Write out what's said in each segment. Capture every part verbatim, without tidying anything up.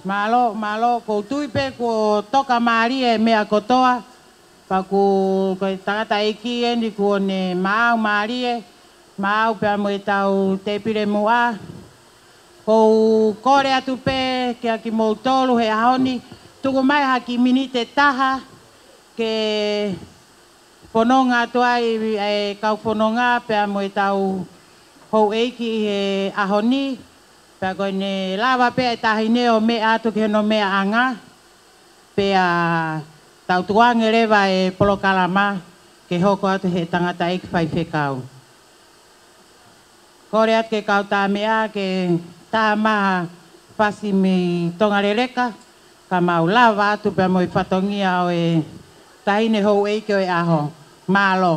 Mālō, mālō, ʻoku ou tui pē kuo toka mālie e meʻa kotoa, pea ʻoku, ko e tangataʻeiki eni kuo ne maau mālie, maau pea mo ʻetau tēpile muʻa. ʻOku ou kole atu pē kia kimoutolu he ʻaho ni, tuku mai ha kiʻi miniti ʻe taha, ke fononga atu ai e kau fononga pea mo ʻetau houʻeiki ʻi he ʻaho ni, pea ko ʻene lava pē e taʻahine ʻo meʻa atu ki hono meʻaʻanga, pea tau tukuange leva e polokalama ke hoko atu he tangataʻeiki faifekau. Kole atu ke kau tā meʻa ke tā mai ha fasi mei Tonga Leleka, ka mau lava atu pea mo e fatongia ʻo e taʻahine houʻeiki ʻo e ʻaho. Mālō.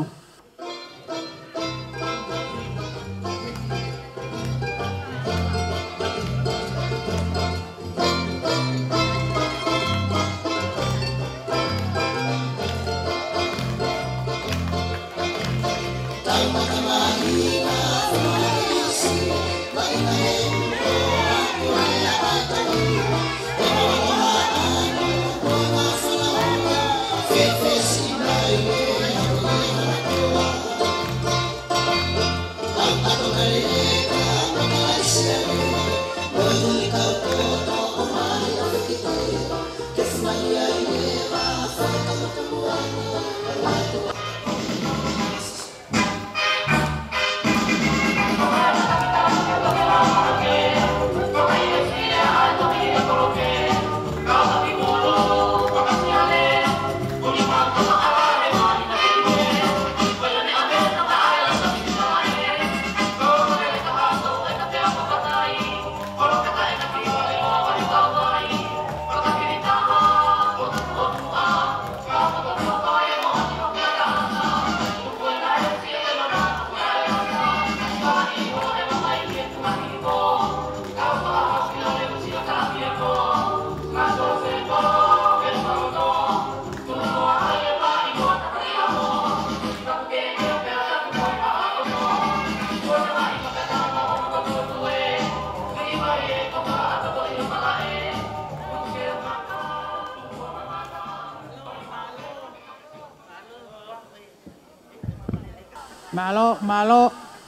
Mālō, mālō,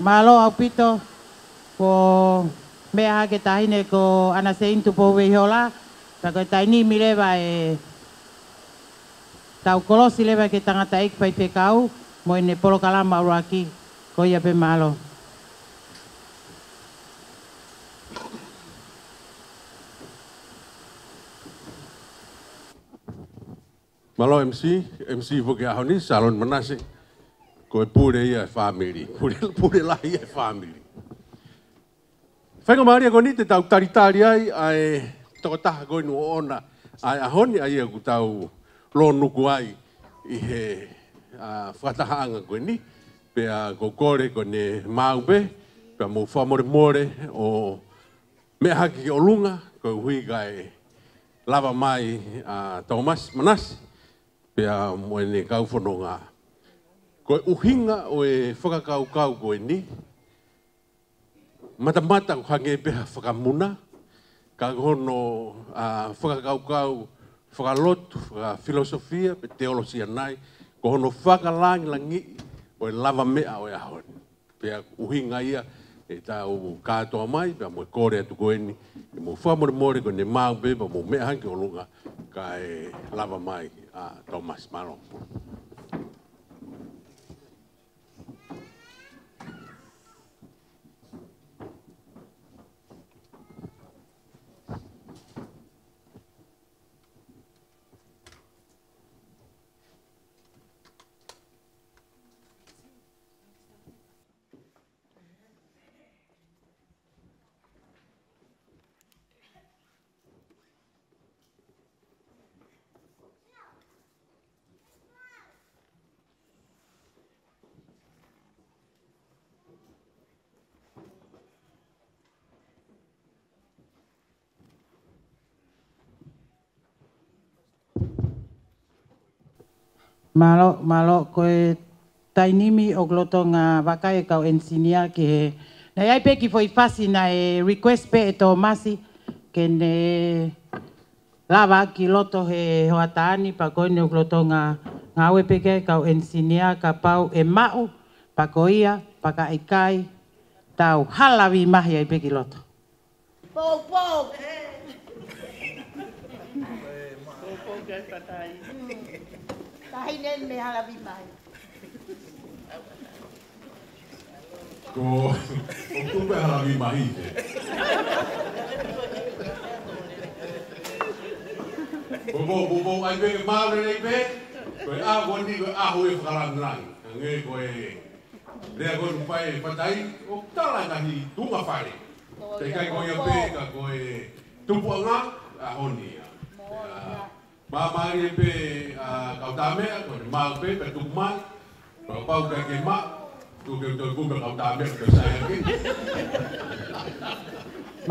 mālō ʻaupito. Ko e meʻa hake taʻahine ko ʻAna Seini Tupou Veihola, pea ko e taimi ni leva ʻe tau kolosi leva ki he tangataʻeiki faifekau mo ʻene polokalama ʻuluaki, ko ia pē, mālō. Mālō M C, M C foki ʻaho ni, Saloni Manase, ko e pule ia ʻa e fāmili. Pule, pule lahi ia ʻa e fāmili. Faingamālie ko eni te tau talitali ai ʻa e tokotaha ko eni ʻoku ʻoʻona ʻa e ʻaho ni, ʻa ia ʻoku tau lōnuku ai ʻi he, ʻa, fakatahaʻanga ko eni. Pea ʻoku ou kole ko ʻene maau pē, pea mou fakamolemole ʻo meʻa hake ki ʻolunga, koeʻuhi kae lava mai ʻa Tōmasi Manase pea mo ʻene kau fononga. Ko e ʻuhinga ʻo e fakakaukau ko eni, matamata ʻoku hangē pē ha fakamuna, ka ko hono, ʻa, fakakaukau fakalotu, fakafilosofia, pe teolosia nai, ko hono fakalāngilangiʻi ʻo e lavameʻa ʻo e ʻaho ni. Pea ʻuhinga ia ʻetau kātoa mai, pea mo e kole atu ko eni, ke mou fakamolemole ko ʻene maau pē, pea mou meʻa hake ki ʻolunga, kae lava mai ʻa Tōmasi, mālō. Mālō, mālō, ko e taimi ni ʻoku lolotonga vakai e kau engineer ki he, naʻe ʻi ai pē kiʻi foʻi fasi naʻe request pē ʻe Tōmasi ke ne lava ki loto he hoʻatā ni, pea ko eni ʻoku lolotonga ngāue pē ki ai e kau engineer, kapau ʻe maʻu, pea ko ia, pea ka ʻikai, tau halavi mahi ai pē ki loto. Poupou. Poupou, guys, patai. Taʻahine mei Halavimai. Ko, ʻoku tuku pē Halavimai. Poupou, poupou, ʻai pē ke mālōlō pē. Ko e ʻaho ni, ko e ʻaho ʻo e fakalāngilangi. Hangē ko e lea ko eni ʻoku fai ʻe Fatai, ʻoku tala e ngaahi tuʻunga fale. Teʻeki ai ko ia pē ka ko e tupuʻanga ʻaho ni ia. Pea mālie pē ʻa Kautameʻa, ko ʻene maau pē, pea tuku mai. Pea kapau ʻikai ke maʻu, tuku ke u toe kumi ʻa Kautameʻa, ke sai ange.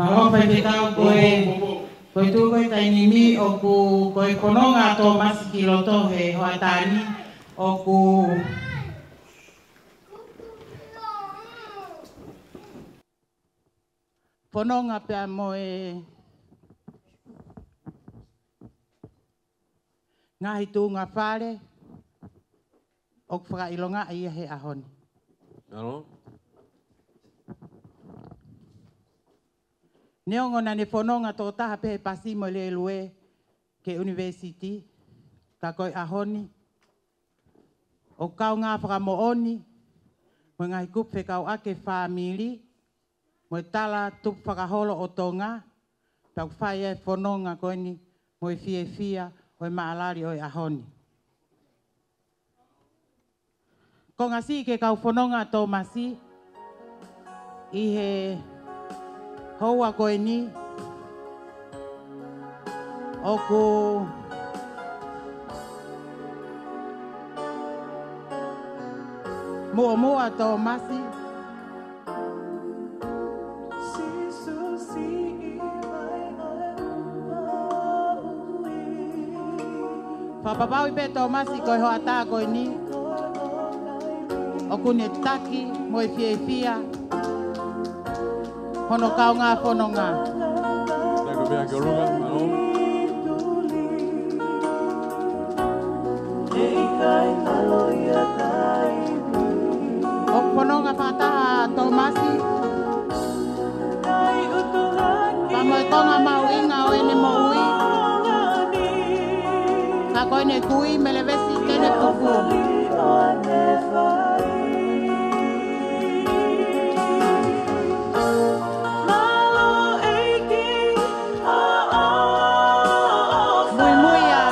Mālō faifekau ko e, ko e tuʻu ko e taimi ni ʻoku, ko e fononga ʻa Tōmasi ki loto he hoʻatā ni, ʻoku fononga pea mo e ngaahi tuʻunga fale ʻoku fakaʻilongaʻi ia he ʻaho ni. Mālō. Neongo naʻa ne fononga tokotaha pē he pasi mo e lēlue ki he ʻunivēsiti, ka ko e ʻaho ni, ʻoku kaungā fakamoʻoni mo e ngaahi kupu fekauʻaki e fāmili, mo e tala tukufakaholo ʻo Tonga, pea ʻoku fai e fononga ko eni mo e fiefia ʻo e maʻalali ʻo e ʻaho ni. Ko e ngaahi kau fononga ʻa Tōmasi ʻi he houa ko eni, ʻoku muʻomuʻa ʻa Tōmasi. Fakapapauʻi pē ʻe Tōmasi ko e hoʻatā ko eni ʻoku ne taki mo e fiefia hono kaungā fononga. Taku meʻa ki ʻolunga, mālō. ʻOku Kui Melevesi Tenefufū. Muimui ā.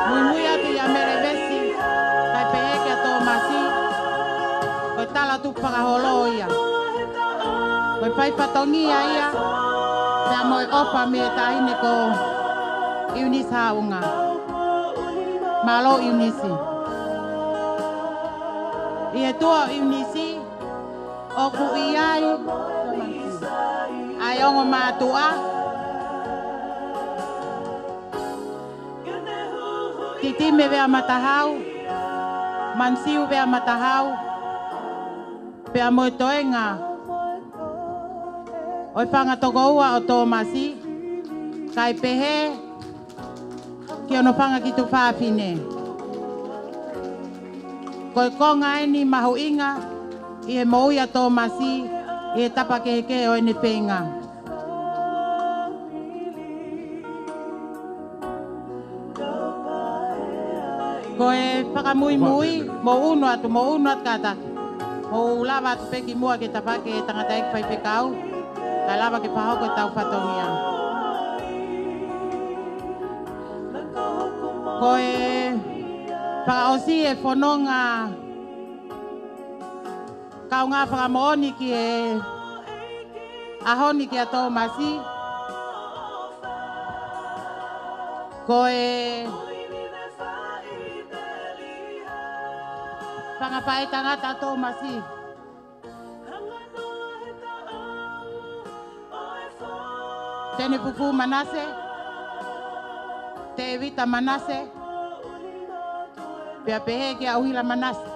Muimui atu ia Melevesi, kae pehē kia Tōmasi, ko e tala tupu fakaholo ia. Ko e fai fatongia ia, pea mo e ʻofa mei he taʻahine ko ʻIunisi Haʻunga. Mālō ʻIunisi. ʻI he tuʻa ʻo ʻIunisi, ʻoku ʻi ai ʻa e ongo mātuʻa, Titime Veamatahau, Mansiu Veamatahau, pea mo e toenga ʻo e fanga tokoua ʻo Tōmasi, kae pehē ki hono fanga kiʻi tuofāfine. Ko e konga eni mahuʻinga ʻi he moʻui ʻa Tōmasi ʻi he tapa kehekehe ʻo ʻene feinga. Ko e fakamuimui, mou ʻunu atu, mou ʻunu atu kātaki. Mou lava atu pē ki muʻa ke tafoki e tangataʻeiki faifekau, kae lava ke fakahoko ʻetau fatongia. Ko e fakaʻosi e fononga kaungā fakamoʻoni ki he ʻaho ni kia Tōmasi. Ko e fanga faʻētangata ʻa Tōmasi. Tenefufū Manase, Tēvita Manase, pea pehē kia ʻUhila Manase.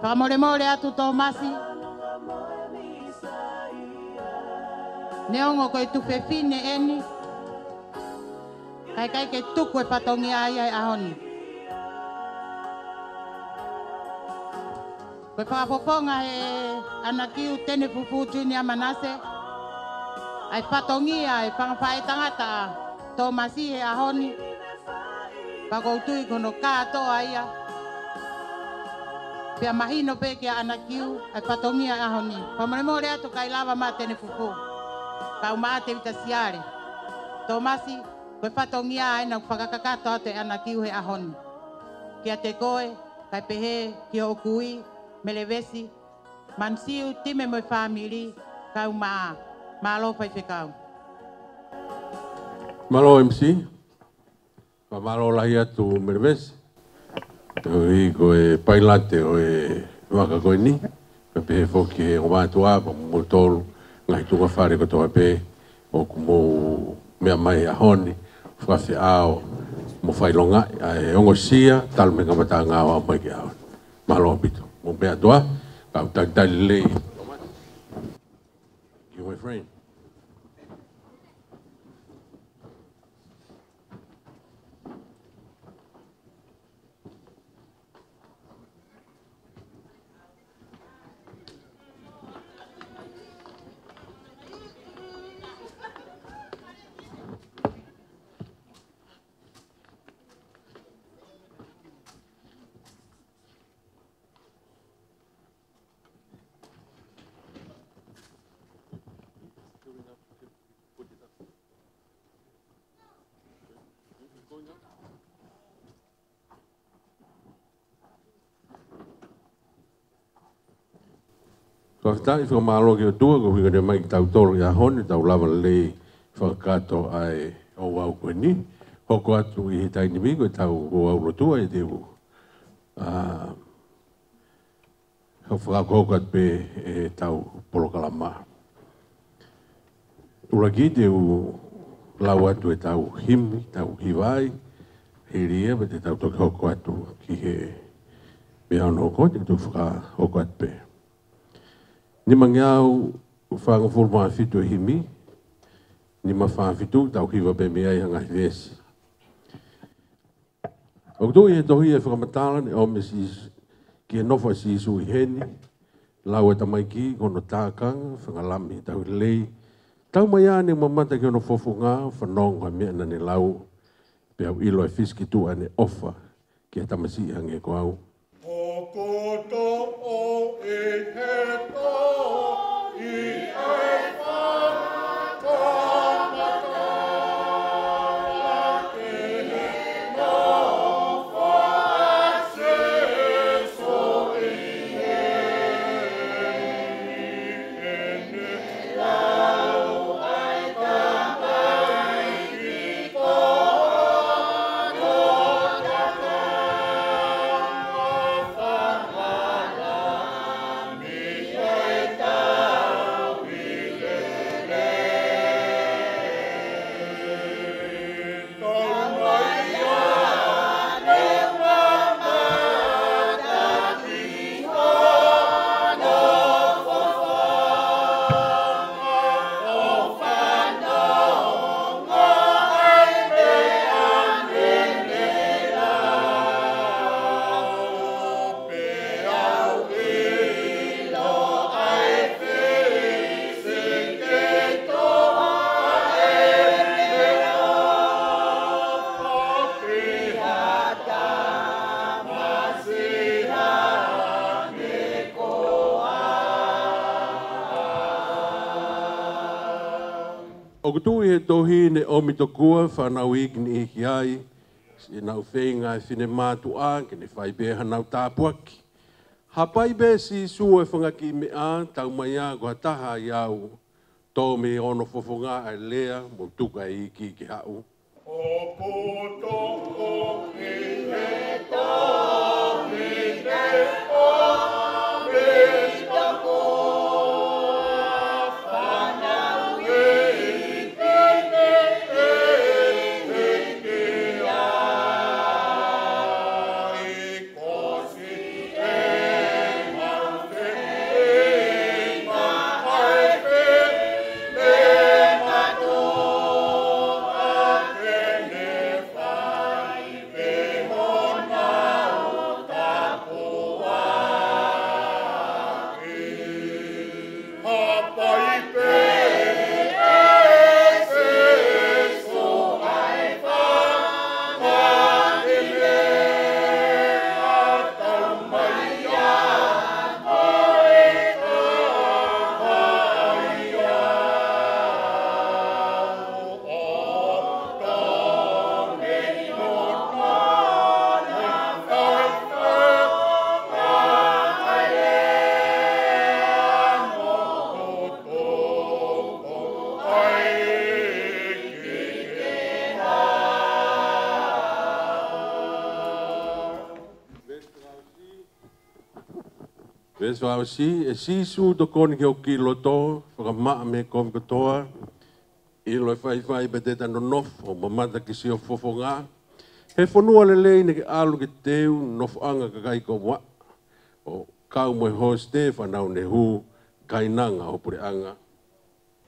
Fakamolemole atu Tōmasi. Neongo ko e tuofefine eni, kae ʻikai ke tuku e fatongia ia he ʻaho ni. Ko e fakafofonga he ʻanakiu Tenefufū Junior Manase ʻa e fatongia e fanga faʻētangata ʻa Tōmasi he ʻaho ni. Pea ʻoku ou tui ko hono kātoa ia. Pea mahino pē kia ʻanakiu ʻa e fatongia he ʻaho ni. Fakamolemole atu kae lava mai Tenefufū. Kae ʻumaʻā Tēvita Siale. Tōmasi, ko e fatongia ʻa ena ʻoku fakakakato atu e ʻanakiu he ʻaho ni. Kiate koe, kae pehē ki hoʻo kui, Melevesi, Mansiu, Time mo e fāmili, kae ʻumaʻā. Mālō faifekau. Mālō M C. Fakamālō lahi atu Melevesi. Koeʻuhi ko e pailate ʻo e vaka ko eni. Kae pehē foki he ongo mātuʻa, pea mo kimoutolu, ngaahi tuʻunga fale kotoa pē ʻoku mou meʻa mai he ʻaho ni, fakafeʻao mo fakaʻilongaʻi ʻa e ongosia, talu mei he kamataʻanga ʻo aʻu mai ki he ʻaho ni. Mālō ʻaupito. Mou meʻa atu ā, kau talitali lelei. You, my friend. Fakafetaʻi, fakamālō ki he ʻOtua, koeʻuhi ko ʻene ʻomai kitautolu he ʻaho ni, tau lava lelei fakakakato ʻa e ouau ko eni. Hoko atu ʻi he taimi ni ko ʻetau ouau lotua, ʻe te u, ā, Ka u fakahokohoko atu pē ʻetau polokalama. ʻUluaki te u lau atu ʻetau himi, tau hiva ai, hili ia, pea te tau toki hoko atu ki he meʻa hono hoko, te u fakahoko atu pē. Nimangeau fāngofulu mā fitu e himi, nima fā fitu, tau hiva pē mei ai ha ngaahi veesi. ʻOku tuʻu ʻi he tohi ʻa e fakamatala naʻe ʻomi ʻe Sīsū, ki he nofo ʻa Sīsū ʻi heni, lau ʻe he tamaiki ko hono tākanga, fanga lami he tauhi lelei, Tau mai ā ne u mamata ki hono fofonga, fanongo ha meʻa naʻa ne lau, pea u ʻilo ʻe fisikituʻa ʻene ʻofa ki ha tamasiʻi hangē ko au. ʻOku toʻo ʻi he tohi ʻa e fakamatala ki he nofo ʻa Sīsū ʻi heni. ʻOku tuʻu ʻi he tohi ne ʻomi tokua fānau iiki ni ʻi ai, siʻenau feinga ʻa e finemātuʻa ke ne fai pē hanau tāpuaki. Hapai pē Sīsū ʻa e fanga kiʻi meʻa, tau mai ā ko ha taha ʻi au, tō mei hono fofonga ʻa e lea, mou tuku ʻa e iiki ke haʻu. ʻOku toʻo ʻi he tohi ne ʻomi tokua fānau iiki ni ʻi ai. Veesi fakaʻosi, ʻe Sīsū tokoni ki hoku kiʻi loto, fakamaʻa mei he kovi kotoa, ʻilo ʻe faifai pea te ta nonofo, mamata ki siʻo fofonga. He fonua lelei ne ke ʻalu ke teu, nofoʻanga kakai ko ua. ʻO kau mo e hosite fānau ne hū, kainanga ʻo puleʻanga.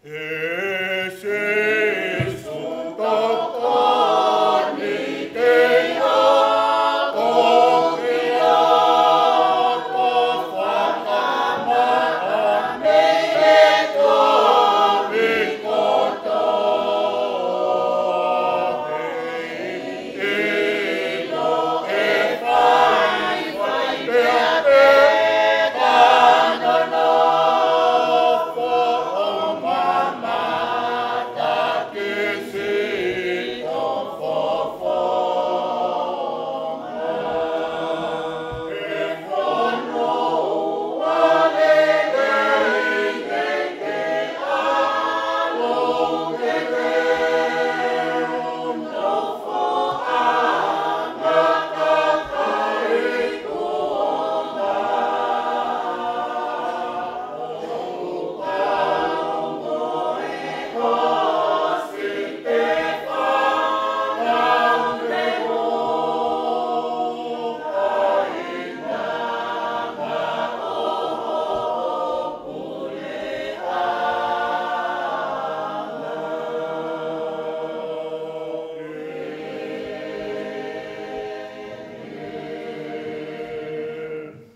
ʻE Sīsū tokoni ki he ʻOtua, fakamaʻa mei he kovi kotoa.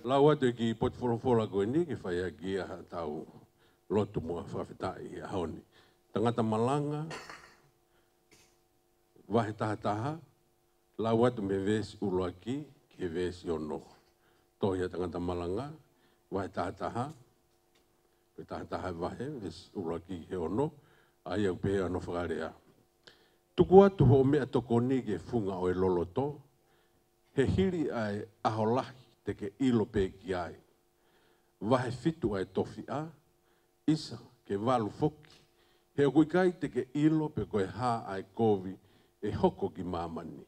Lau atu e kiʻi potu folofola ko eni ke fai ʻaki ia haʻatau lotu mo e fakafetaʻi he ʻaho ni. Tangata Malanga, vahe taha taha, lau atu mei he veesi ʻuluaki ki he veesi ono. Tohi ʻa Tangata Malanga, vahe taha taha, vahe taha taha, vahe, veesi ʻuluaki ki he ono, ʻa ia ʻoku pehē hono fakalea: Tuku atu hoʻo meʻatokoni ki he funga ʻo e loloto, he hili ʻa e ʻaho lahi te ke ʻilo pē ki ai. Vahe fitu ʻa e tofiʻa, ʻisa, ke valu foki, he ʻoku ʻikai te ke ʻilo pe ko e hā ʻa e kovi ʻe hoko ki māmani.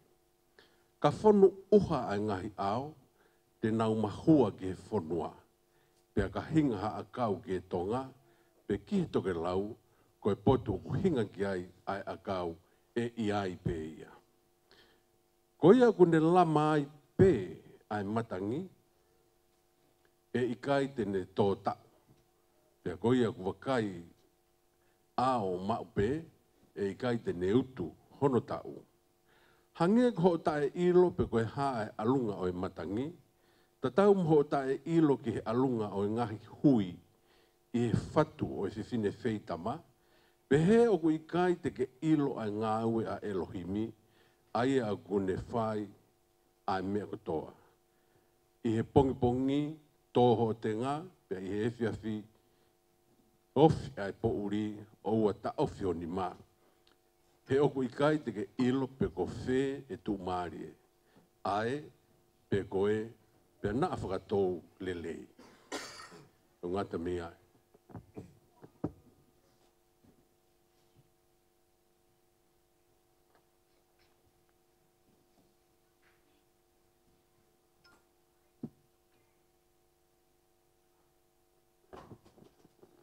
Ka fonu ʻuha ʻa e ngaahi ʻao, te nau mahua ki he fonua, pea ka hinga ha ʻakau ki he tonga, pe ki he tokelau, ko e potu ʻoku hinga ki ai ʻa e ʻakau ʻe ʻi ai pē ia. Ko ia ʻoku ne lama ai pē ʻa e matangi, ʻe ʻikai te ne tō taʻu. Pea ko ia ʻoku vakai ʻao maʻu pē, ʻe ʻikai te ne utu hono taʻu. Hangē ko hoʻo taʻeʻilo pe ko e hā ʻa e ʻalunga ʻo e matangi, tatau mo hoʻo taʻeʻilo ki he ʻalunga ʻo e ngaahi hui ʻi he fatu ʻo e fefine feitama, pehē ʻoku ʻikai te ke ʻilo ʻa e ngāue ʻa ʻElohimi, ʻa ia ʻoku ne fai ʻa e meʻa kotoa. ʻI he pongipongi tō hoʻo tenga, pea ʻi he efiafi ofi ʻa e poʻuli, ʻoua taʻofi ho nima. He ʻoku ʻikai te ke ʻilo pe ko fē ʻe tuʻumālie, ʻa ē, pe ko ē, pea naʻa fakatou lelei. ʻO ngata mei ai.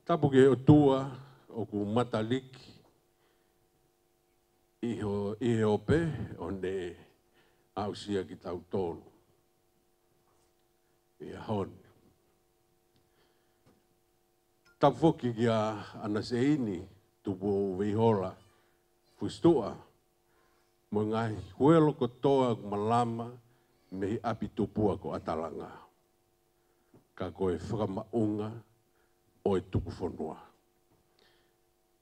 Tapu ki he ʻOtua ʻoku mataliki ʻi ho-, ʻi he ope ʻo ne aʻusia kitautolu ʻi he ʻaho ni. Tapu foki kia ʻAna Seini Tupou Veihola Fusituʻa, mo e ngaahi huelo kotoa ʻoku malama mei he ʻapi tupua ko ʻAtalanga, ka ko e fakamaʻunga ʻo e tuku fonua.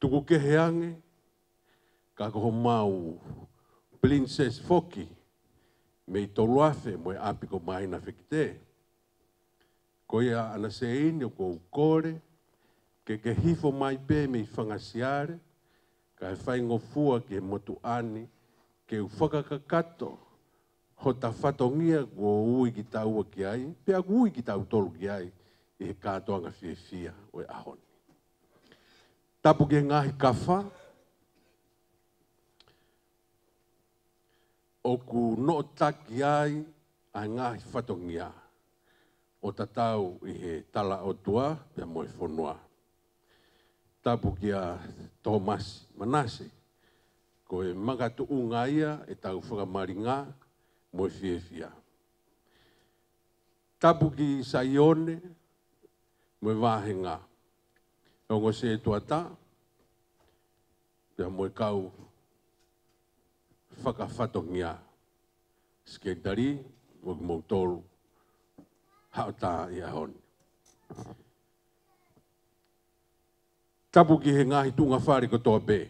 Tuku kehe ange, ka ko homau Princess foki mei Toluafe mo e ʻapi ko Māina Fekite. Ko ia ʻAna Seini ʻoku ou kole ke ke hifo mai pē mei Fangasiale, kae faingofua ki he motuʻa ni ke u fakakakato hota fatongia kuo ui kitaua ki ai, pea kuo ui kitautolu ki ai ʻi he kātoanga fiefia ʻo e ʻaho ni. Tapu ki he ngaahi kafa ʻoku noʻotaki ai ʻa e ngaahi fatongia ʻo tatau ʻi he tala ʻOtua pea mo e fonua. Tapu kia Tōmasi Manase, ko e makatuʻunga ia ʻetau fakamāliga mo e fiefia. Tapu ki Saione mo e vāhenga, ongo sētuata, pea mo e kau fakafatongia, sekelitali, mo kimoutolu haʻu ʻi he ʻaho ni. Tapu ki he ngaahi tuʻunga fale kotoa pē,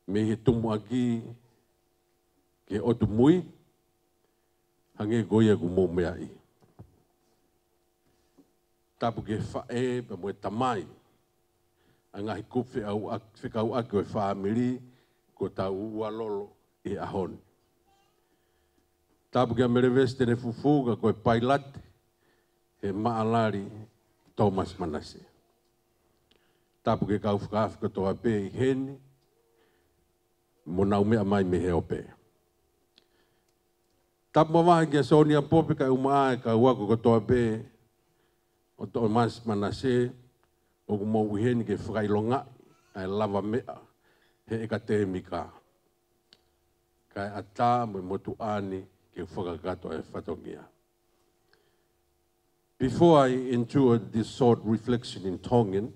mei he tumuʻaki ki he ʻotu mui, hangē ko ia ʻoku mou meaʻi. Tapu ki he faʻē pea mo e tamai, ʻa e ngaahi kupu fekauʻaki, fekauʻaki ʻo e fāmili kuo tau ua lolo ʻi he ʻaho ni. Tapu kia Melevesi Tenefufū, ka ko e pailate he maʻalali Tōmasi Manase. Tapu ki he kau fakaafe kotoa pē ʻi heni, mo nau meʻa mai mei he ope. Tapu mavahe kia Sonia Pope kae ʻumaʻā e kau ako kotoa pē ʻo Tōmasi Manase, ʻoku mou ʻi heni ke fakaʻilongaʻi ʻa e lavameʻa he ʻekatēmika, kae ʻatā mo e motuʻa ni ke fakakakato e fatongia. Before I endure this short reflection in Tongan,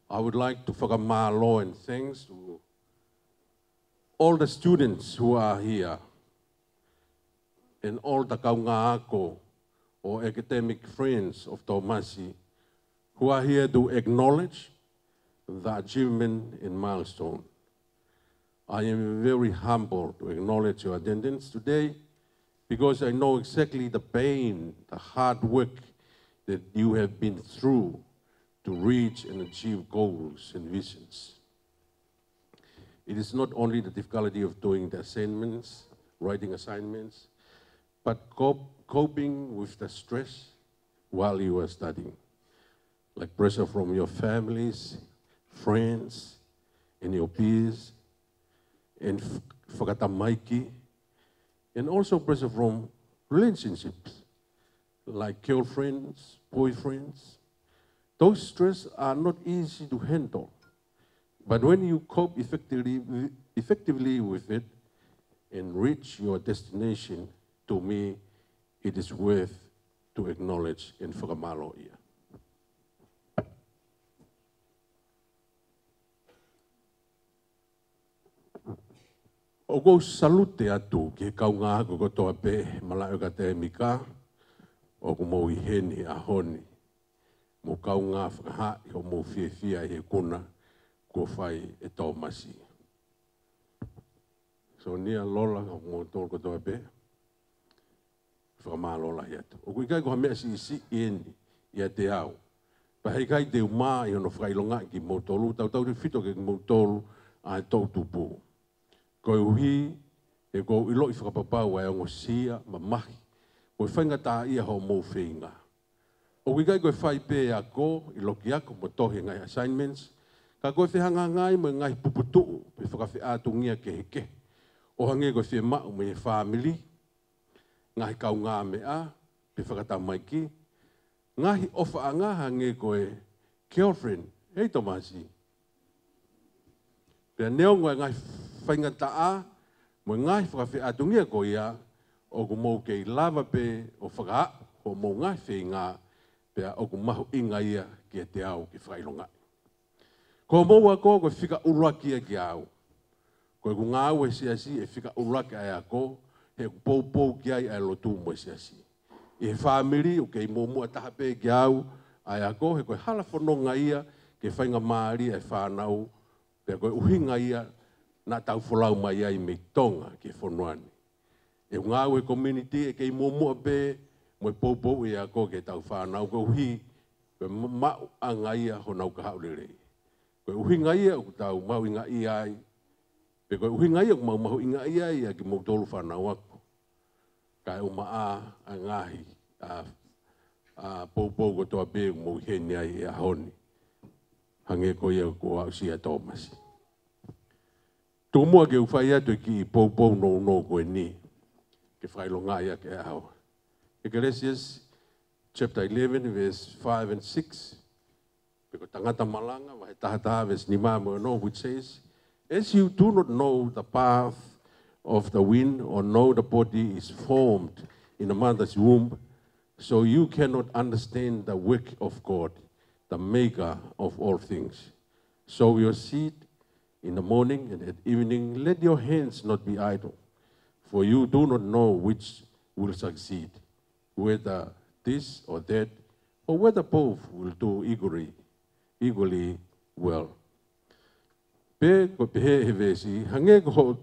I would like to fakamālō and thanks to all the students who are here and all the kaungā ako or academic friends of Tōmasi who are here to acknowledge the achievement and milestone. I am very humbled to acknowledge your attendance today because I know exactly the pain, the hard work that you have been through to reach and achieve goals and visions. It is not only the difficulty of doing the assignments, writing assignments, but cop-, coping with the stress while you are studying, like pressure from your families, friends, and your peers, and f-, fakatamaiki, and also pressure from relationships, like girlfriends, boyfriends. Those stress are not easy to handle. But when you cope effectively, effectively with it and reach your destination, to me, it is worth to acknowledge and fakamālō ia. ʻOku ou salute atu ki he kaungā ako kotoa pē, malaʻe ka te mika, ʻoku mou ʻi heni he ʻaho ni. Mou kaungā fakahā ʻi hoʻomou fiefia ʻi he ikuna kuo fai ʻe Tōmasi. Sonia, Lola, mo kimoutolu kotoa pē, fakamālō lahi atu. ʻOku ʻikai ko ha meʻa siʻisiʻi eni ʻiate au. Pea heʻikai te u mā ʻi hono fakaʻilongaʻi kimoutolu, tautautefito kiate kimoutolu ʻa e toʻutupu. Koeʻuhi he ʻoku ou ʻiloʻi fakapapau ʻa e ongosia, mamahi, mo e faingataʻaʻia hoʻomou feinga. ʻOku ʻikai ko e fai pē ako, ʻiloaki ako mo tohi e ngaahi assignments, ka ko e fehangahangai mo e ngaahi puputuʻu pe fakafeʻātungia kehekehe, ʻo hangē ko e fiemaʻu mei he fāmili, ngaahi kaungāmeʻa pe fakatamaiki, ngaahi ʻofaʻanga hangē ko e girlfriend, hei Tōmasi. Pea neongo e ngaahi faingataʻa mo e ngaahi fakafeʻātungia ko ia, ʻoku mou kei lava pē ʻo fakaaʻu hoʻomou ngaahi feinga, pea ʻoku mahuʻinga ia kiate au ke fakaʻilongaʻi. Ko hoʻomou ako ko e fika ʻuluaki ia kiate au. Ko ʻeku ngāue he siasi ʻe fika ʻuluaki ʻa e ako, he ʻoku poupou ki ai ʻa e lotu mo e siasi. ʻI he fāmili ʻoku kei muʻomuʻa taha pē kiate au ʻa e ako, he ko e hala fononga ia ke faingamālie ʻa e fānau, pea ko e ʻuhinga ia naʻa tau folau mai ai mei Tonga ki he fonua ni. ʻEku ngāue he community ʻe kei muʻomuʻa pē mo e poupouʻi e ako ki heʻetau fānau, koeʻuhi ko e ma-, maʻuʻanga ia honau kahaʻu lelei. Ko e ʻuhinga ia ʻoku tau mahuʻingaʻia ai, pe ko e ʻuhinga ia ʻoku mau mahuʻingaʻia ai ʻa kimoutolu fānau ako. Kae ʻumaʻā ʻa e ngaahi, ʻa, ʻa, poupou kotoa pē ʻoku mou ʻi heni ai he ʻaho ni. Hangē ko ia kuo aʻusia ʻe Tōmasi. Tuku muʻa ke u fai atu e kiʻi poupou nounou ko eni, ke fakaʻilongaʻi ʻaki e ʻaho. ʻEkelesia, chapter eleven, verse five and six. Pe ko e Tangata Malanga, vahe taha taha, verse nima mo e ono, which says, "As you do not know the path of the wind, or know the body is formed in a mother's womb, so you cannot understand the work of God, the maker of all things. Sow your seed in the morning, and at evening let your hands not be idle, for you do not know which will succeed, whether this or that, or whether both will do equally, equally well." Pe ko e pehē he veesi, hangē ko hoʻo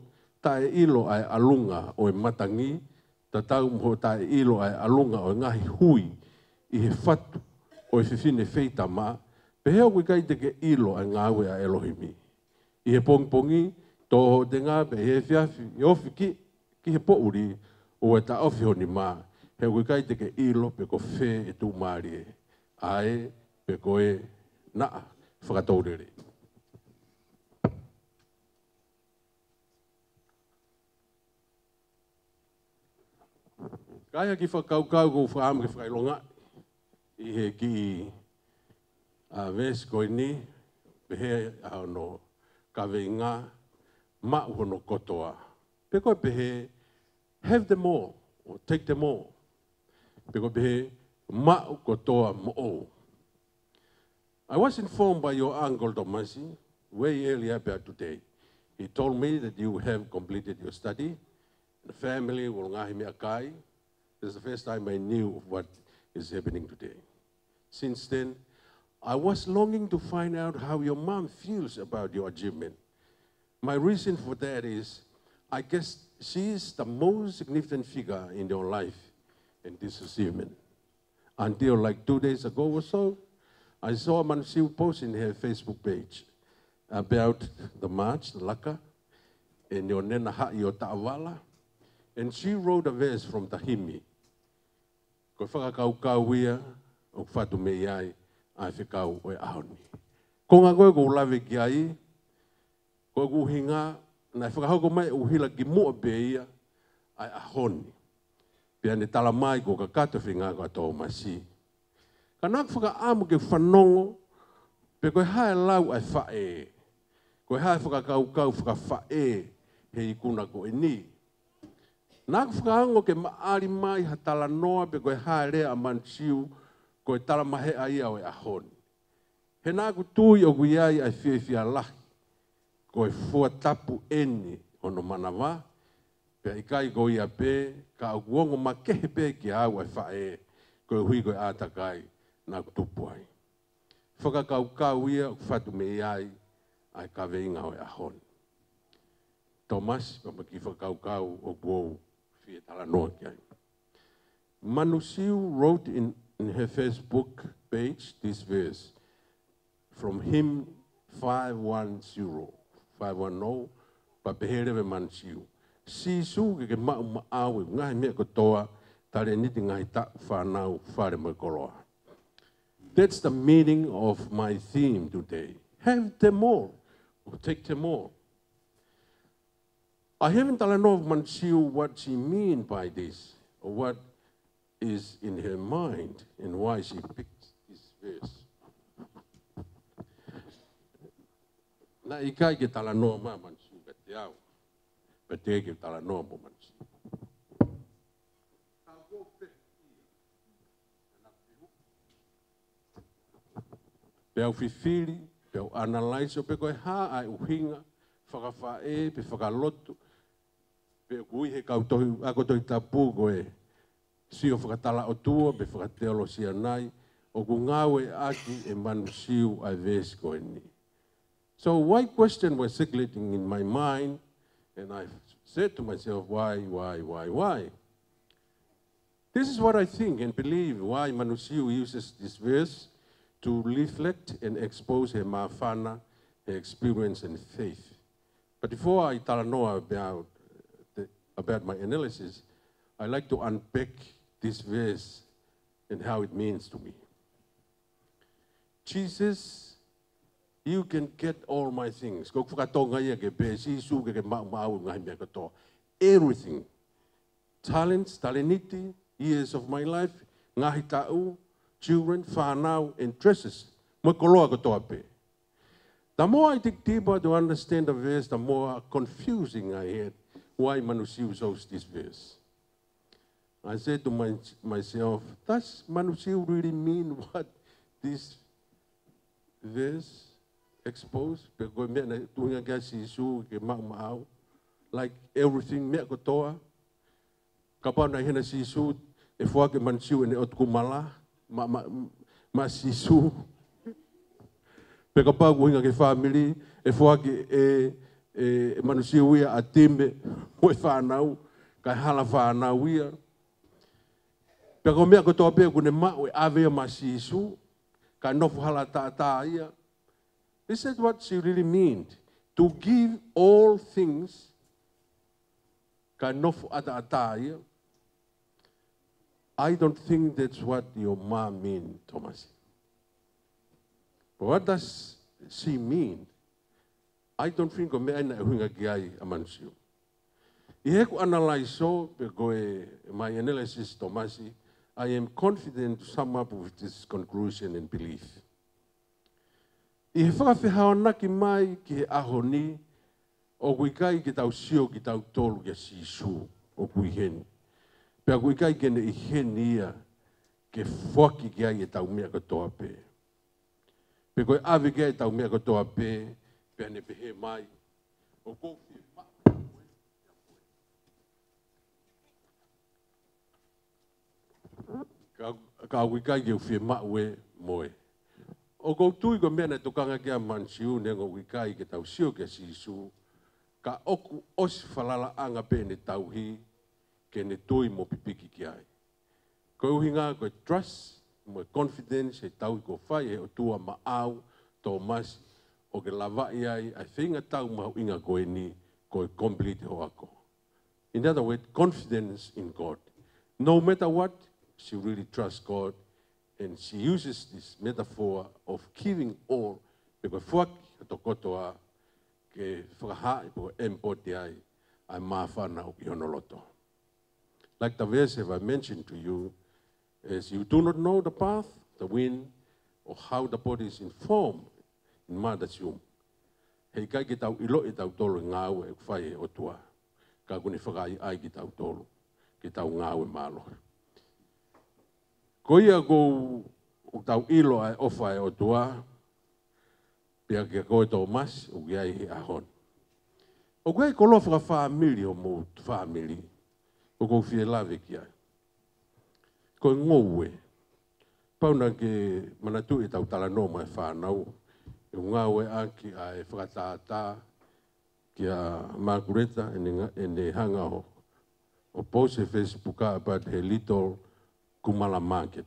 taʻeʻilo ʻa e ʻalunga ʻo e matangi, tatau mo hoʻo taʻeʻilo ʻa e ʻalunga ʻo e ngaahi hui ʻi he fatu ʻo e fefine feitama, pehē ʻoku ʻikai te ke ʻilo ʻa e ngāue ʻa ʻElohimi. ʻI he pongipongi, tō hoʻo tenga, pea ʻi he efiafi, ʻe ofi ki, ki he poʻuli, ʻoua ʻe taʻofi ho nima, he ʻoku ʻikai te ke ʻilo pe ko fē ʻe tuʻumālie, ʻa ē pe ko ē naʻa fakatoulele. Ka ʻi ai ha kiʻi fakakaukau ʻoku ou fakaʻamu ke fakaʻilongaʻi ʻi he kiʻi, ʻa, veesi ko eni, pehē ʻa hono kaveinga, maʻu hono kotoa. Pe ko e pehē, have them all, or take them all. Pe ko e pehē, maʻu kotoa moʻou. I was informed by your uncle Tomasi way earlier about today. He told me that you have completed your study. The family ʻoku ngaahi meʻakai. This is the first time I knew of what is happening today. Since then, I was longing to find out how your mom feels about your achievement. My reason for that is, I guess she is the most significant figure in your life in this achievement. Until, like, two days ago or so, I saw Manasiu post in her Facebook page about the march, the laka, and your nena haʻi ʻo taʻavala, and she wrote a verse from the hymn. Ko e fakakaukau ia ʻoku fatu mei ai ʻa e fekau ʻo e ʻaho ni. Ko e konga ko ē ʻoku ou lave ki ai, ko ʻeku ʻuhinga, naʻe fakahoko mai ʻe ʻUhila kimuʻa pē ia ʻa e ʻaho ni. Pea ne talamai kuo kakato e feinga ko ē ʻa Tōmasi. Ka naʻá ku fakaʻamu ke fanongo, pe ko e hā e lau ʻa e faʻē. Ko e hā e fakakaukau fakafaʻē he ikuna ko eni. Naʻá ku fakaongo ke maʻali mai ha talanoa pe ko e hā e lea ʻa Manasiu, ko e talamaheʻa ia ʻo e ʻaho ni. He naʻá ku tui ʻoku ʻi ai ʻa e fiefia lahi, ko e fua tapu eni hono manava, pea ʻikai ko ia pē, ka ʻoku ongo makehe pē kiate au ʻa e faʻē, koeʻuhi ko e ʻātakai naʻá ku tupu ai. Fakakaukau ia ʻoku fatu mei ai ʻa e kaveinga ʻo e ʻaho ni. Tōmasi, pea mo e kiʻi fakakaukau ʻoku ou fie talanoa ki ai. Manasiu wrote in, in her Facebook page this verse from hymn five one zero, five one zero, pea pehē leva ʻe Manasiu: Sīsū, ke ke maʻumaʻau e ngaahi meʻa kotoa, talēniti, ngaahi taʻu, fānau, fale mo e koloa. That's the meaning of my theme today. Have them all, or take them all. I haven't talanoa with Manasiu what she mean by this, or what is in her mind, and why she picked this verse. Naʻe ʻikai ke talanoa mai Manasiu kiate au, pea teʻeki ke talanoa mo Manasiu. Pea u fifili, pea u analyze ʻo pehē ko e hā ʻa e ʻuhinga fakafaʻē pe fakalotu, pe ʻoku ʻi he kau tohi, ako Tohi Tapu ko e sio fakatalaʻotua pe fakateolosia nai, ʻoku ngāueʻaki ʻe Manasiu ʻa e veesi ko eni. So why question was circulating in my mind, and I said to myself, why, why, why, why? This is what I think and believe why Manasiu uses this verse to reflect and expose her māfana, her experience and faith. But before I talanoa about the, about my analysis, I like to unpack this verse and how it means to me. Jesus, you can get all my things. Ko e fakatonga ia ke pehē, Sīsū, ke ke maʻumaʻau e ngaahi meʻa kotoa. Everything. Talents, talēniti, years of my life, ngaahi taʻu, children, fānau, and dresses. Mo e koloa kotoa pē. The more I dig deeper to understand the verse, the more confusing I had why Manasiu chose this verse. I said to my, myself, does Manasiu really mean what this verse expose? Pe ko e meʻa naʻe tuʻunga kia Sīsū ke maʻumaʻau, like everything, meʻa kotoa. Kapau naʻe ʻi heni ʻa Sīsū, ʻe foaki ʻe Manasiu ʻene ʻotu kumala maʻa, maʻa, maʻa Sīsū. Pe kapau ʻoku ʻuhinga ki he fāmili, ʻe foaki ʻe, ʻe, ʻe Manasiu ia ʻa Time mo e fānau, kae hala fānau ia. Pea ko e meʻa kotoa pē ʻoku ne maʻu ʻe ʻave ia maʻa Sīsū, kae nofo hala ʻataʻatā ia. Is that what she really meant? To give all things, kae nofo ʻataʻatā ia? I don't think that's what your mom mean, Thomas. But what does she mean? I don't think ko e meʻa ia naʻe ʻuhinga ki ai ʻa Manasiu. ʻI heʻeku analyze ʻo, pe ko e my analysis, Thomas, I am confident to sum up with this conclusion and belief. ʻI he fakafehoanaki mai ki he ʻaho ni, ʻoku ʻikai ke tau sio kitautolu kia Sīsū ʻoku ʻi heni. Pea ʻoku ʻikai ke ne ʻi heni ia ke foaki ki ai ʻetau meʻa kotoa pē. Pe ko e ʻave ki ai ʻetau meʻa kotoa pē, pea ne pehē mai, ʻoku ou fie maʻu ē. Ka, ka ʻoku ʻikai ke u fie maʻu ē mo ē. ʻOku ou tui ko e meʻa naʻe tokanga ki ai ʻa Mansiu, neongo ʻoku ʻikai ke tau sio kia Sīsū, ka ʻoku ʻosi falalaʻanga pē ʻene tauhi ke ne tui mo pipiki ki ai. Ko e ʻuhinga ko e trust mo e confidence he tauhi kuo fai ʻe he ʻOtua maʻau, Tōmasi, ʻoku ke lavaʻi ai ʻa e feinga tau mahuʻinga ko eni, ko e complete hoʻo ako. In other words, confidence in God. No matter what, she really trusts God, and she uses this metaphor of giving all, pe ko e foaki hoto kotoa ke fakahaaʻi pe ko e embody ai ʻa e māfana ʻoku ʻi hono loto. Like the verse have I mentioned to you, as you do not know the path, the wind, or how the body is informed in mother's womb. He ʻikai ke tau ʻiloʻi ʻetautolu e ngāue ʻoku fai ʻe he ʻOtua, ka ʻoku ne fakaʻaiʻai kitautolu ke tau ngāue mālohi. Ko ia ʻoku tau ʻilo ʻa e ʻofa ʻa e ʻOtua, pea kia koe Tōmasi, ʻoku ʻi ai he ʻaho ni. ʻOku ʻi ai e koloa fakafāmili ʻo homou fāmili ʻoku ou fie lave ki ai. Ko e ngoue. Pau naʻa ke manatuʻi ʻetau talanoa mo e fānau, ʻoku ngāueʻaki ʻa e fakatātā kia Makuleta, ʻene nga-, ʻene hanga ʻo, ʻo post he Facebook about he little Kumala market.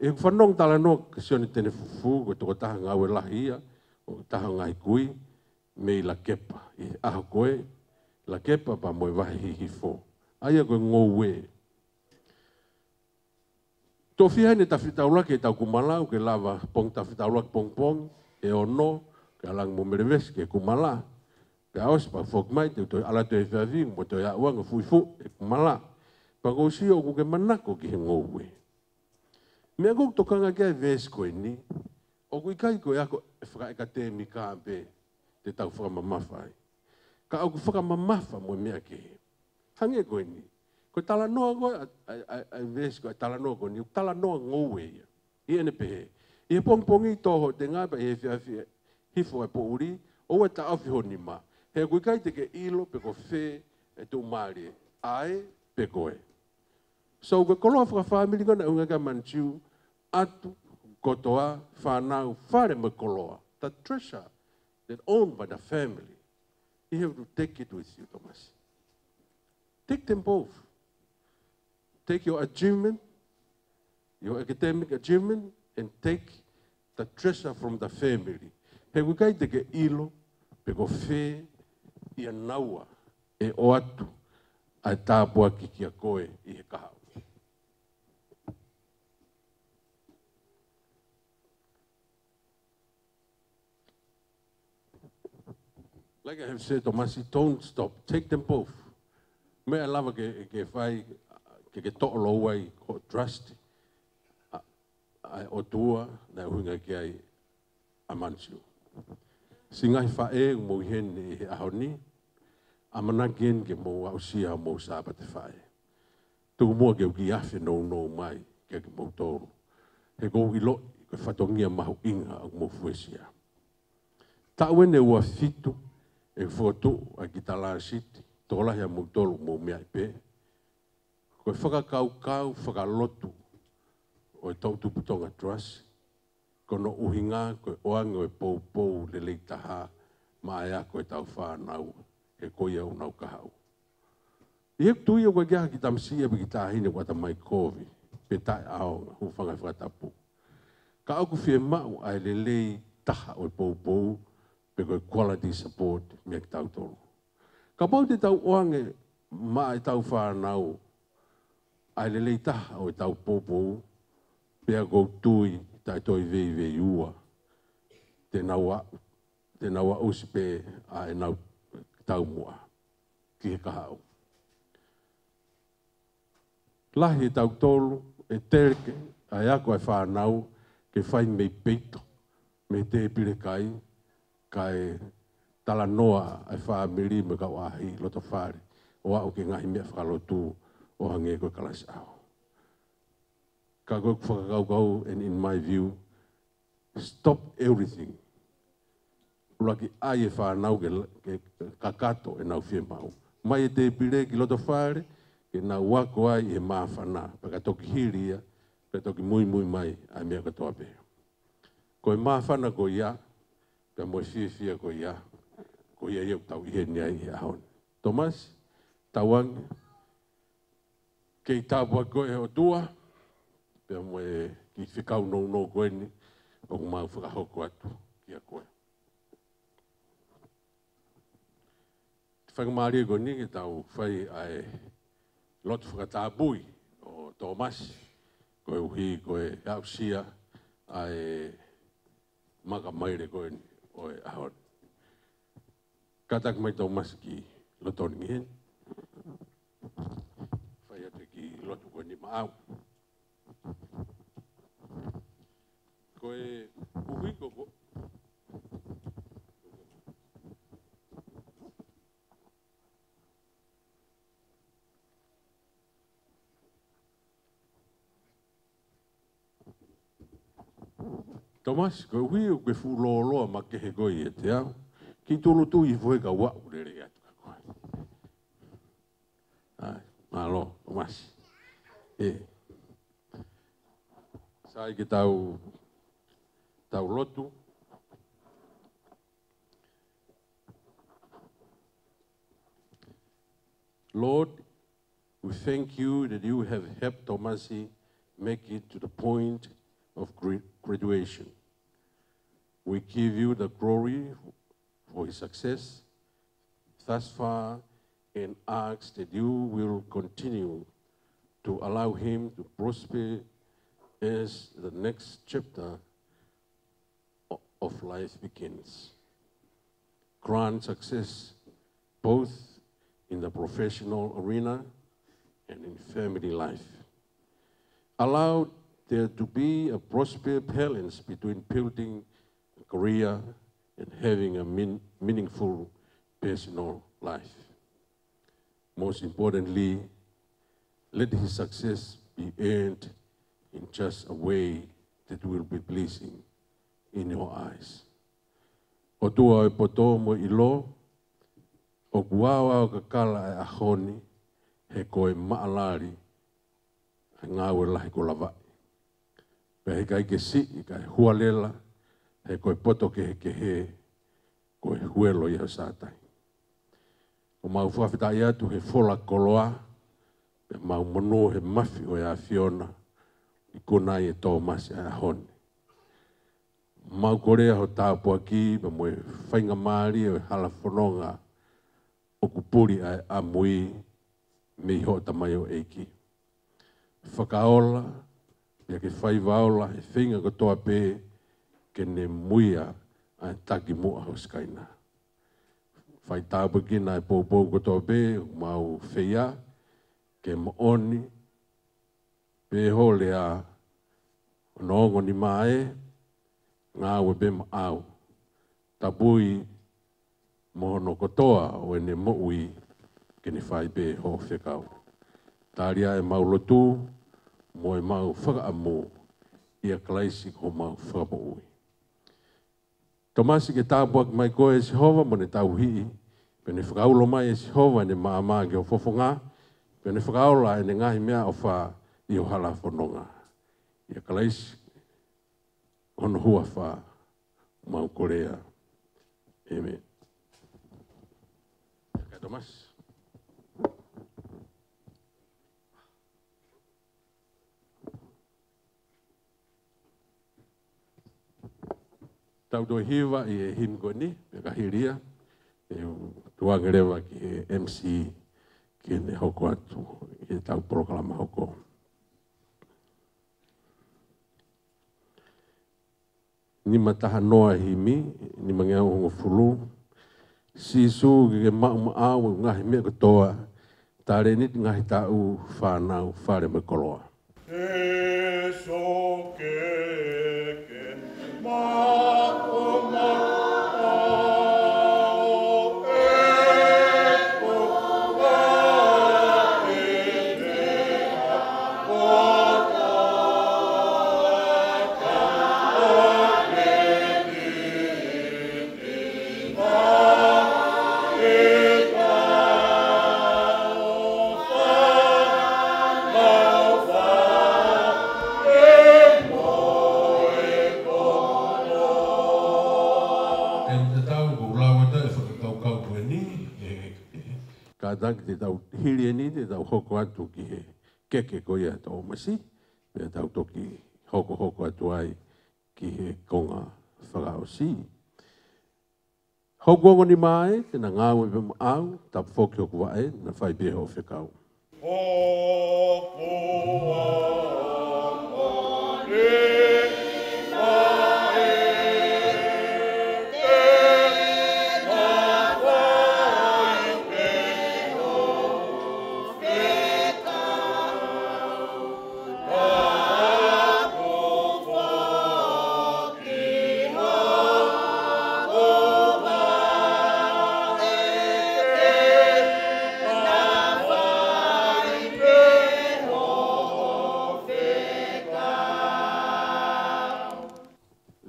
ʻOku fanongo talanoa kia Sione Tenefufū, ko e tokotaha ngāue lahi ia, ʻo taha ngaahi kui, mei Lakepa. ʻI he ʻaho ko ē, Lakepa pea mo e Vahe Hihifo. ʻA ia ko e ngoue. Toʻo fiha ʻene tafitaulaki ʻetau kumala, ʻoku ke lava pongi tafitaulaki pongipongi, ʻe ono, ke ʻalu ange mo Melevesi ki he kumala. Pea ʻosi pea foki mai, te u toe ʻalu atu he efiafi, mo toe aʻu ange fuifu, he kumala. Pea ʻoku ou sio ʻoku ke manako ki he ngoue. Meʻa ʻoku ou tokanga ki ai e veesi ko eni, ʻoku ʻikai ko e ako ʻe fakaʻekatēmika pē te tau fakamamafa ai. Ka ʻoku fakamamafa mo e meʻa kehe. Hangē ko eni. Ko e talanoa ko ē ʻa, ʻa, ʻa, ʻa e veesi ko ē, talanoa ko eni, talanoa ngoue ia. ʻI heʻene pehē, ʻi he pongipongi tō hoʻo tenga pea ʻi he efiafi hifo e poʻuli, ʻoua ʻe taʻofi ho nima. He ʻoku ʻikai te ke ʻilo pe ko fē e tuʻumālie, ʻa ē pe ko ē. So, ko e koloa fakafāmili ko ē naʻe ʻuhinga ki ai ʻa Mansiu, ʻatu, kotoa, fānau, fale mo e koloa. The treasure that owned by the family. You have to take it with you, Tōmasi. Take them both. Take your achievement, your academic achievement, and take the treasure from the family. He ʻoku ʻikai te ke ʻilo pe ko fē ia naua ʻe ʻoatu ʻa e tāpuaki kia koe ʻi he kahaʻu. Like I have said, Tōmasi, don't stop. Take them both. Meʻa ʻe lava ke, ke fai, ke, ke toʻo lōua ʻi hoʻo trust ʻa, ʻa e ʻOtua naʻe ʻuhinga ki ai ʻa Mansiu. Siʻi ngaahi faʻē ʻoku mou ʻi heni ʻi he ʻaho ni, ʻamanaki eni ke mou aʻusia homou Sāpate Faʻē. Tuku muʻa ke u kiʻi afe nounou mai kiate kimoutolu. He ʻoku ou ʻiloʻi ko e fatongia mahuʻinga ʻoku mou fuesia. Taʻu eni ʻe ua fitu ʻeku fokotuʻu ʻa e kiʻi talāsiti, tokolahi ʻa moutolu ʻoku mou meaʻi pē. Ko e fakakaukau fakalotu ʻo e Toʻu Tupu Tonga Trust, ko hono ʻuhinga ko e ʻoange ʻo e poupou lelei taha maʻa e ako ʻetau fānau, he ko ia ʻoku nau kahaʻu. ʻI heʻeku tui ʻoku ʻikai ke ʻi ai ha kiʻi tamasiʻi pe kiʻi taʻahine ʻoku ʻatamai kovi, pe taʻeʻaonga, hūfanga he fakatapu. Ka ʻoku fiemaʻu ʻa e lelei taha ʻo e poupou, pe ko e quality support, meia kitautolu. Kapau te tau ʻoange maʻa ʻetau fānau ʻa e lelei taha ʻo ʻetau poupou, pea ʻoku ou tui taʻe toe veiveiua, te nau a-, te nau aʻusia pē ʻa ʻenau taumuʻa ki he kahaʻu. Lahi ʻetautolu ʻe teleke ʻa e ako ʻa e fānau ke fai mei peito, mei he tēpile kai, kae talanoa ʻa e fāmili mo e kau ʻaʻahi ʻi loto fale, ʻo aʻu ki he ngaahi meʻa fakalotu ʻo hangē ko e kalasi ʻaho. Ka ko ʻeku fakakaukau, and in my view, stop everything. ʻUluaki ʻai e fānau ke, ke kakato ʻenau fiemaʻu. Mai e tēpile ki loto fale, ke nau ako ai he māfana, pea ka toki hili ia, pea toki muimui mai ʻa e meʻa kotoa pē. Ko e māfana ko ia, pea mo e fiefia ko ia, ko ia ia ʻoku tau ʻi heni ai he ʻaho ni. Tomasi, tauange, kei tāpuaki koe ʻe he ʻOtua, pea mo e kiʻi fekau nounou ko eni, ʻoku mau fakahoko atu kiate koe. Faingamālie ko eni ke tau fai ʻa e lotu fakatapui ʻo Tomasi, koeʻuhi ko e aʻusia ʻa e maka maile ko eni ʻo e ʻaho ni. Kātaki mai Tomasi ki loto ni heni. Fai atu e kiʻi lotu ko eni maʻau. Koeʻuhi ko, ko Tomasi, koeʻuhi ʻoku ke fuʻu lōloa makehe koe ʻiate au, kiʻi tūʻulutui hifo he kau aʻu lelei atu kia koe. ʻAi, mālō, Tomasi. ʻE. Sai ke tau, tau lotu. Lord, we thank you that you have helped Tomasi make it to the point of gra-, graduation. We give you the glory for his success thus far and ask that you will continue to allow him to prosper as the next chapter o-, of life begins. Grant success both in the professional arena and in family life. Allow there to be a prosperous balance between building a career and having a mean-, meaningful personal life. Most importantly, let his success be earned in just a way that will be pleasing in your eyes. ʻOtua ʻo e poto mo e ʻilo, ʻoku aoao kakala ʻa e ʻaho ni, he ko e maʻalali ʻa e ngāue lahi kuo lavaʻi. Pea heʻikai ke siʻi, kae hualela, he ko e poto kehekehe, ko e huelo ia ʻo Sātai. ʻOku mau fakafetaʻi atu he fola koloa, pea mau monū he mafi ʻo e ʻAfiona, ʻi he kuonga ʻo Tomasi ʻa e ʻaho ni. Mau kole ʻa hoʻo tāpuaki, pea mo e faingamālie ʻo e hala fononga ʻoku puli ʻa e ʻamui mei hoʻo tamaioʻeiki. Fakaola, pea ke faiva ola he feinga kotoa pē ke ne muia ʻa e taki muʻa ho sikaina. Fai tāpuekina ʻa e poupou kotoa pē ʻoku mau feia, ke moʻoni pē hoʻo lea, ʻo ongo ni mai, ngāue pē maʻau, tapui mo hono kotoa ʻo ʻene moʻui ke ne fai pē hoʻo fekau. Tali ʻa ʻemau lotu mo ʻemau fakaʻamu ʻia Kalaisi ko homau Fakamoʻui. Tomasi ke tāpuaki mai koe ʻe Sihova mo ne tauhi, pea ne fakaulo mai ʻe Sihova ʻene maama ki ho fofonga, pea ne fakaola ʻene ngaahi meʻaʻofa ʻi ho hala fononga. ʻIa Kalaisi, hono huafa, mau kole. ʻĒmeni. Kae Tomasi. Tau toe hiva ʻi he himi ko eni, pea ka hili ia, ʻe tuku ange leva ki he M C, ke ne hoko atu ʻi heʻetau polokalama hoko. Nima taha noa himi, nima ngeau hongofulu. Sīsū ke ke maʻu maʻau ʻa e ngaahi meʻa kotoa, talēniti, ngaahi taʻu, fānau, fale mo e koloa. Te tau hili eni, te tau hoko atu ki he keke ko ia ʻa Tōmasi, pea tau toki hokohoko atu ai ki he konga fakaʻosi. Hoku ongo nima ē, te na ngāue pē maʻau, tapu foki hoku vaʻe, na fai pē hoʻo fekau.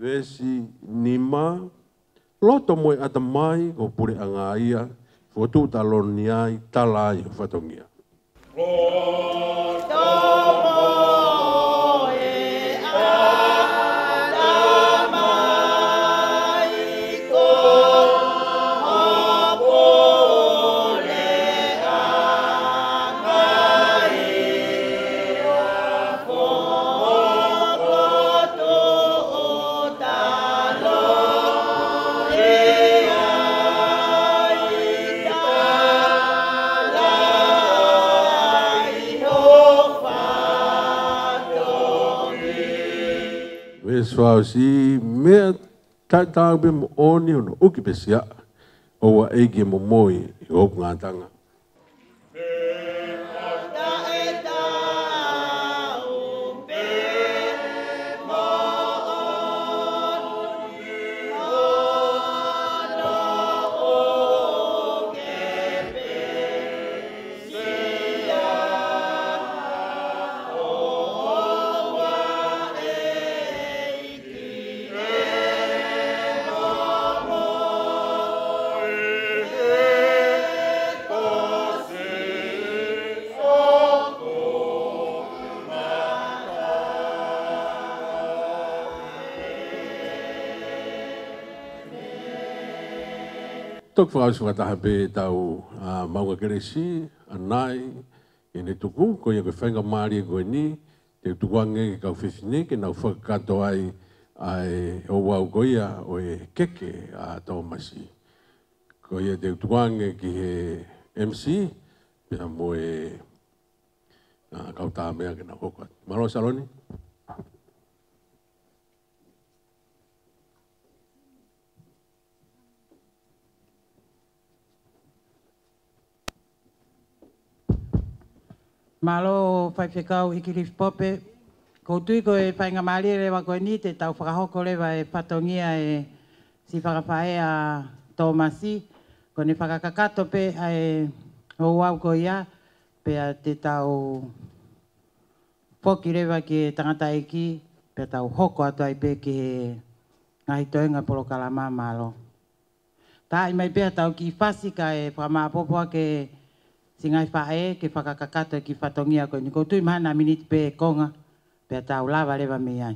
Veesi nima, loto mo e ʻatamai ko ho puleʻanga ia, fokotuʻu taloni ai, tala ai ho fatongia. Veesi fakaʻosi, meʻa taʻetaau pē moʻoni hono ʻuki pē siaʻa, ʻoua ʻe ʻikai momoi ʻi hoku ngataʻanga. Toki fakaʻosi fakataha pē ʻetau, ā, maʻunga kelesi, ʻanai, ʻene tuku, ko ia ko e faingamālie ko eni, te u tukuange ki he kau fefine ke nau fakakakato ai ʻa e ouau ko ia ʻo e keke ʻa Tōmasi. Ko ia te u tukuange ki he M C, pea mo e, ā, kau tā meʻa ke nau hoko atu. Mālō Saloni. Mālō Faifekau ʻIkilifi Pope. ʻOku ou tui ko e faingamālie leva ko eni te tau fakahoko leva e fatongia ʻa e siʻi fakafaʻē ʻa Tōmasi. Ko ʻene fakakakato pē ʻa e ouau ko ia, pea te tau foki leva ki he tangataʻeiki, pea tau hoko atu ai pē ki he ngaahi toenga polokalama. Mālō. Taaʻi mai pē ʻetau kiʻi fasi kae fakamāʻopoʻopo ʻaki e siʻi ngaahi faʻē ke fakakakato e kiʻi fatongia ko eni. ʻOku ou tui mahalo ʻe miniti pē ʻe konga, pea tau lava leva mei ai.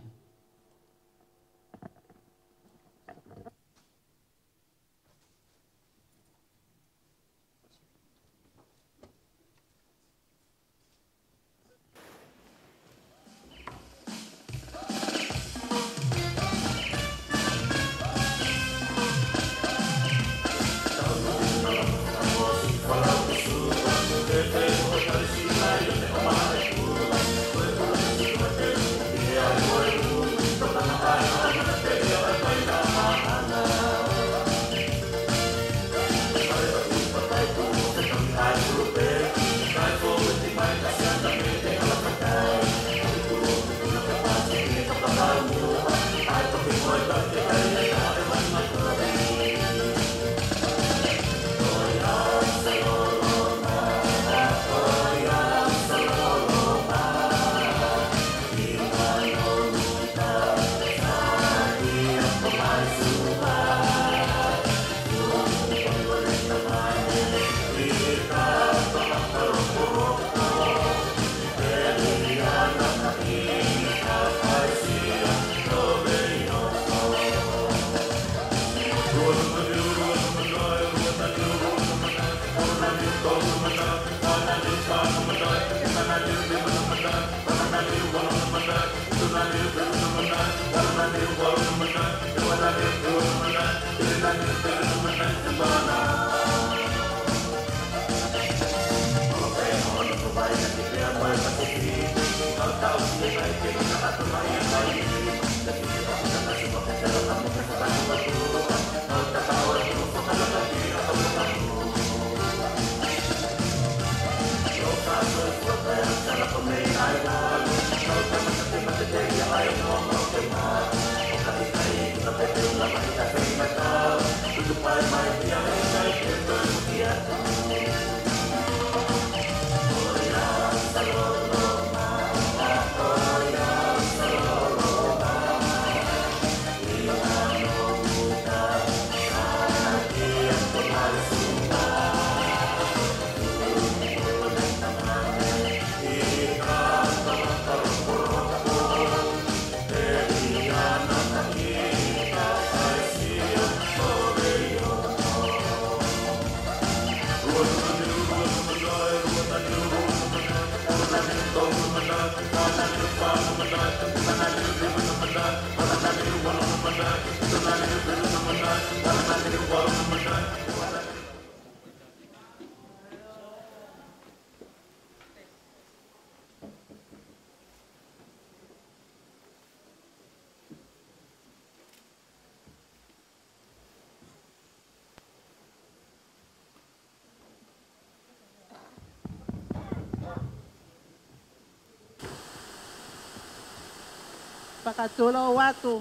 Fakatulou atu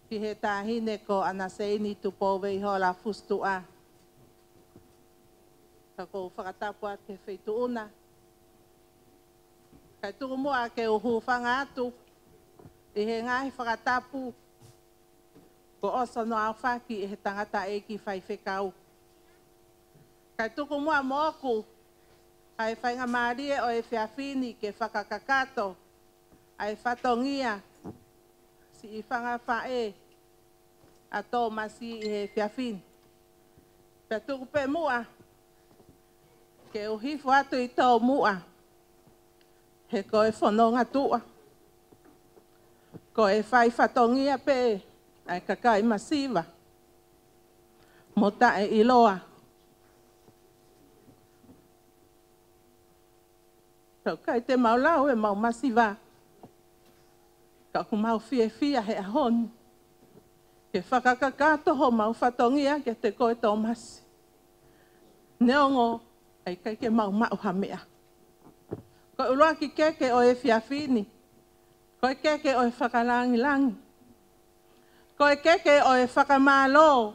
ki he taʻahine ko ʻAna Seini Tupou Veihola Fusitua. Ka ʻoku ou fakatapu atu ki he feituʻu na. Kae tuku muʻa ke u hūfanga atu ʻi he ngaahi fakatapu kuo ʻosi hono aofaki ʻe he tangataʻeiki faifekau. Kae tuku muʻa moʻoku ʻa e faingamālie ʻo e efiafi ni ke fakakakato ʻa e fatongia siʻi fanga faʻē ʻa Tōmasi ʻi he efiafi ni. Pea tuku pē muʻa ke u hifo atu ʻi tōmuʻa, he ko e fononga tuʻa, ko e fai fatongia pē ʻa e kakai masiva mo taʻeʻiloa. Ka ʻoku ʻikai te mau lau ʻemau masiva, ka ʻoku mau fiefia he ʻaho ni ke fakakakato homau fatongia kiate koe Tōmasi, neongo ʻa e ʻikai ke mau maʻu ha meʻa. Ko e ʻuluaki keke ʻo e efiafi ni, ko e keke ʻo e fakalāngilangi, ko e keke ʻo e fakamālō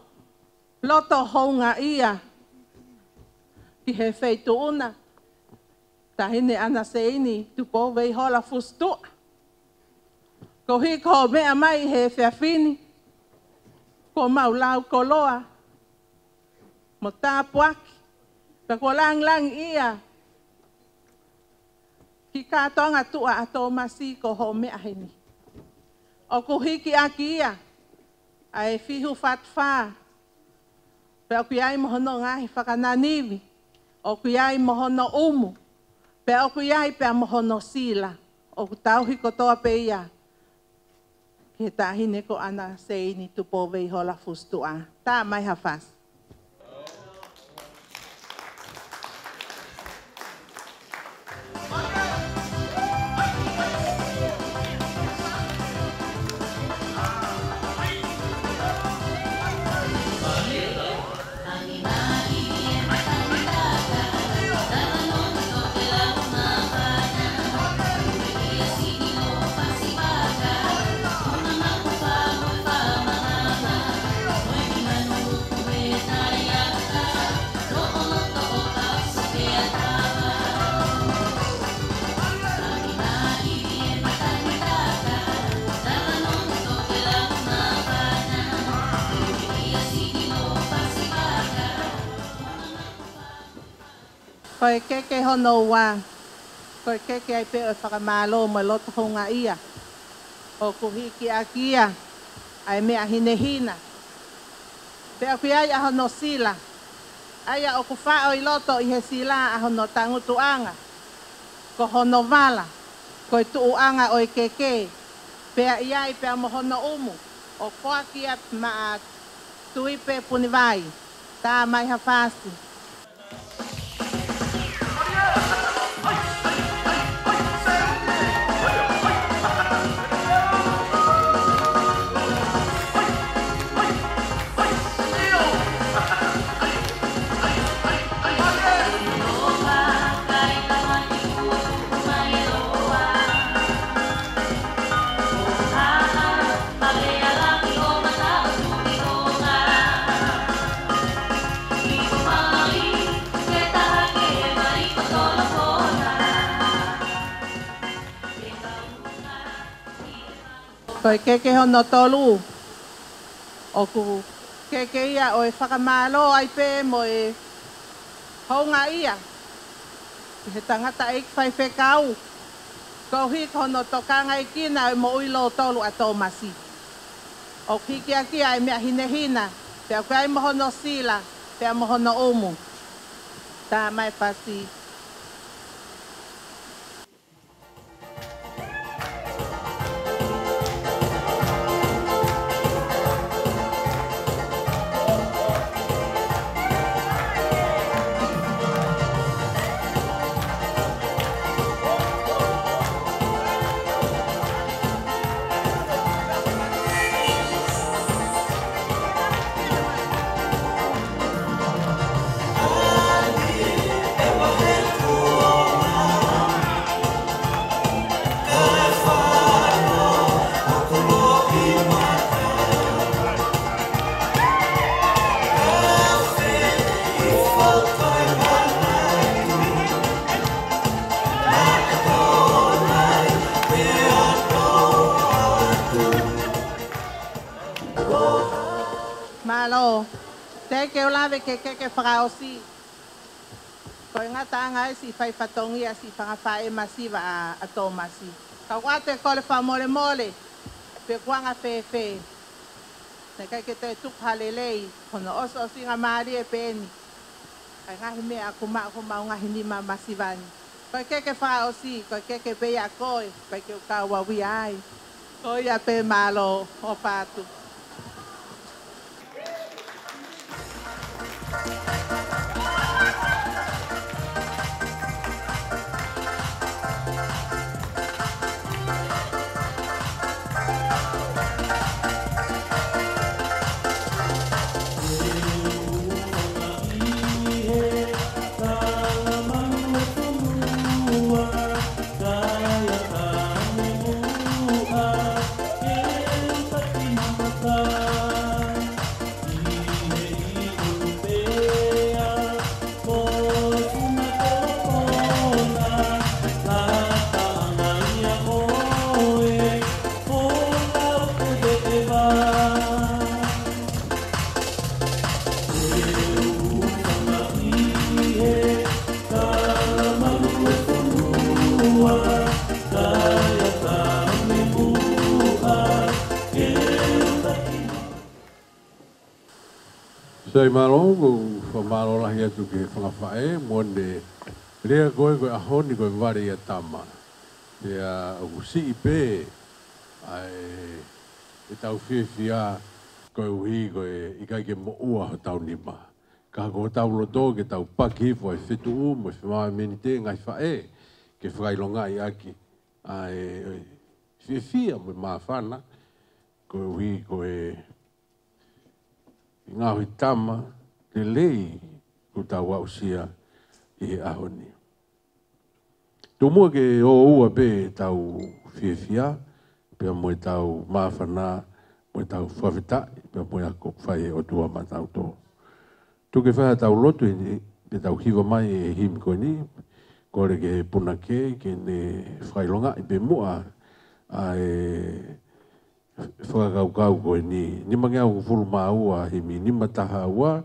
loto houngaʻia ki he feituʻu na, taʻahine ʻAna Seini Tupou Veihola Fusitua. Koeʻuhi ko hoʻo meʻa mai he efiafi ni, kuo mau lau koloa mo tāpuaki, pea kuo lāngilangiʻia ki he kātoanga tuʻa ʻa Tōmasi ko hoʻo meʻa heni. ʻOku hiki ʻaki ia ʻa e fihu fatu fā, pea ʻoku ʻi ai mo hono ngaahi fakananivi, ʻoku ʻi ai mo hono ʻumu, pea ʻoku ʻi ai pea mo hono sila. ʻOku tauhi kotoa pē ia ki he taʻahine ko ʻAna Seini Tupou Veihola Fusitua. Tā mai ha fasi. Ko e keke hono ua, ko e keke ai pē ʻo e fakamālō mo e loto houngaʻia. ʻOku hiki ʻaki ia ʻa e meʻa hinehina, pea ʻoku ʻi ai ʻa hono sila, ʻa ia ʻoku faʻo ʻi loto ʻi he sila ʻa hono tangutuʻanga, ko hono vala, ko e tuʻuʻanga ʻo e keke, pea ʻi ai pea mo hono ʻumu, ʻo foaki ia maʻa Tuipe Punivai. Tā mai ha fasi. Ko e keke hono tolu, ʻoku keke ia ʻo e fakamālō ai pē mo e houngaʻia ki he tangataʻeiki faifekau, koeʻuhi ko hono tokangaekina ʻo e moʻui lōtolu ʻa Tōmasi. ʻOku hiki ʻaki ia ʻa e meʻa hinehina, pea ʻoku ʻi ai mo hono sila, pea mo hono ʻumu. Tā mai fasi. Mālō, teʻeki ke u lave ki he keke fakaʻosi. Ko e ngataʻanga ʻa e siʻi fai fatongia siʻi fanga faʻē masiva ʻa, ʻa Tōmasi. Ka ʻoku ou kole fakamolemole, pe ʻoku anga fēfē. Naʻe ʻikai ke toe tuku ha lelei, ko hono ʻosiʻosingamālie pē eni. ʻA e ngaahi meʻa ʻoku maʻu ko homau ngaahi nima masiva ni. Ko e keke fakaʻosi, ko e keke pē ia ʻa koe, ʻikai ke u kau au ia ai. Ko ia pē, mālō, ʻofa atu. Sai, mālō, ʻoku ou fakamālō lahi atu ki he fanga faʻē, moʻoni e lea ko ē ko e ʻaho ni ko e vale ia tama. Pea ʻoku siʻi pē ʻa e, ʻetau fiefia koeʻuhi ko e ʻikai ke moʻua hotau nima. Ka ko hotau loto ke tau paki hifo ʻa e fetuʻu mo e femāmenite ngaahi faʻē ke fakaʻilongaʻi ʻaki ʻa e, ʻa e fiefia mo e māfana koeʻuhi ko e ngaohi tama lelei kuo tau aʻusia ʻi he ʻaho ni. Tomuʻa ke ʻoua pē ʻetau fiefia, pea mo ʻetau māfana, mo ʻetau fakafetaʻi, pea mo e ako fai ʻe he ʻOtua maʻatautolu. Tuku ke fai haʻatau lotu ʻi he, pea tau hiva mai e himi ko eni, kole ki he punake, ke ne fakaʻilongaʻi pē muʻa ʻa e fakakaukau ko eni. Nimangeau hongofulu mā ua, himi nima taha ua,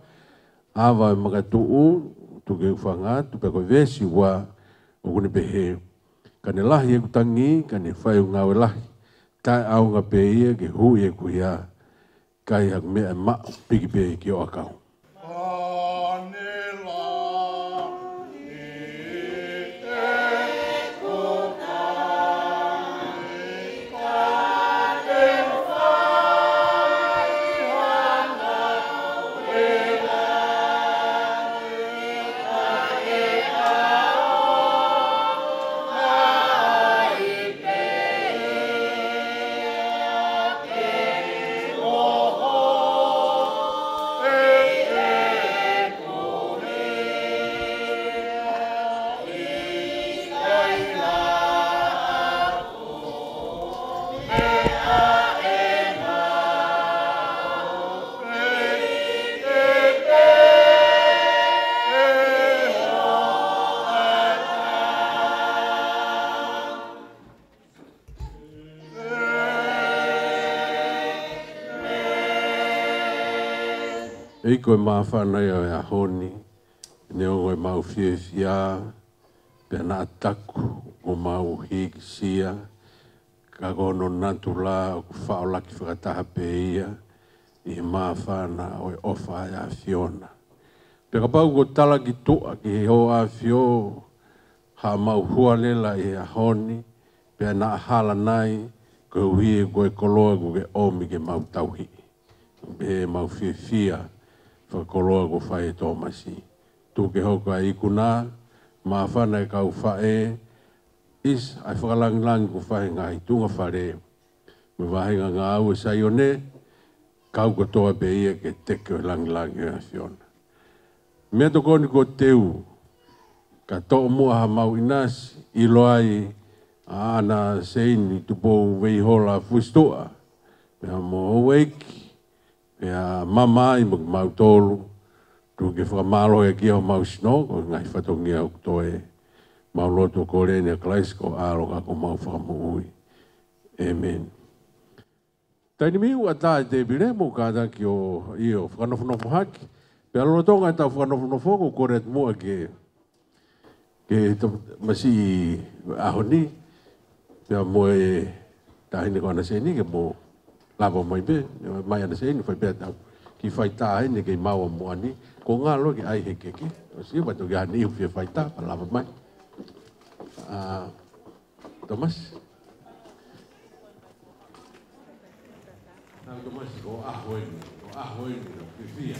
ʻAva e makatuʻu, tuku ke u hanga atu, pea ko e veesi ua, ʻoku ne pehē: Ka ne lahi ʻeku tangi, ka ne fai ʻeku ngāue lahi, taʻeʻaonga pē ia ke huʻi ʻeku hia, ʻikai haku meʻa ʻe maʻu, piki pē ki ho ʻakau. ʻEiki, ko e māfana ia ʻo e ʻaho ni, neongo ʻemau fiefia, pea naʻa taku ʻoku mau hīkisia, ka ko hono natula ʻoku faʻolaki fakataha pē ia ʻi he māfana ʻo e ʻofa ʻa e ʻAfiona. Pea kapau kuo talaki tuʻa ki he Hoʻo ʻAfio haʻamau hualela ʻi he ʻaho ni, pea naʻa hala nai, koeʻuhi ko e koloa kuo ke ʻomi ke mau tauhi. Pea mau fiefia fakakoloa kuo fai ʻe Tōmasi. Tuku ke hoko ʻa e ikuna, māfana e kau faʻē, ʻisa ʻa e fakalangilangi kuo fai he ngaahi tuʻunga fale mo e vahenga ngāue ʻi Saione, kau kotoa pē ia ke teke ʻo e langilangi ʻo e ʻAfiona. Meʻatokoni kuo teu, ka toʻo muʻa haʻamau ʻinasi, ʻilo ai ʻa ʻAna Seini Tupou Veihola Fusituʻa, pea mo Houʻeiki, pea mamahi mo kimautolu, tuku ke fakamālohiʻaki homau sino, ko e ngaahi fatongia ʻoku toe. Mau lotu ʻo kole ni ʻia Kalaisi ko ho ʻAlo ka ko homau Fakamoʻui. ʻĒmeni. Taimi ni ʻoku ʻatā e tēpile mo kātaki ʻo, ʻio, fakanofonofo hake. Pea lolotonga ʻetau fakanofonofo, ʻoku ou kole atu muʻa ke, ke to-, masiʻi ʻaho ni, pea mo e taʻahine ko ʻAna Seni ke mo lava mai pē, mai ʻAna Seni, fai pē ʻetau kiʻi faitā heni kei maua muʻa ni, ko ngalo ke ʻai he keke, ʻosi, pea toki ʻai ha niʻihi ʻoku fie faitā, pea lava mai. ʻA, Thomas. Nau Thomas, ko e ʻaho eni, ko e ʻaho eni, ko e fiefia.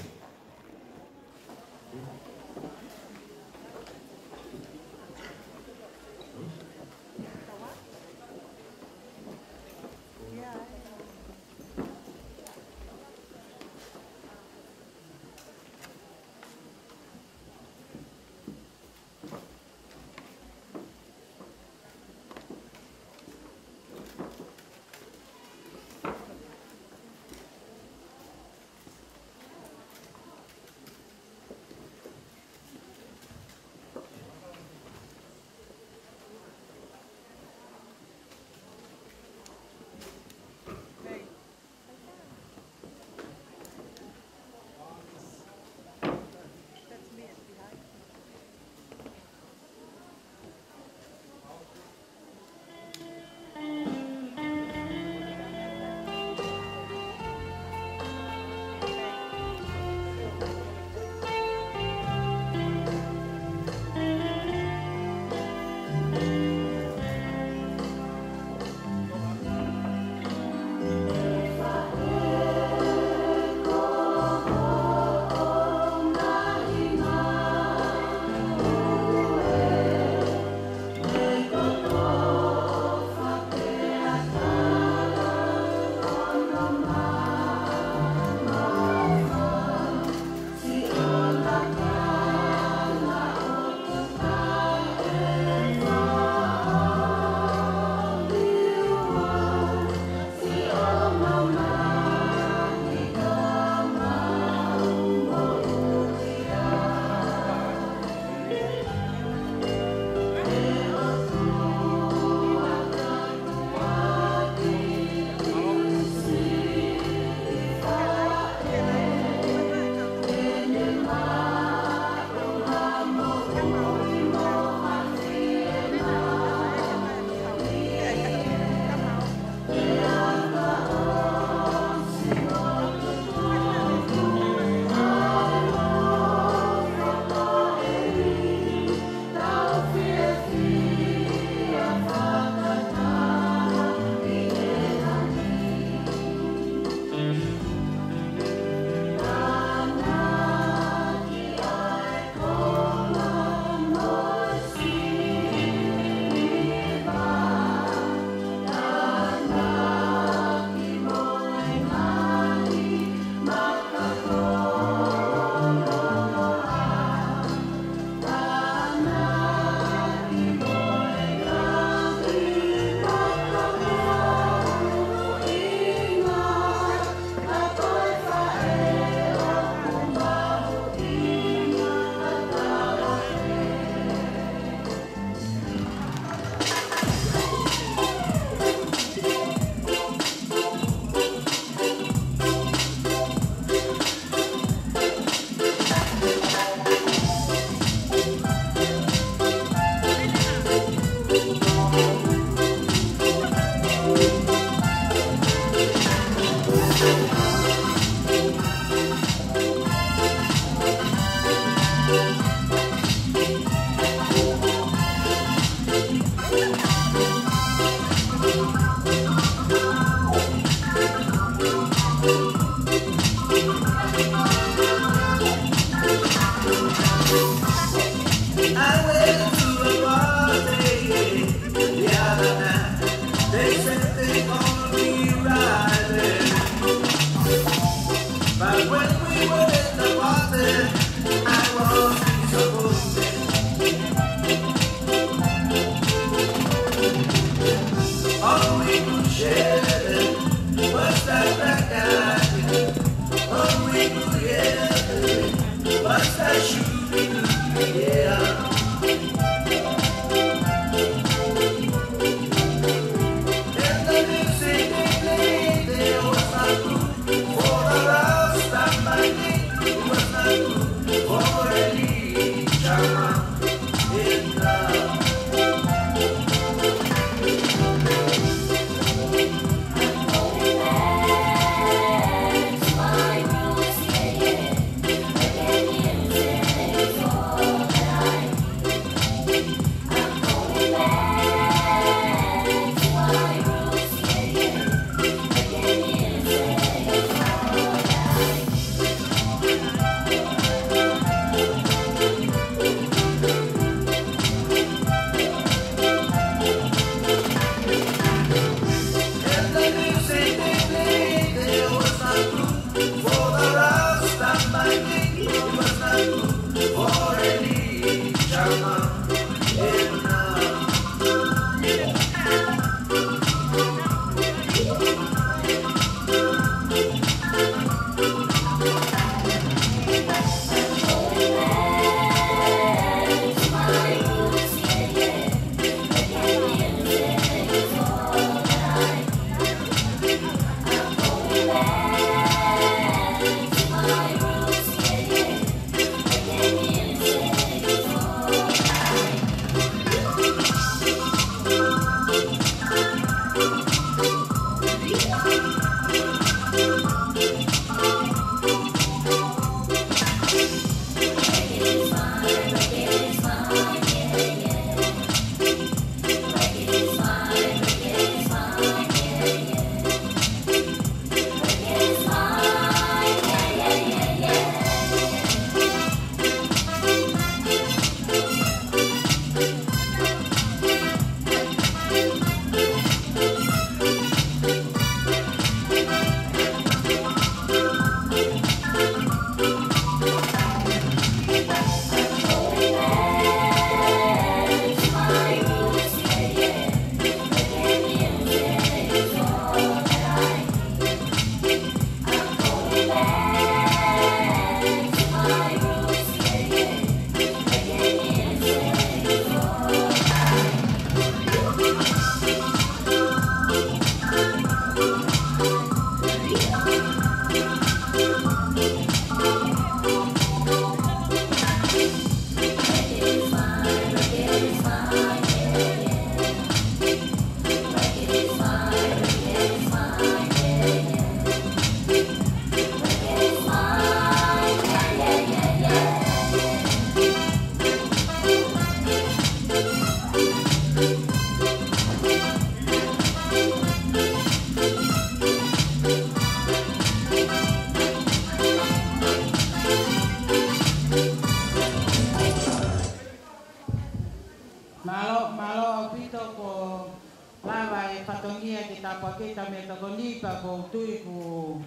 ke tāpuakiʻi ʻetau meʻatokoni pea ʻoku ou tui ʻoku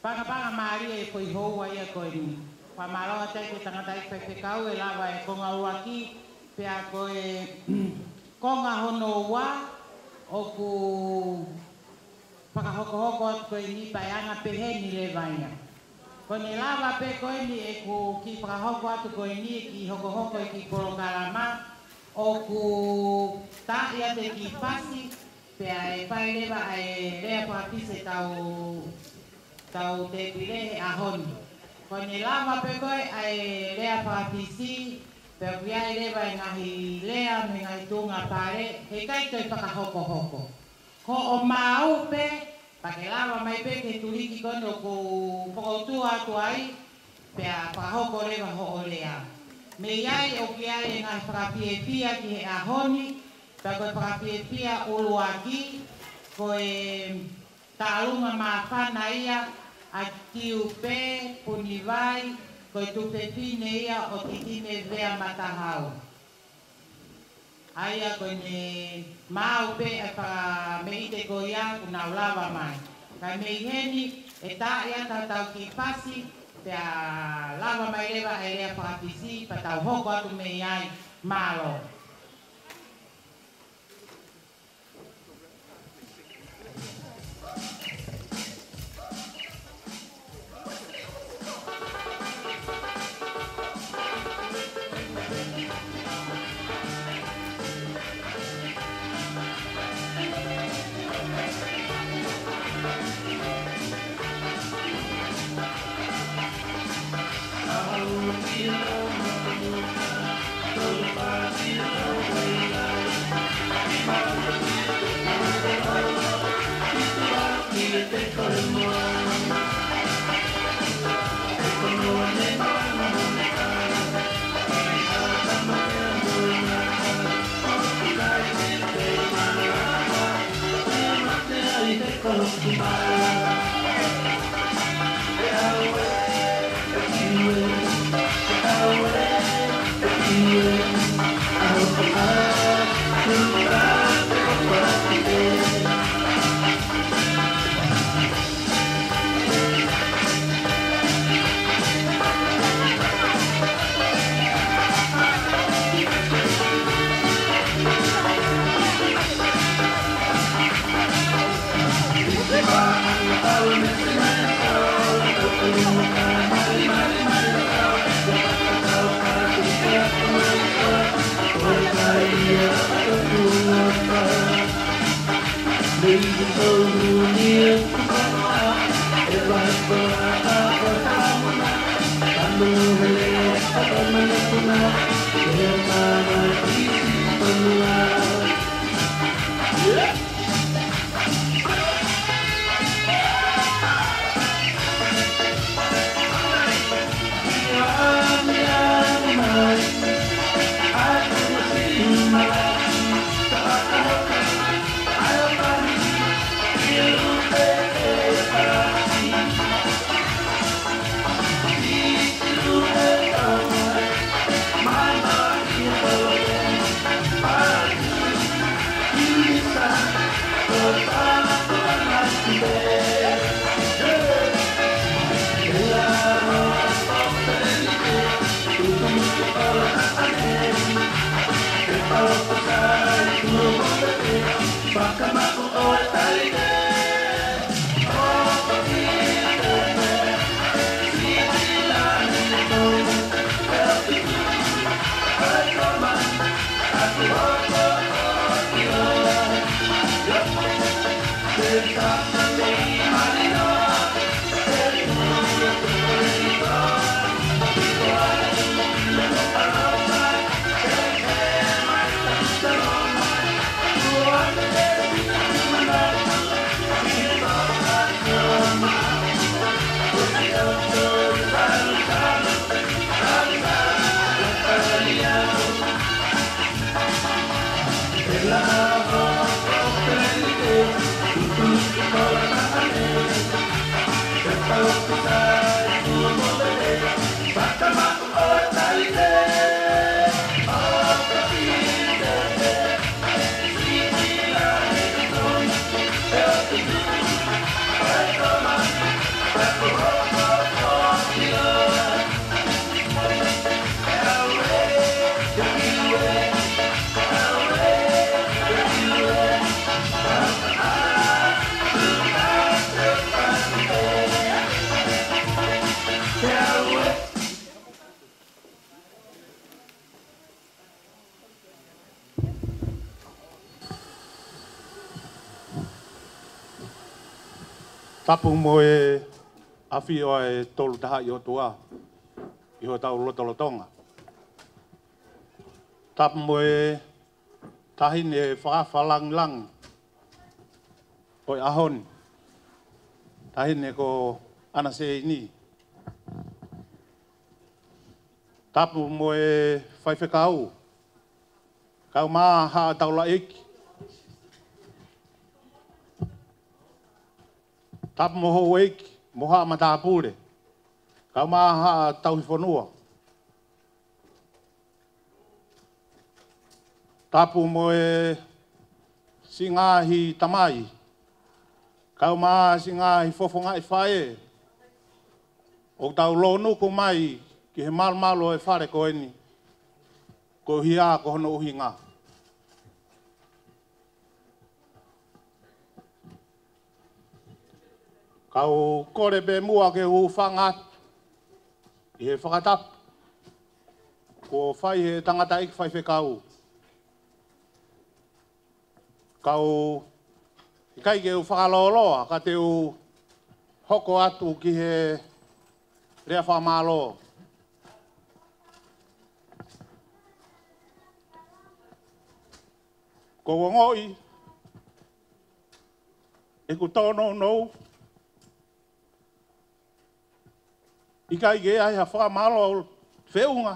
pangapanga mālie e foʻi houa ia ko eni. Fakamālō atu ki he tangataʻeiki faifekau ʻe lava e konga ʻuluaki, pea ko e konga hono ua ʻoku fakahokohoko atu ko eni pea ʻe anga pehē ni leva ia. Ko ʻene lava pē ko eni ʻeku kiʻi fakahoko atu ko eni e kiʻi hokohoko e kiʻi polokalama ʻoku taaʻi atu e kiʻi fasi, pea ʻe fai leva ʻa e lea fakafisi ʻetau, ʻetau tēpile he ʻaho ni. Ko ʻene lava pē ko ē ʻa e lea fakafisi, pea ʻoku ʻi ai leva e ngaahi lea mei he ngaahi tuʻunga pale, heʻikai toe fakahokohoko. Ko hoʻo maau pē, pea ke lava mai pē ki he tuliki ko eni ʻoku ou fokotuʻu atu ai, pea fakahoko leva hoʻo lea. Mei ai ʻoku ʻi ai e ngaahi fakafiefia ki he ʻaho ni, pea ko e fakafiefia ʻuluaki, ko e tālunga māfana ia ʻa Tiupe Punivai, ko e tuofefine ia ʻo Titine Vea Matahau. ʻA ia ko ʻene maau pē ʻa e fakameʻite ko ia kuo nau lava mai. Kae mei heni ʻe taaʻi atu haʻatau kiʻi fasi, pea lava mai leva e lea fakafisi, pea tau hoko atu mei ai. Mālō. Tapu mo e ʻafio ʻa e Tolu Tahaʻi ʻOtua ʻi hotau lotolotonga. Tapu mo e taʻahine fakafalangilangi ʻo e ʻaho ni, taʻahine ko ʻAna Seini. Tapu mo e faifekau, kae ʻumaʻā haʻa taulaʻeiki. Tapu mo houʻeiki, mo haʻa matāpule, kae ʻumaʻā haʻa tauhi fonua. Tapu mo e siʻi ngaahi tamai, kae ʻumaʻā siʻi ngaahi fofongaʻi faʻē ʻoku tau lōnuku mai ki he malumalu ʻo e fale ko eni, koeʻuhi ko hono ʻuhinga. Kau kole pē muʻa ke u hūfanga atu ʻi he fakatapu kuo fai he tangataʻeiki faifekau. Kau ʻikai ke u fakalōloa, ka te u hoko atu ki he lea fakamālō. Ko u ongoʻi ʻeku tōnounou, ʻikai ke ʻi ai ha fakamālō feʻunga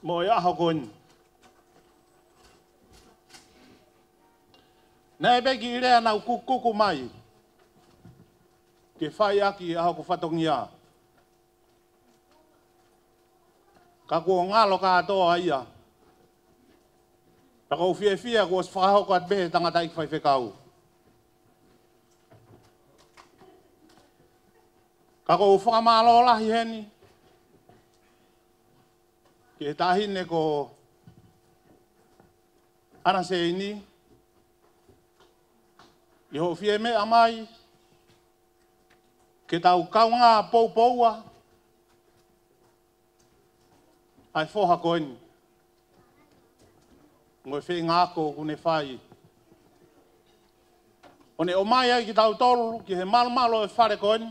mo e ʻaho ko eni. Naʻe pē kiʻi lea naʻa ku kuku mai ke fai ʻaki ʻa hoku fatongia. Ka kuo ngalo kātoa ia. Pea ʻoku ou fiefia kuo ʻosi fakahoko atu pē he tangataʻeiki faifekau. Ka ʻoku ou fakamālō lahi heni ki he taʻahine ko ʻAna Seini, ʻi hoʻo fie meʻa mai ke tau kaungā poupoua ʻa e foha ko eni mo e feinga ako ʻoku ne fai, ʻo ne ʻomai ai kitautolu ki he malumalu ʻo e fale ko eni,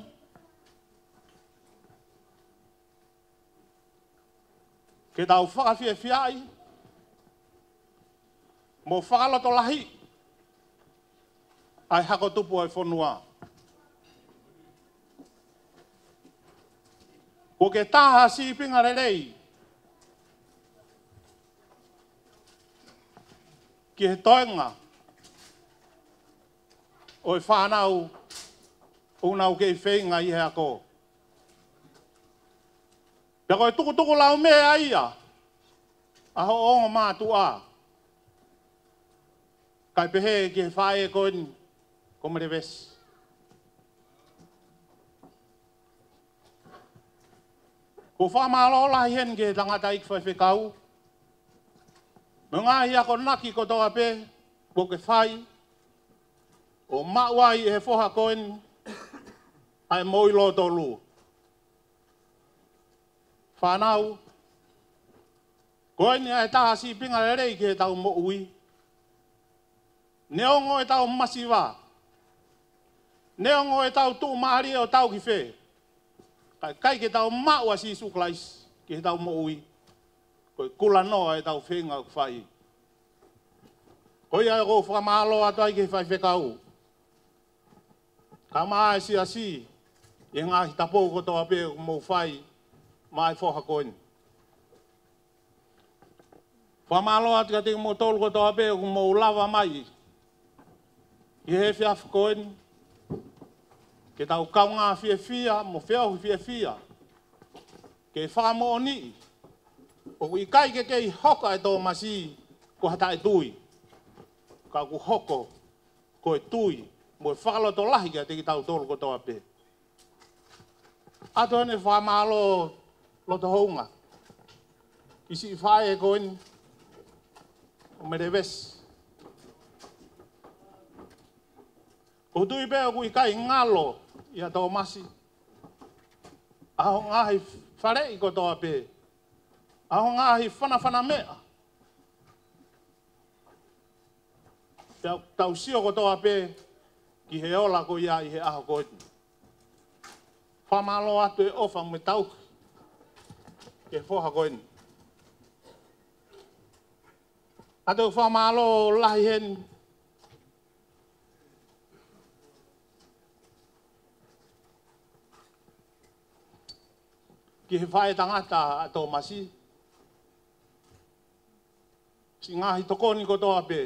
ke tau fakafiefiaʻi mo fakalotolahiʻi ʻa e hako tupu ʻo e fonua. Kuo ke tā ha sīpinga lelei ki he toenga ʻo e fānau ʻoku nau kei feinga ʻi he ako. Pea ko e tukutuku laumeʻa ia ʻa hoʻo ongo mātuʻa, kae pehē ki he faʻē ko eni ko Melevesi. ʻOku ou fakamālō lahi heni ki he tangataʻeiki faifekau mo e ngaahi akonaki kotoa pē kuo ke fai ʻo maʻu ai ʻe he foha ko eni ʻa e moʻui lōtolu. Fānau, ko eni ʻa e taha sīpinga lelei ki heʻetau moʻui. Neongo ʻetau masiva, neongo ʻetau tuʻumālie ʻo tau ki fē, ka ʻikai ke tau maʻu ʻa Sīsū Kalaisi ki heʻetau moʻui, ko e kulanoa ʻetau feinga ʻoku fai. Ko ia ʻoku ou fakamālō atu ai ki he faifekau, kae ʻumaʻā e siasi, ʻi he ngaahi tapou kotoa pē ʻoku mou fai maʻa e foha ko eni. Fakamālō atu kiate kimoutolu kotoa pē ʻoku mou lava mai ʻi he efiafi ko eni ke tau kaungā fiefia mo feohi fiefia, ke fakamoʻoniʻi ʻoku ʻikai ke kei hoko ʻa e Tōmasi ko ha taʻetui, ka ʻoku hoko ko e tui mo e fakalotolahi kiate kitautolu kotoa pē. ʻOatu eni e fakamālō loto hounga ki siʻi faʻē ko eni ʻo Melevesi. ʻOku ou tui pē ʻoku ʻikai ngalo ʻia Tōmasi ʻa hoʻo ngaahi faleʻi kotoa pē, ʻa hoʻo ngaahi fanafana meʻa, Tau, tau sio kotoa pē ki he ola ko ia ʻi he ʻaho ko eni. Fakamālō atu e ʻofa mo e tauhi ki he foha ko eni. ʻA e fakamālō lahi heni ki he faʻētangata ʻa Tōmasi. Siʻi ngaahi tokoni kotoa pē,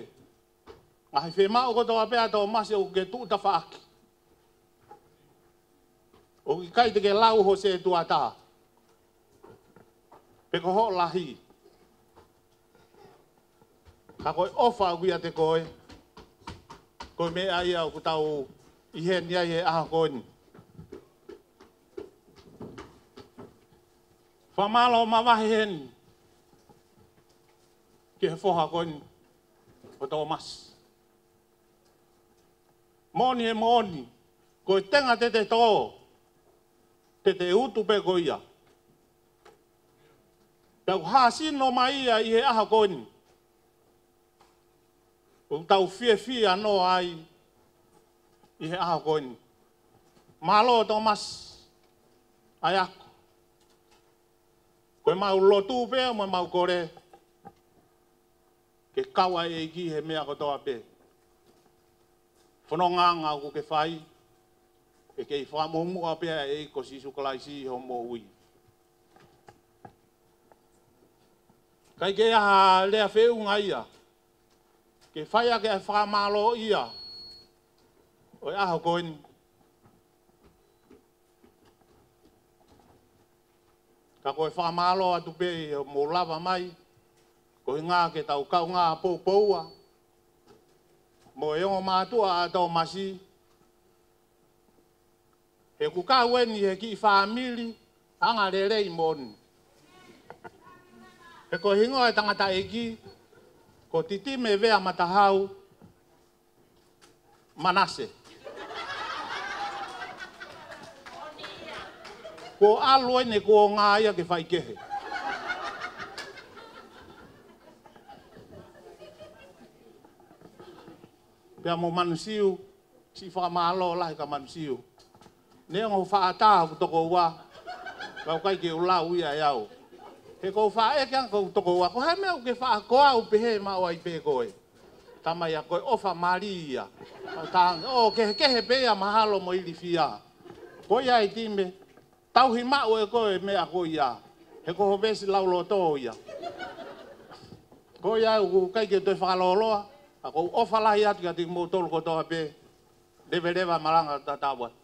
ngaahi fiemaʻu kotoa pē ʻa Tōmasi ʻoku ke tuʻu tafaʻaki. ʻOku ʻikai te ke lau ho sētuata pe ko hoʻo lahi. Ka ko e ʻofa ʻoku ʻiate koe, ko e meʻa ia ʻoku tau ʻi heni ai he ʻaho ko eni. Fakamālō mavahe heni ki he foha ko eni ʻo Tōmasi. Moʻoni e moʻoni, ko e tenga te te tō, te te utu pē ko ia. Tau hāsino mai ia ʻi he ʻaho ko eni. ʻOku tau fiefia noa ai ʻi he ʻaho ko eni. Mālō Tōmasi, ʻa e ako. Ko e mau lotu pē mo e mau kole ke kau ʻa e ʻEiki he meʻa kotoa pē. Fonongaʻanga ʻoku ke fai, ʻe kei fakamuʻomuʻa pē ʻa e ʻEiki ko Sīsū Kalaisi ʻi hoʻo moʻui. ʻIkai ke ʻi ai ha lea feʻunga ia ke fai ʻaki ʻa e fakamālōʻia ʻo e ʻaho ko eni. Ka ko e fakamālō atu pē ʻi hoʻomou lava mai, koeʻuhinga ke tau kaungā poupoua mo e ongo mātuʻa ʻa Tōmasi, he ʻoku kau eni he kiʻi fāmili angalelei moʻoni. He ko e hingoa e tangataʻeiki, ko Titime Vea Matahau Manase. Kuo ʻalu eni kuo ngā ia ke faikehe. Pea mo Manusiu, siʻi fakamālō lahi kia Manusiu. Neongo faʻa tā hoku tokoua, ka ʻoku ʻikai ke u lau ia ʻe au. He ʻoku ou faʻa ʻeke ange ki hoku tokoua, ko e hā e meʻa ʻoku ke faʻa koau pehē maʻu ai pē koe? Tamai, ko e ʻofa mali ia. ʻO tā, ʻo kehekehe pē ia mahalo mo ilifia. Ko ia ʻe Titime, tauhi maʻu ʻe koe e meʻa ko ia. He ko hoʻo veesi lauloto ia. Ko ia ʻoku ʻikai ke u toe fakalōloa, ka ʻoku ou ʻofa lahi atu kiate kimoutolu kotoa pē. Leveleva malanga tatau atu.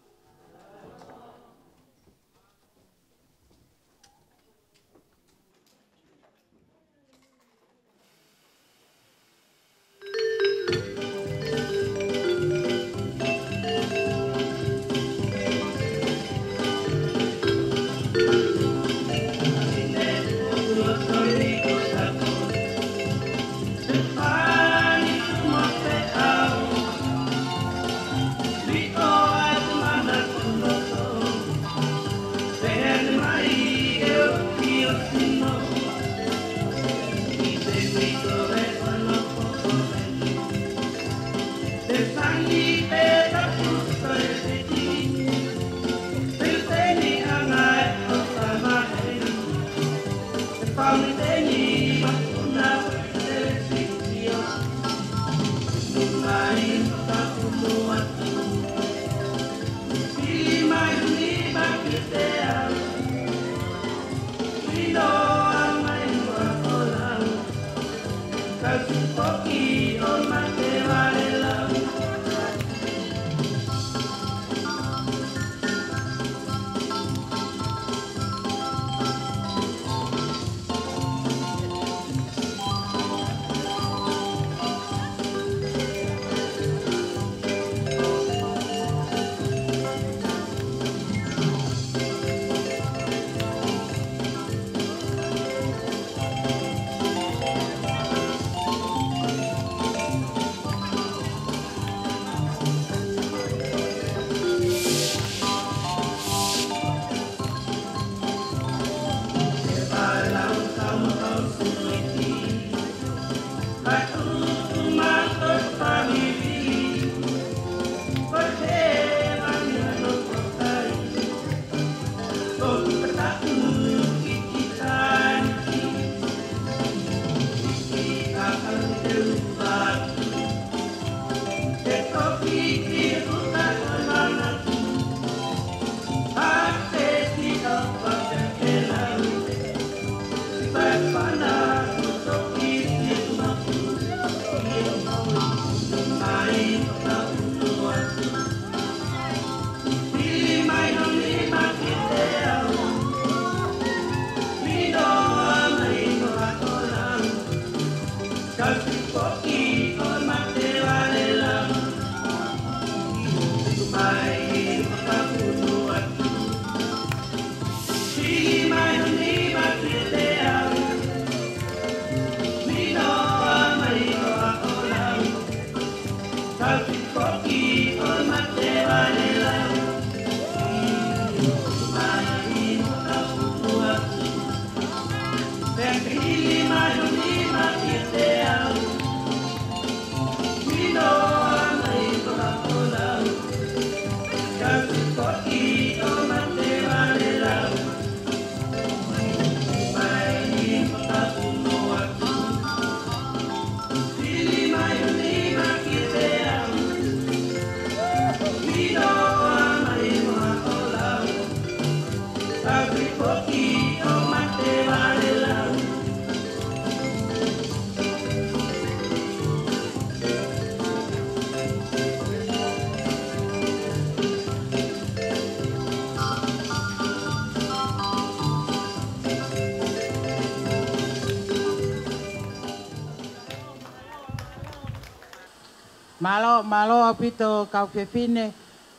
Mālō, mālō ʻaupito kau fefine.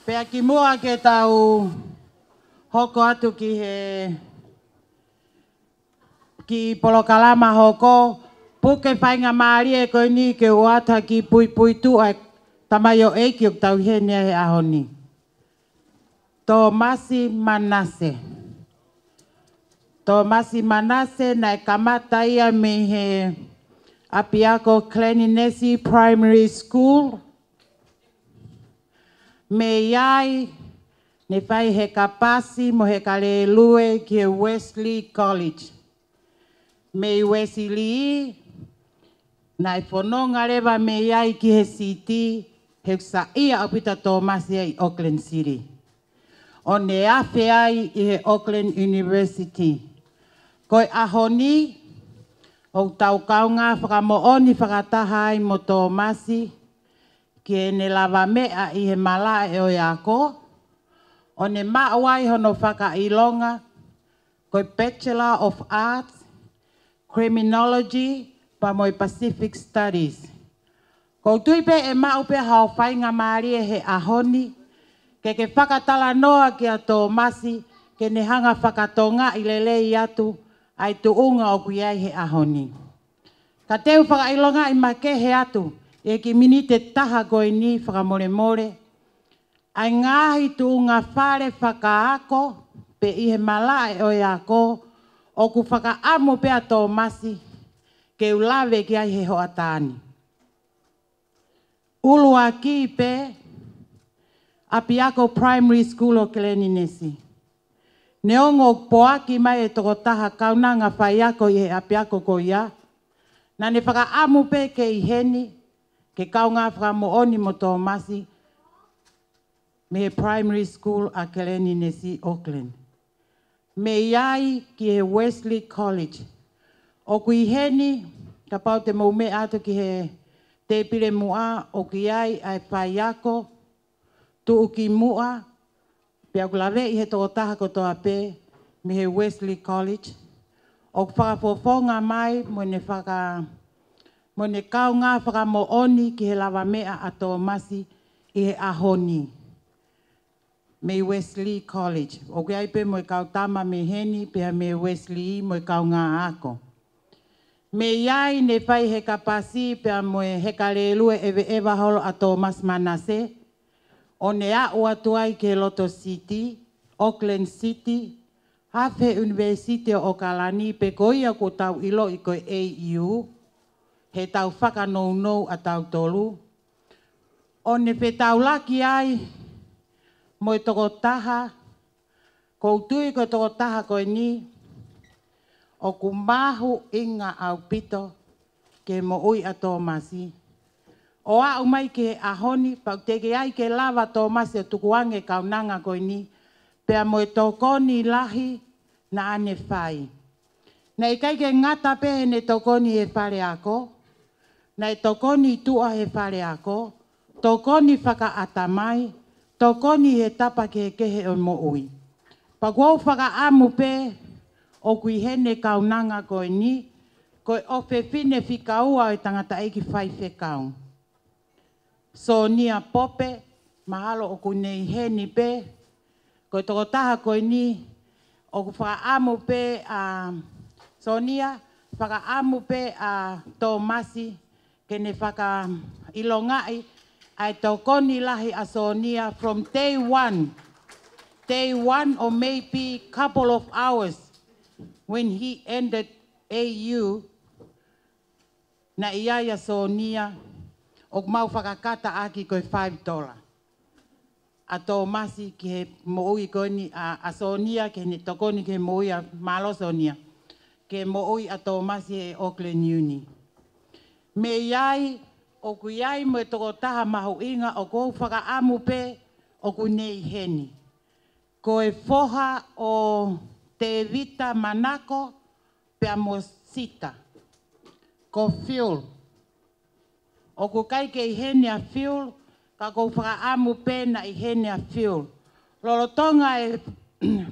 Pea kimuʻa ke tau hoko atu ki he kiʻi polokalama hoko, puke faingamālie ko eni ke u ʻoatu ha kiʻi puipuituʻa ʻa e tamaioʻeiki ʻoku tau ʻi heni ai he ʻaho ni. Tōmasi Manase. Tōmasi Manase naʻe kamata ia mei he ʻapiako Keleninesi Primary School. Mei ai, ne fai he kapasi mo he kalēlue ki he Wesley College. Mei Uēsili, naʻe fononga leva mei ai ki he siti, he ʻoku saiʻia ʻaupito ʻa Tōmasi ʻi Auckland City. ʻO ne afe ai ʻi he Auckland University. Ko e ʻaho ni, ʻoku tau kaungā fakamoʻoni fakataha ai mo Tōmasi, ki heʻene lavameʻa ʻi he malaʻe ʻo e ako, ʻo ne maʻu ai hono fakaʻilonga, ko e Bachelor of Arts, Criminology, pea mo e Pacific Studies. ʻOku ou tui pē ʻe maʻu pē haʻo faingamālie he ʻaho ni, ke ke fakatalanoa kia Tōmasi, ke ne hanga fakatokangaʻi lelei atu, ʻa e tuʻunga ʻoku ʻi ai he ʻaho ni. Ka te u fakaʻilongaʻi makehe atu, ʻi he kiʻi miniti ʻe taha ko eni fakamolemole, ʻa e ngaahi tuʻunga fale fakaako, pe ʻi he malaʻe ʻo e ako, ʻoku fakaʻamu pē ʻa Tōmasi, ke u lave ki ai he hoʻatā ni. ʻUluaki pē, ʻapiako Primary School ʻo Keleninesi. Neongo ʻoku poaki mai e tokotaha kaunanga faiako ʻi he ʻapiako ko ia, naʻa ne fakaʻamu pē ke ʻi heni, ke kaungā fakamoʻoni mo Tōmasi, mei he Primary School ʻa Keleninesi Auckland. Mei ai ki he Wesley College. ʻOku ʻi heni, kapau te mou meʻa atu ki he tēpile muʻa, ʻoku ʻi ai ʻa e faiako, tuʻukimuʻa, pea ʻoku laveʻi he tokotaha kotoa pē, mei he Wesley College. ʻOku fakafofonga mai, mo ne faka-, mo ne kaungā fakamoʻoni ki he lavameʻa ʻa Tōmasi ʻi he ʻaho ni. Mei Wesley College. ʻOku ʻi ai pē mo e kau tama mei heni, pea mei Wesley mo e kaungā ako. Mei ai ne fai he kapasi pea mo e he kalēlue ʻeveʻeva holo ʻa Tōmasi Manase, ʻo ne aʻu atu ai ki he loto city, Auckland City, afe he University ʻo ʻOkalani pe ko ia ʻoku tau ʻiloʻi ko e A U, he tau fakanounou ʻa tautolu. ʻO ne fetaulaki ai mo e tokotaha, ʻoku ou tui ko e tokotaha ko eni, ʻoku mahuʻinga ʻaupito ki he moʻui ʻa Tōmasi. ʻO aʻu mai ki he ʻaho ni, pea ʻoku teʻeki ai ke lava ʻa Tōmasi ʻo tukuange e kaunanga ko eni, pea mo e tokoni lahi naʻa ne fai. Naʻe ʻikai ke ngata pē heʻene tokoni he faleako, naʻe tokoni tuʻa he faleako, tokoni fakaʻatamai, tokoni he tapa kehekehe ʻo e moʻui. Pea ʻoku ou fakaʻamu pē ʻoku ʻi heni e kaunanga ko eni, ko e ʻofefine fika ua ʻo e tangataʻeiki faifekau. Sōnia Pope, mahalo ʻoku ne ʻi heni pē, ko e tokotaha ko eni, ʻoku fakaʻamu pē ʻa Sōnia, fakaʻamu pē ʻa Tōmasi, ke ne fakaʻilongaʻi ʻa e tokoni lahi ʻa Sōnia from day one. Day one or maybe couple of hours when he ended A U, naʻe ʻi ai ʻa Sōnia, ʻoku mau fakakata ʻaki ko e five dollar. ʻA Tōmasi ki he moʻui ko eni, ʻa, ʻa Sōnia ki heʻene tokoni ki he moʻui ʻa, mālō Sōnia, ki he moʻui ʻa Tōmasi he Auckland Uni. Mei ai, ʻoku ʻi ai mo e tokotaha mahuʻinga ʻoku ou fakaʻamu pē ʻoku ne ʻi heni. Ko e foha ʻo Tēvita Manako, pea mo Sita. Ko Phil. ʻOku ʻikai ke ʻi heni ʻa Phil, ka ʻoku ou fakaʻamu pē naʻa ʻi heni ʻa Phil. Lolotonga e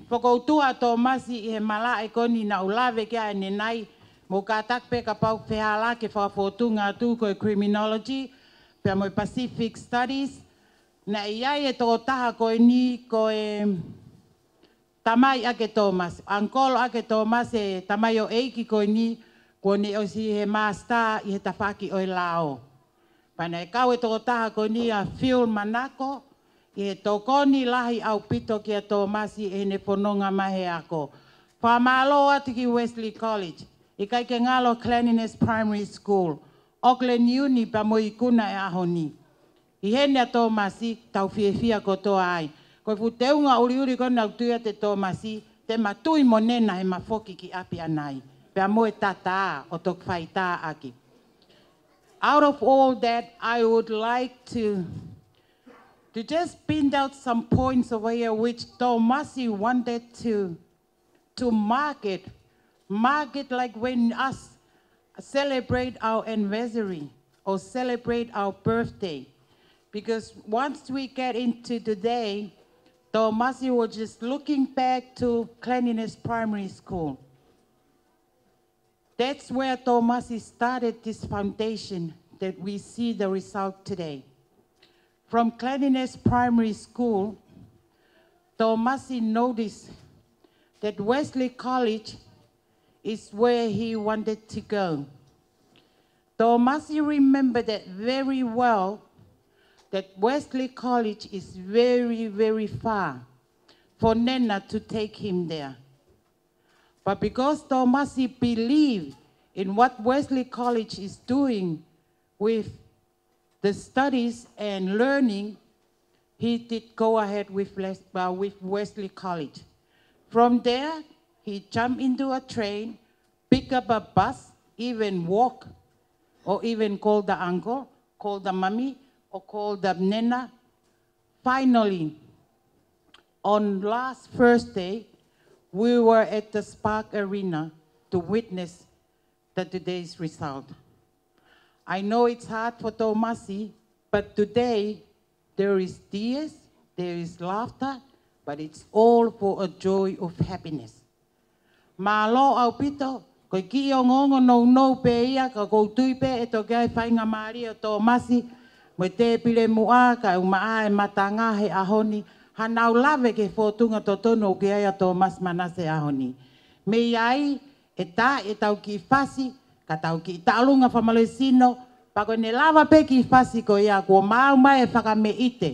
fokoutua ʻa Tōmasi ʻi he malaʻe ko eni naʻa ku lave ki ai ʻanenai, mou kātaki pē kapau ʻe fehālaaki e fakafōtunga atu ko e criminology, pea mo e Pacific Studies, naʻe ʻi ai e tokotaha ko eni ko e tamai ʻa Tōmasi, uncle ʻa Tōmasi, e tamaioʻeiki ko eni, kuo ne ʻosi ʻi he master ʻi he tafaʻaki ʻo e lao. Pea naʻe kau e tokotaha ko eni ʻa Phil Manako, ʻi he tokoni lahi ʻaupito kia Tōmasi ʻi heʻene fononga mai he ako. Fakamālō atu ki Wesley College, ʻikai ke ngalo Cleanliness Primary School, Auckland Uni pea mo e ikuna ʻo e ʻaho ni. ʻI heni ʻa Tōmasi, tau fiefia kotoa ai. Ko e fuʻu teunga ʻuliʻuli ko ena ʻoku tui ʻa Tōmasi, te ma tui mo Nena he ma foki ki ʻapi ʻanai. Pea mo e tatā ʻo toki faitāʻaki. Out of all that, I would like to, to just pin out some points over here which Tōmasi wanted to to mark it, mark it like when us celebrate our anniversary or celebrate our birthday. Because once we get into the day, Tōmasi was just looking back to Cleanliness Primary School. That's where Tōmasi started this foundation that we see the result today. From Cleanliness Primary School, Tōmasi noticed that Wesley College is where he wanted to go. Tōmasi remembered that very well, that Wesley College is very, very far for Nena to take him there. But because Tōmasi believed in what Wesley College is doing with the studies and learning, he did go ahead with Les-, uh, with Wesley College. From there, he jumped into a train, pick up a bus, even walk, or even call the uncle, call the mummy, or call the Nena. Finally, on last Thursday, we were at the Spark Arena to witness the today's result. I know it's hard for Tōmasi, but today there is tears, there is laughter, but it's all for a joy of happiness. Mālō ʻaupito, ko e kiʻi ongoongo nounou pē ia, ka ʻoku ou tui pē ʻe toki ʻi ai e faingamālie ʻo Tōmasi mo e tēpile muʻa, kae ʻumaʻā e matanga he ʻaho ni, haʻanau lave ki he fōtunga totonu ʻoku ʻi ai ʻa Tōmasi Manase he ʻaho ni. Mei ai, ʻe tā ʻetau kiʻi fasi, ka tau kiʻi taʻalunga fakamālohisino, pea ko ʻene lava pē kiʻi fasi ko ia kuo maau mai e fakameʻite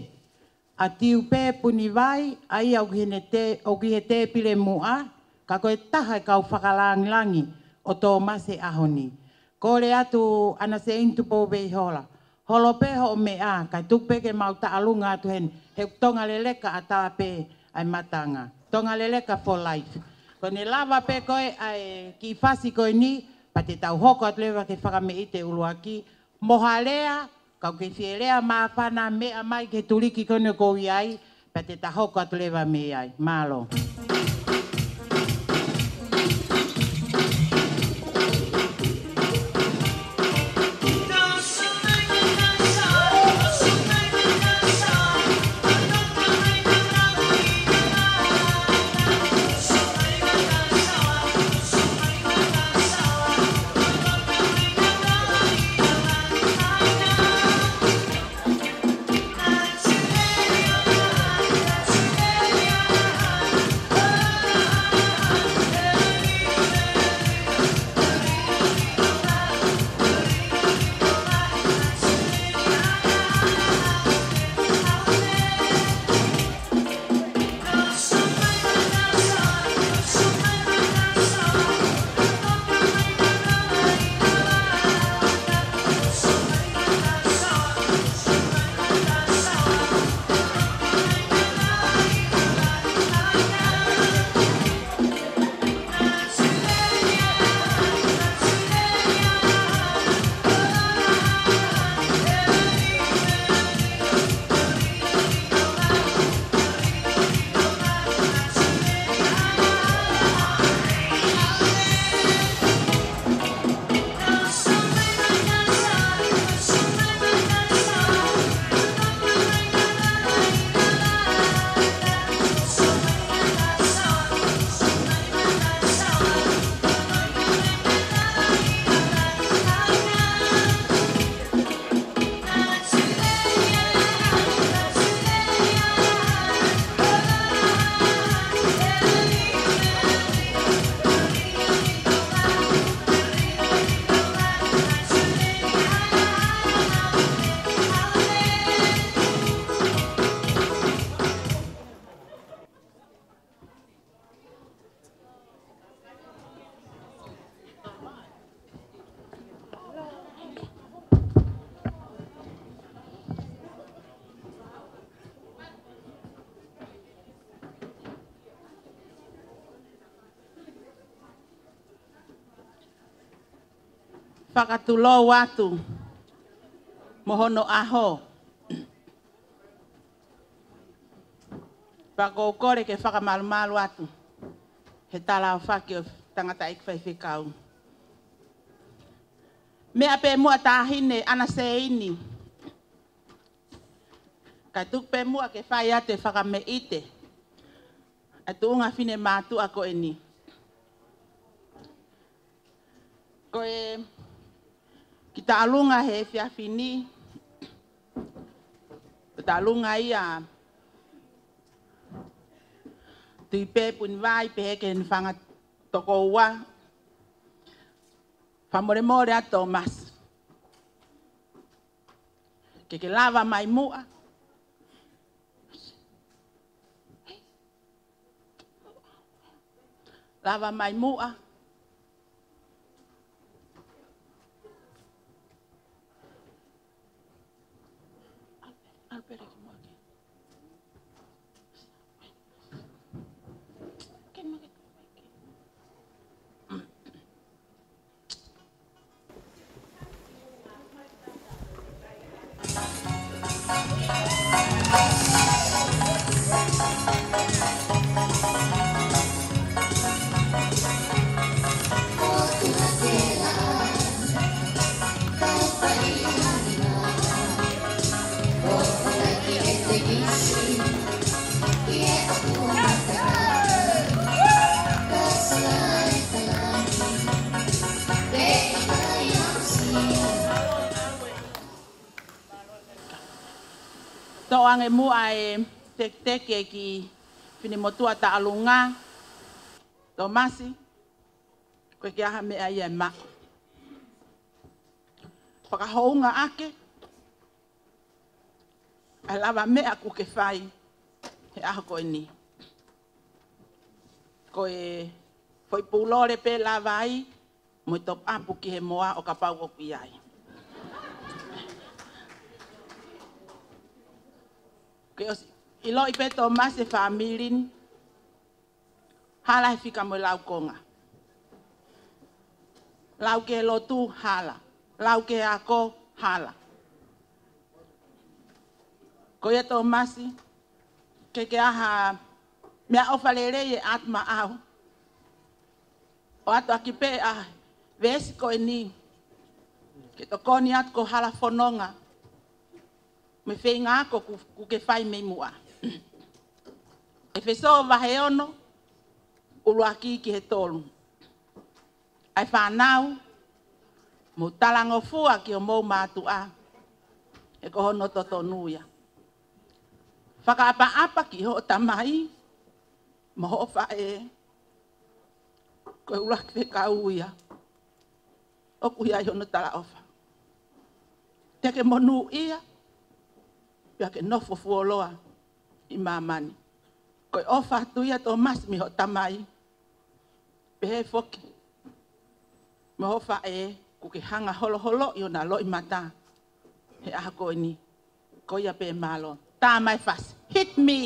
ʻa Tiupe Punivai, ʻa ia ʻoku ʻi heʻene tē-, ʻoku ʻi he tēpile muʻa, ka ko e taha e kau fakalāngilangi ʻo Tōmasi he ʻaho ni. Kole atu ʻAna Seini Tupou Veihola, holo pē hoʻo meʻa, kae tuku pē ke mau taʻalunga atu heni, he ʻoku tonga leleka ʻatā pē ʻa e matanga. Tonga leleka for life. Ko ʻene lava pē ko ē ʻa e kiʻi fasi ko eni, pea te tau hoko atu leva ki he fakameʻite ʻuluaki, mo ha lea, ka ʻoku ke fie lea māfana, meʻa mai ki he tuliki ko eni ʻoku ou ʻi ai, pea te ta hoko atu leva mei ai. Mālō. Fakatulou atu mo hono ʻaho. Pea ʻoku ou kole ke fakamalumalu atu he talaʻofa ki he tangataʻeiki faifekau. Meʻa pē muʻa Taʻahine ʻAna Seini. Kae tuku pē muʻa ke fai atu e fakameʻite ʻa e tuʻunga finemātuʻa ko eni. Ko e kiʻi taʻalunga he efiafi ni, ko e taʻalunga ia ʻa Tuʻi Pē Punivai pehē ki heʻene fanga tokoua. Fakamolemole ʻa Tōmasi. Ke ke lava mai muʻa. Lava mai muʻa. Toʻo ange muʻa e teketeke ki he finemotuʻa taʻalunga. Tōmasi, ko e kiʻi ʻaha meʻa ia ʻe maʻu. Fakahounga ake ʻa e lavameʻa ʻoku ke fai he ʻaho ko eni. Ko e foʻi pūlole pē lava ai mo e top up ki he moa ʻo kapau ʻoku ʻi ai. Ke ʻosi ʻiloʻi pē Tōmasi e fāmili ni. Hala he fika mo e laukonga. Lau ki he lotu, hala. Lau ki he ako, hala. Ko ia Tōmasi, ke ke ʻaha meʻaʻofa lelei e ʻatu maʻau. ʻO ʻatu ʻaki pē ʻa e veesi ko eni ke tokoni atu ki ho hala fononga mo e feinga ako ʻoku, ʻoku ke fai mei muʻa. ʻEfesō vahe ono, ʻuluaki ki he tolu. ʻA e fānau, mou talangofua ki hoʻomou mātuʻa, he ko hono totonu ia. Fakaʻapaʻapa ki hoʻo tamai mo hoʻo faʻē, ko e ʻuluaki fekau ia ʻoku ʻi ai hono talaʻofa. Te ke monūʻia, pea ke nofo fuoloa ʻi māmani. Ko e ʻofa atu ia Tōmasi mei hoʻo tamai, pehē foki mo hoʻo faʻē, ʻoku ke hanga holoholoʻi hona loʻimata he ʻaho ko eni. Ko ia pē, mālō. Tā mai fasi. Hit me.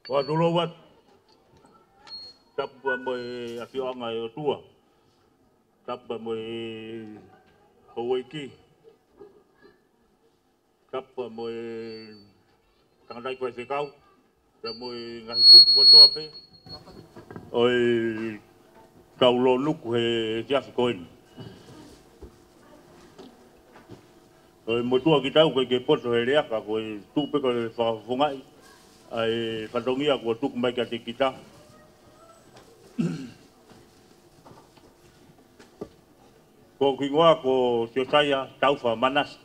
ʻOatu lou atu. Tapu pea mo e ʻafioʻanga ʻo e ʻOtua. Tapu pea mo e houʻeiki. Tapu pea mo e tangataʻeiki faifekau. Pea mo e ngaahi kupu kotoa pē ʻo e kau lōnuku he efiafi ko eni. ʻOku motuʻa kitaua ʻikai ke poto he lea ka ko e tuʻu pē ko e fakafofongaʻi ʻa e fatongia kuo tuku mai kiate kita. Ko hoku hingoa ko Siosaia Taufa Manase.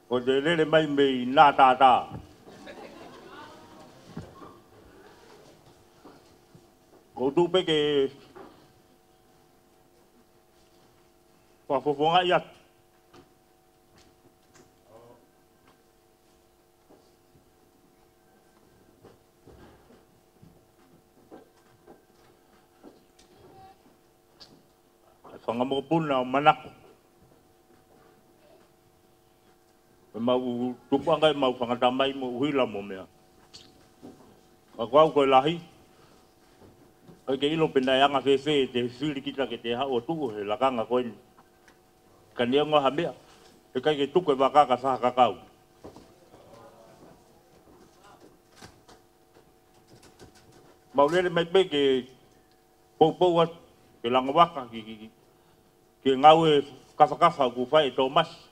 ʻOku ou lele mai mei Natātā. ʻOku ou tuʻu pē ke fakafofongaʻi atu ʻa e fanga mokopuna ʻo Manako. ʻE mau tupuʻanga ʻemau fanga tamai mo ʻuhila mo meʻa. Ka ko au ko e lahi, ʻikai ke ʻilo pe naʻe anga fēfē ʻete fili kita ke te haʻu ʻo tuʻu he lakanga ko eni. Ka neongo ha meʻa, ʻikai ke tuku e vaka ka fakakakau. Mau lele mai pē ke poupou atu, ke lango vaka, ki, ki, ki, ki he ngāue kafakafa ʻoku fai ʻe Tōmasi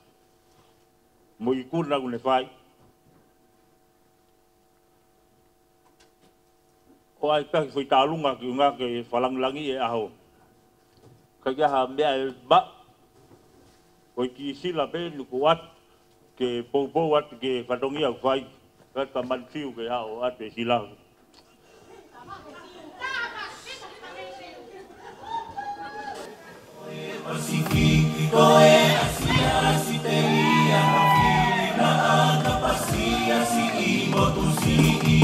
mo e ikuna ʻoku ne fai. ʻO ʻai pē ha kiʻi foʻi tālunga ki ʻunga ke fakalāngilangiʻi e ʻaho. ʻIkai ke ʻi ai ha meʻa ʻe maʻu. Ko e kiʻi sila pē eni kuo ʻoatu ke poupou atu ki he fatongia ʻoku fai. Kae ka manu fiu ke haʻu ʻo ʻoatu e sila. Pasifiki ko e ʻAsia, Sitelia, Filipina, ʻAta Pasia, siʻi motu siʻi.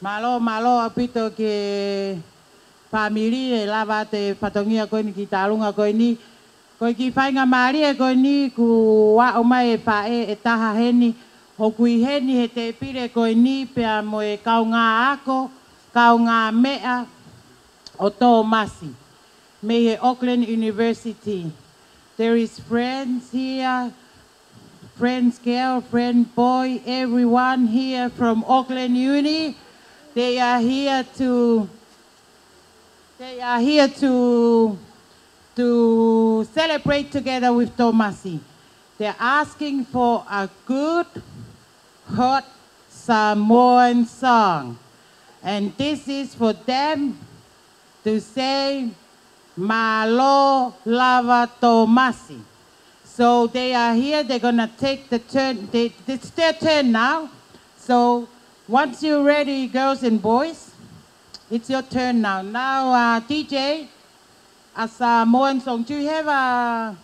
Mālō, mālō ʻaupito ki he fāmili ʻe lava atu e fatongia ko eni ki tālunga ko eni. Ko e kiʻi faingamālie ko eni kuo aʻu mai e faʻē ʻe taha heni, ʻoku ʻi heni he tēpile ko eni pea mo e kaungā ako, kaungā meʻa ʻo Tōmasi, mei he Auckland University. There is friends here, friends girl, friend boy, everyone here from Auckland Uni. They are here to, they are here to, to celebrate together with Tōmasi. They're asking for a good, hot Samoan song. And this is for them to say, "Mālō lava Tōmasi." So they are here, they're gonna take the turn, they, it's their turn now. So once you're ready, girls and boys, it's your turn now. Now, uh, D J, a Samoan song. Do you have a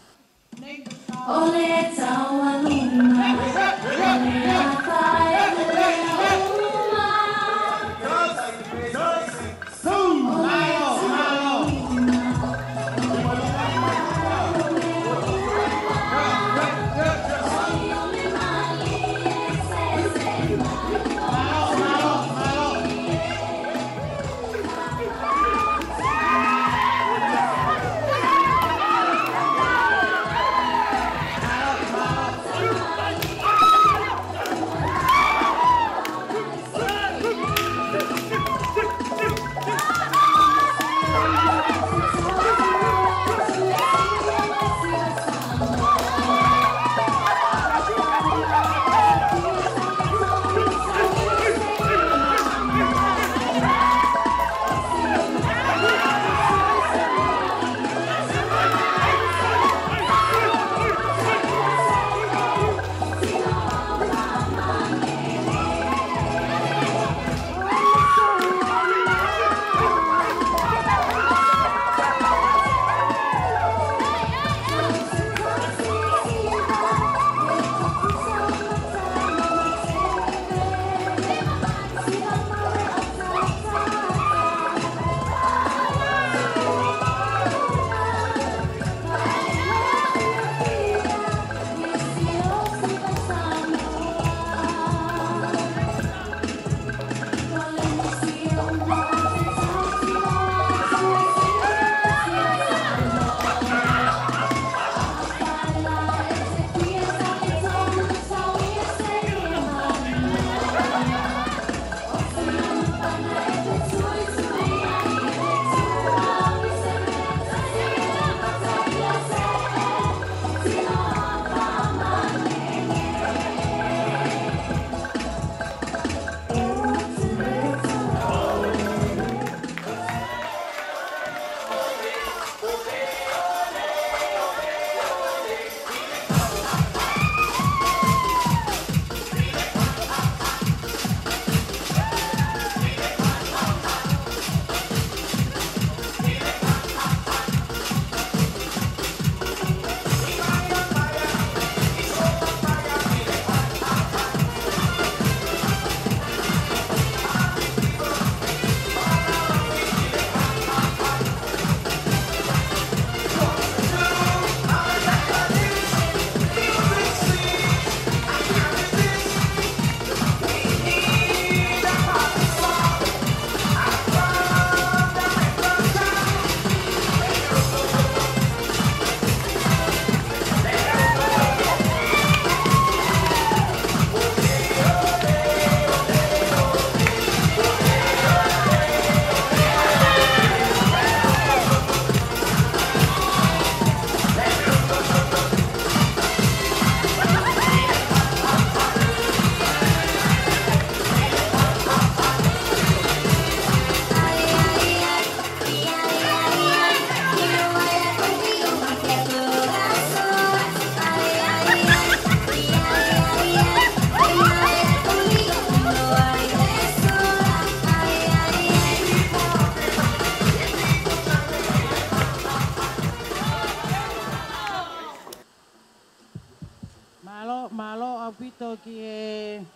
ʻaupito ki he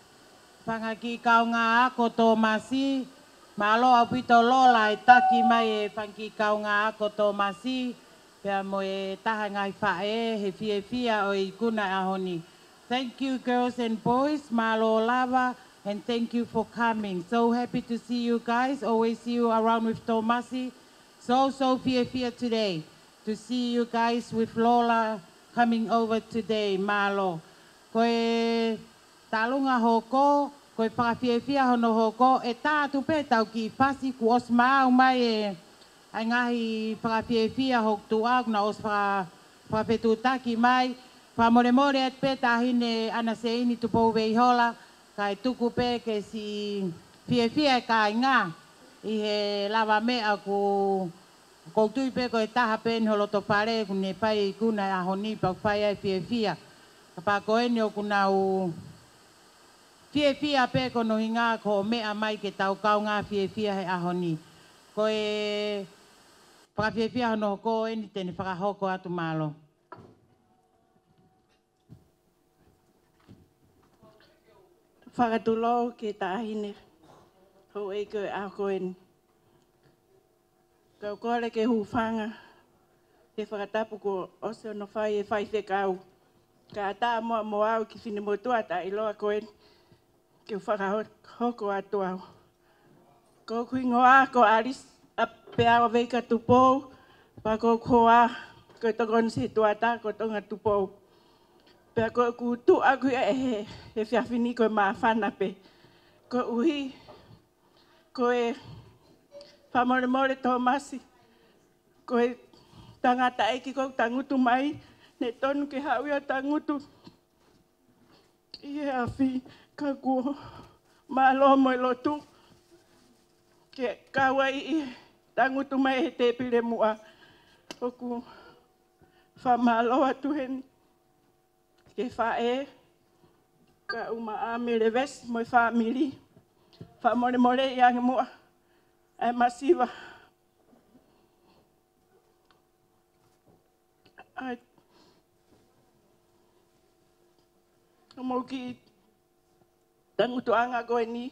fanga kiʻi kaungā ako Tōmasi. Mālō ʻaupito Lola e taki mai e fanga kiʻi kaungā ako Tōmasi. Pea mo e taha ngaahi faʻē he fiefia ʻo e ikuna ʻaho ni. Thank you, girls and boys. Mālō lava, and thank you for coming. So happy to see you guys. Always see you around with Tōmasi. So, so fiefia today to see you guys with Lola coming over today. Mālō. Ko e talunga hoko, ko e fakafiefia hono hoko, ʻe tā atu pē ʻetau kiʻi fasi kuo ʻosi maau mai e, ʻa e ngaahi fakafiefia hoku tuʻa, kuo nau ʻosi faka-, fakafetuʻutaki mai. Fakamolemole atu pē Taʻahine ʻAna Seini Tupou Veihola, kae tuku pē ke siʻi fiefia e kāinga ʻi he lavameʻa kuo ʻOku ou tui pē ko e taha pē eni ho loto fale ʻoku ne fai e ikuna he ʻaho ni pea ʻoku fai ai e fiefia. Kapau ko eni ʻoku nau fiefia pē ko hono ʻuhinga ko hoʻo meʻa mai ke tau kaungā fiefia he ʻaho ni. Ko e fakafiefia hono hoko eni te ne fakahoko atu, mālō. Fakatulou ki he Taʻahine Houʻeiki ʻo e ʻaho ko eni. Kau kole ke hūfanga he fakatapu kuo ʻosi hono fai ʻe he faifekau. Kae ʻatā muʻa mo au kiʻi finemotuʻa taʻeʻiloa ko eni ke u fakahoko atu au. Ko hoku hingoa ko ʻAlisi ʻApeao Veika Tupou, pea ko hoku hoa ko e tokoni setuata ko Tonga Tupou. Pea ko ʻeku tuʻa ʻaʻaku ia he, he efiafi ni ko e māfana pē. Koeʻuhi ko e fakamolemole Tōmasi, ko e tangataʻeiki ko ē ʻoku tangutu mai, naʻe tonu ke haʻu ia ʻo tangutu ʻi he afi, ka kuo mālō mo e lotu ke kau ai ʻi he tangutu mai he tēpile muʻa. ʻOku fakamālō atu heni ki he faʻē, kae ʻumaʻā Melevesi mo e fāmili. Fakamolemoleʻi ange muʻa ʻa e masiva ʻa e, ʻa e moʻui ki he tangutuʻanga ko eni.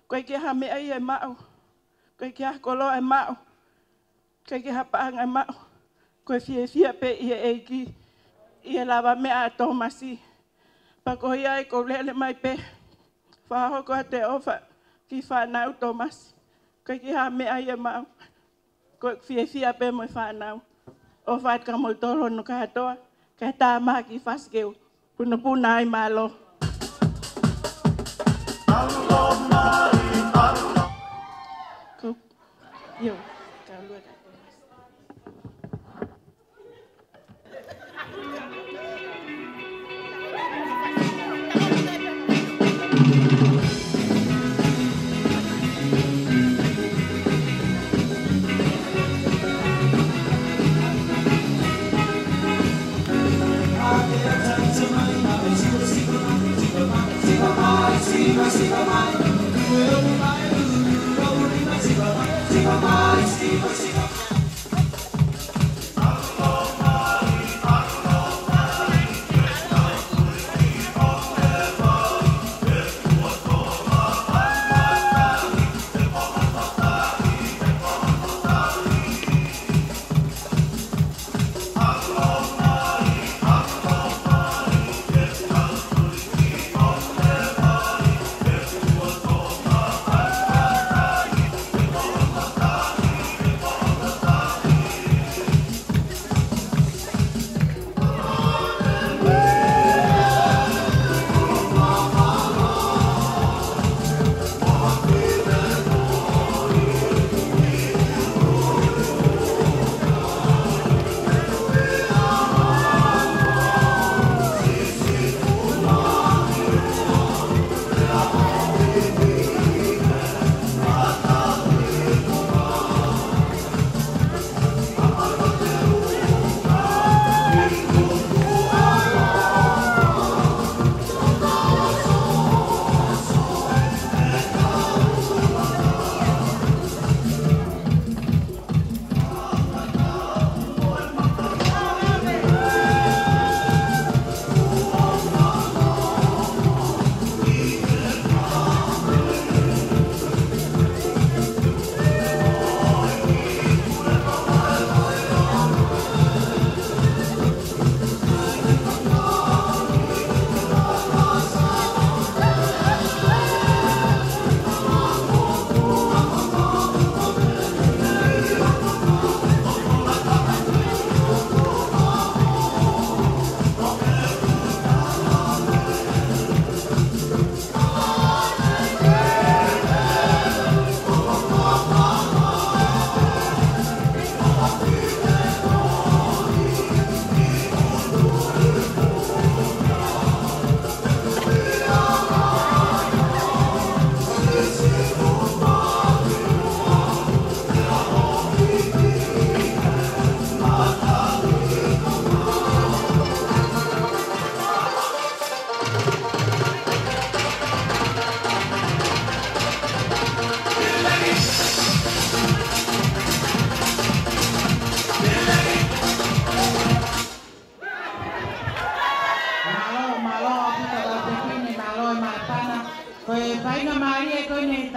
ʻOku ʻikai ke ʻi ai ha meʻa ia ʻe maʻu, ʻoku ʻikai ke ʻi ai ha koloa ʻe maʻu, ʻoku ʻikai ke ʻi ai ha paʻanga ʻe maʻu. Ko e fiefia pē ʻi he ʻEiki ʻi he lavameʻa ʻa Tōmasi. Pea ko ia ai ʻoku ou lele mai pē, fakahoko atu e ʻofa ki he fānau Tōmasi. ʻOku ʻikai ke ʻi ai ha meʻa ia ʻe maʻu. Ko e fiefia pē mo e fānau. ʻOfa atu kia moutolu hono kātoa, kae tā mai ha kiʻi fasi ke u punopuna ai, mālō. Ko, io, ka lua ka.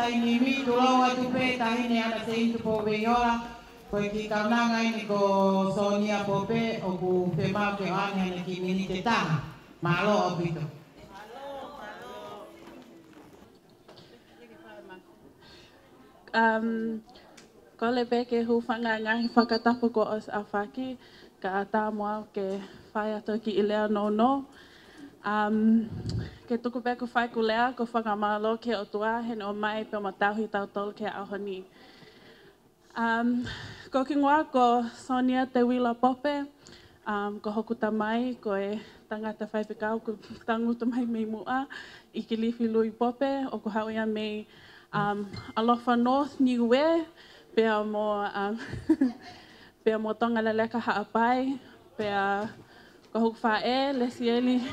Taimi ni, tulou atu pē Taʻahine ʻAna Seini Tupou Veiola, ko e kiʻi kaunanga eni ko Sonia Pope, ʻoku fiemaʻu ke ʻoange haʻane kiʻi miniti ʻe taha. Mālō ʻaupito. Um, kole pē ke u hūfanga he ngaahi fakatapu kuo ʻosi ʻaofaki, kae ʻatā mo au ke fai atu e kiʻi lea nounou. Um, ke tuku pē ke u fai ʻeku lea, ko e fakamālō ki he ʻOtua heʻene ʻomai pea mo tauhi kitautolu ki he ʻaho ni. Um, ko hoku hingoa ko Sonia Teuila Pope, um, ko hoku tamai ko e tangata faifekau, ʻoku tangutu mai mei muʻa, ʻi Kilifi Lui Pope, ʻoku haʻu ia mei, um, Alofa North, Niue, pea mo, um, pea mo Tonga Leleka Haʻapai, pea ko hoku faʻē, Lesieli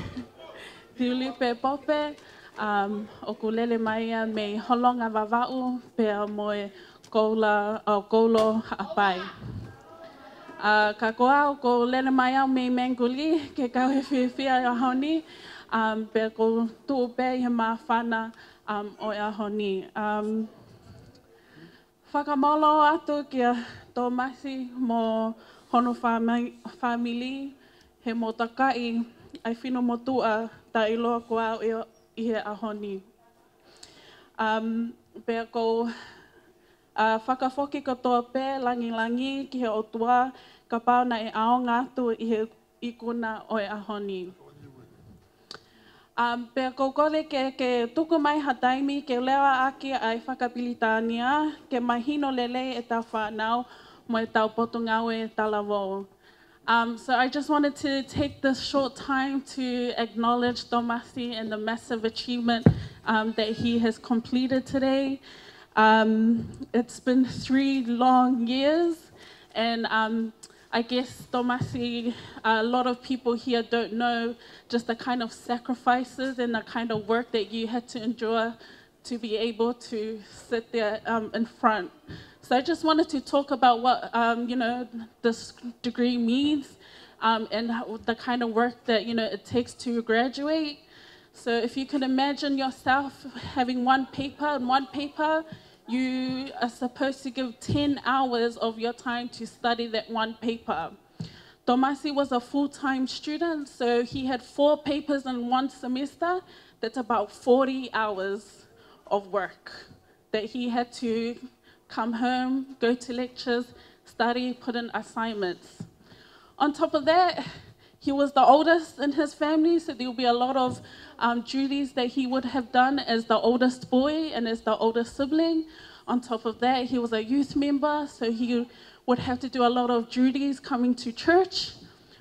Tiulipe Pope, um, ʻoku lele mai ia mei Holonga Vavaʻu, pea mo e Koula, ʻo Koulo Haʻapai. Uh, ka ko au, ʻoku lele mai au mei Manguli, ke kau he fiefia ʻo e ʻaho ni, um, pea ʻoku ou tuʻu pē ʻi he māfana, um, ʻo e ʻaho ni. Um, fakamālō atu kia Tōmasi mo hono fāmi-, fāmili, he mou takaʻi ʻa e finemotuʻa taʻeʻiloa ko au ʻi, ʻi he ʻaho ni. Um, pea ʻoku ou, uh, fakafoki kotoa pē langilangi ki he ʻOtua, kapau naʻe ʻaonga atu ʻi he ikuna ʻo e ʻaho ni. Um, pea ʻoku ou kole ke, ke tuku mai ha taimi ke lea ʻaki ʻa e fakapilitānia, ke mahino lelei ʻetau fānau mo ʻetau potungāue talavou. Um, so I just wanted to take this short time to acknowledge Tomasi and the massive achievement, um, that he has completed today. Um, it's been three long years, and, um, I guess, Tomasi, a lot of people here don't know just the kind of sacrifices and the kind of work that you had to endure to be able to sit there, um, in front. So I just wanted to talk about what, um, you know, this degree means, um, and how, the kind of work that, you know, it takes to graduate. So if you can imagine yourself having one paper, and one paper, you are supposed to give ten hours of your time to study that one paper. Tomasi was a full-time student, so he had four papers in one semester. That's about forty hours of work that he had to come home, go to lectures, study, put in assignments. On top of that, he was the oldest in his family, so there will be a lot of, um, duties that he would have done as the oldest boy and as the oldest sibling. On top of that, he was a youth member, so he would have to do a lot of duties coming to church.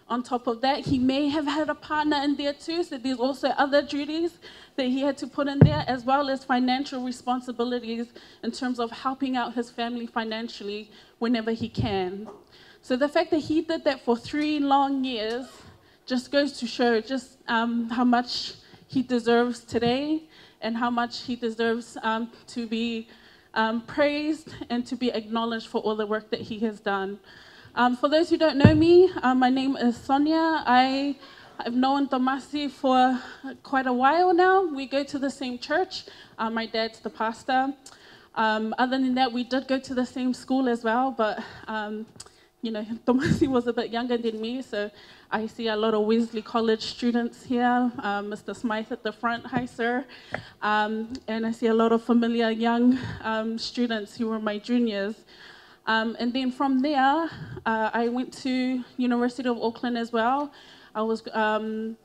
On top of that, he may have had a partner in there too, so there's also other duties that he had to put in there, as well as financial responsibilities in terms of helping out his family financially whenever he can. So the fact that he did that for three long years just goes to show just, um, how much he deserves today and how much he deserves, um, to be, um, praised and to be acknowledged for all the work that he has done. Um, for those who don't know me, uh, my name is Sonia. I, I've known Tomasi for quite a while now. We go to the same church. Uh, my dad's the pastor. Um, other than that, we did go to the same school as well, but, um, you know, Tomasi was a bit younger than me, so I see a lot of Wesley College students here. Um, Mister Smythe at the front, hi, sir. Um, and I see a lot of familiar young, um, students who were my juniors. Um, and then from there, uh, I went to University of Auckland as well. I was, um,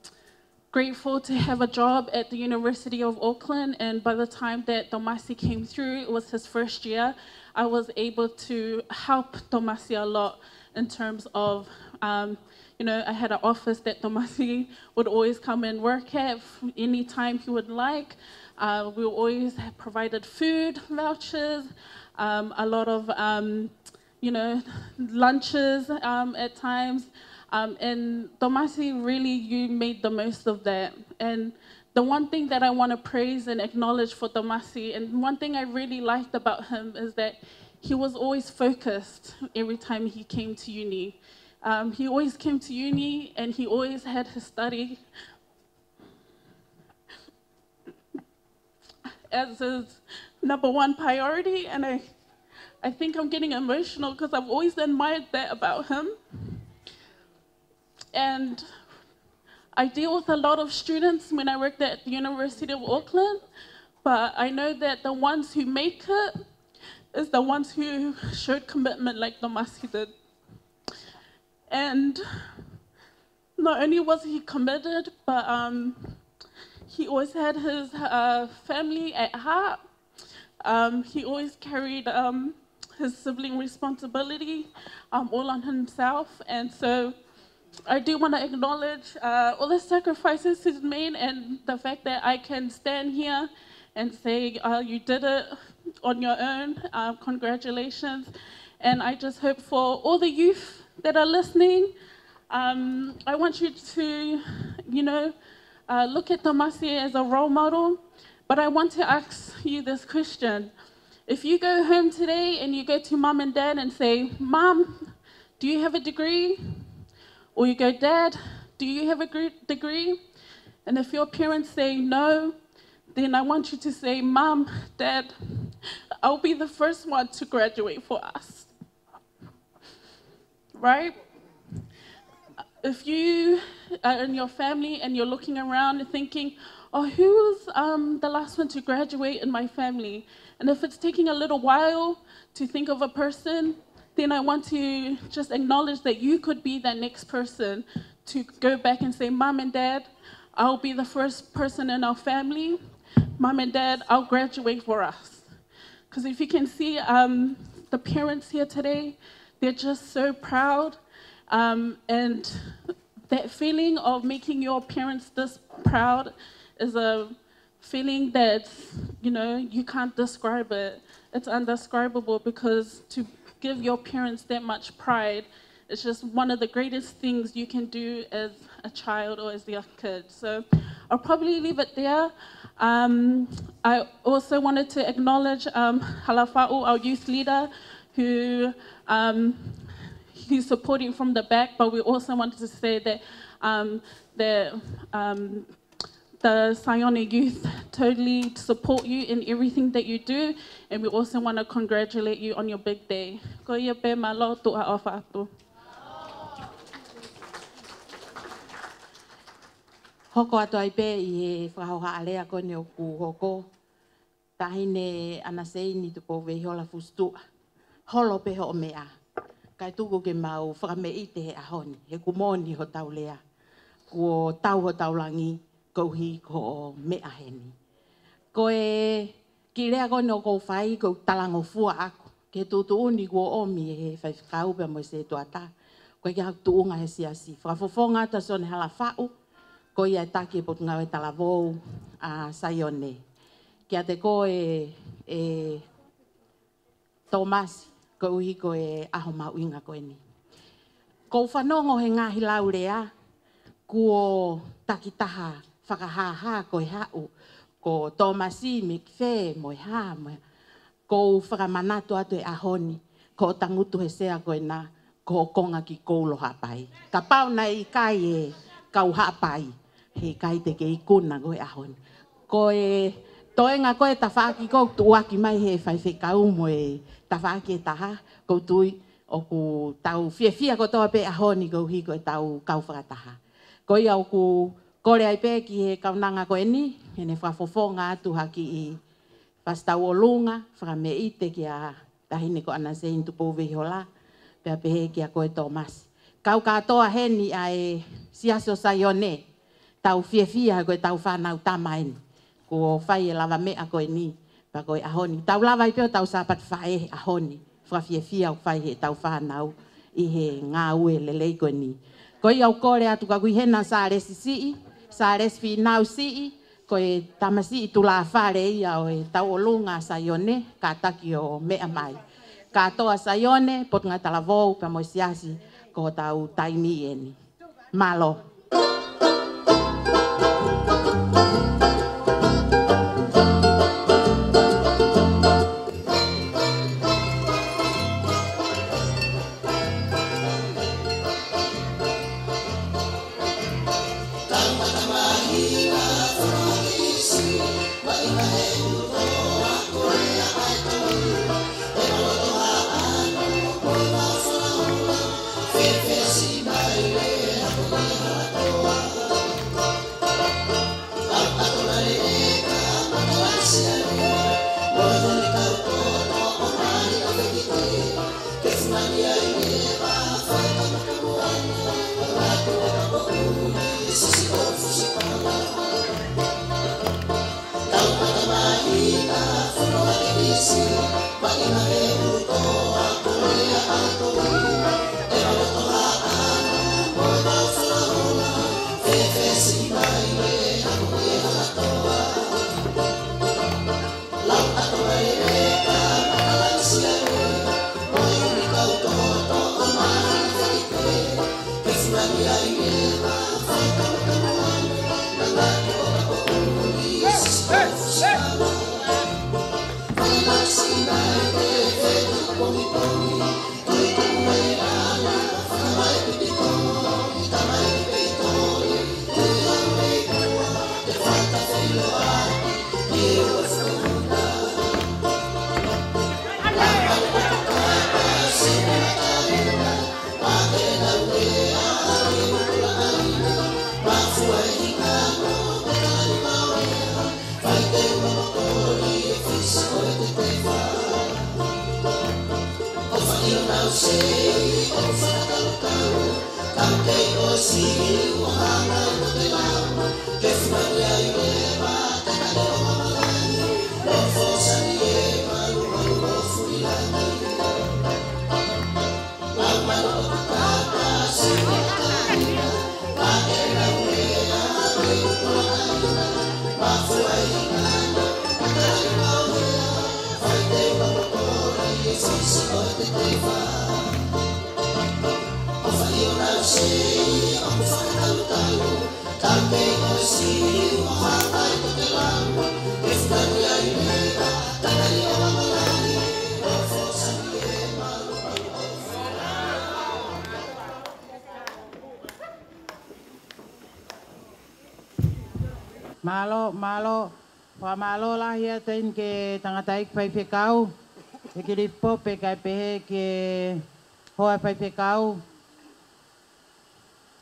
grateful to have a job at the University of Auckland, and by the time that Tomasi came through, it was his first year. I was able to help Tomasi a lot in terms of, um, you know, I had an office that Tomasi would always come and work at f-, anytime he would like. Uh, we always provided food vouchers, um, a lot of, um, you know, lunches, um, at times. Um, and Tomasi, really, you made the most of that. And the one thing that I wanna praise and acknowledge for Tomasi, and one thing I really liked about him, is that he was always focused every time he came to uni. Um, he always came to uni and he always had his study as his number one priority, and I, I think I'm getting emotional 'cause I've always admired that about him. And I deal with a lot of students when I worked at the University of Auckland, but I know that the ones who make it is the ones who showed commitment like Tomasi did. And not only was he committed, but, um, he always had his, uh, family at heart. Um, he always carried, um, his sibling responsibility, um, all on himself. And so I do wanna acknowledge, uh, all the sacrifices he's made and the fact that I can stand here and say, uh, you did it on your own. Uh, congratulations. And I just hope for all the youth that are listening, um, I want you to, you know, uh, look at Tomasi as a role model. But I want to ask you this question. If you go home today and you go to mom and dad and say, "Mom, do you have a degree?" Or you go, "Dad, do you have a gr-, degree?" And if your parents say no, then I want you to say, "Mom, Dad, I'll be the first one to graduate for us." Right? If you are in your family and you're looking around and thinking, "Oh, who's, um, the last one to graduate in my family?" And if it's taking a little while to think of a person, then I want to just acknowledge that you could be that next person to go back and say, "Mom and Dad, I'll be the first person in our family. Mom and Dad, I'll graduate for us." 'Cause if you can see, um, the parents here today, they're just so proud. Um, and that feeling of making your parents this proud is a feeling that's, you know, you can't describe it. It's indescribable, because to give your parents that much pride, it's just one of the greatest things you can do as a child or as a young kid. So I'll probably leave it there. Um, I also wanted to acknowledge, um, Halafa'u, our youth leader, who, um, he's supporting from the back, but we also wanted to say that, um, that, um, the Saione youth totally support you in everything that you do, and we also wanna congratulate you on your big day. Ko ia pē, mālō, tuʻa ʻofa atu. Hoko atu ai pē ʻi he fakahohaʻa lea ko eni ʻoku hoko. Taʻahine ʻAna Seini Tupou Veihola Fusituʻa. Holo pē hoʻo meʻa. Kae tuku ke mau fakameʻite he ʻaho ni, he kuo moʻoni hotau lea. Kuo tau hotau langi, koeʻuhi ko hoʻo meʻa heni. Ko e kiʻi lea ko eni ʻoku ou fai, ʻoku ou talangofua ʻaku ki he tuʻutuʻuni kuo ʻomi ʻe he faifekau pea mo e sētuata. Ko e kiʻi tuʻunga he siasi. Fakafofonga atu ʻa Sione Halafaʻu, ko ia e taki e Potungāue Talavou ʻa Saione. Kiate koe, ʻe Tōmasi, koeʻuhi ko e ʻaho mahuʻinga ko eni. ʻOku ou fanongo he ngaahi lau lea, kuo takitaha fakahāhā ko e haʻu ko Tōmasi Mekifē mo e hā, mo e, ʻoku ou fakamanatu atu he ʻaho ni, ko e tangutu he sea ko ena, ko e konga ki Koulo Haʻapai. Kapau naʻe ʻikai e kau Haʻapai, heʻikai te ke ikuna koe he ʻaho ni. Ko e toenga ko e tafaʻaki ʻoku tuʻuaki mai he faifekau mo e tafaʻaki ʻe taha, ʻoku ou tui ʻoku tau fiefia kotoa pē he ʻaho ni koeʻuhi ko ʻetau kau fakataha. Ko ia ʻoku ou kole ai pē ki he kaunanga ko eni, ke ne fakafofonga atu ha kiʻi fasi tauʻolunga, fakameʻite kia Taʻahine ko ʻAna Seini Tupou Veihola, pea pehē kia koe Tōmasi. Kau kātoa heni ʻa e Siasi ʻo Saione, tau fiefia ko ʻetau fānau tama eni. Kuo fai e lavameʻa ko eni, pea ko e ʻaho ni. Tau lava ai pē ʻo tau Sāpate Faʻē he ʻaho ni. Fakafiefia ʻoku fai he ʻetau fānau ʻi he ngāue lelei ko eni. Ko ia ʻoku ou kole atu ka ʻoku ʻi hena Sālesi Siʻi, Sālesi Fīnau Siʻi, ko e tamasiʻi tulāfale ia ʻo e tauʻolunga ʻa Saione, kātaki ʻo meʻa mai. Kātoa Saione, Potungāue Talavou, pea mo e Siasi, ko hotau taimi eni. Mālō. Mālō, mālō. Fakamālō lahi atu ki he tangataʻeiki faifekau, ʻEkilifi Pope, kae pehē ki he hoa faifekau,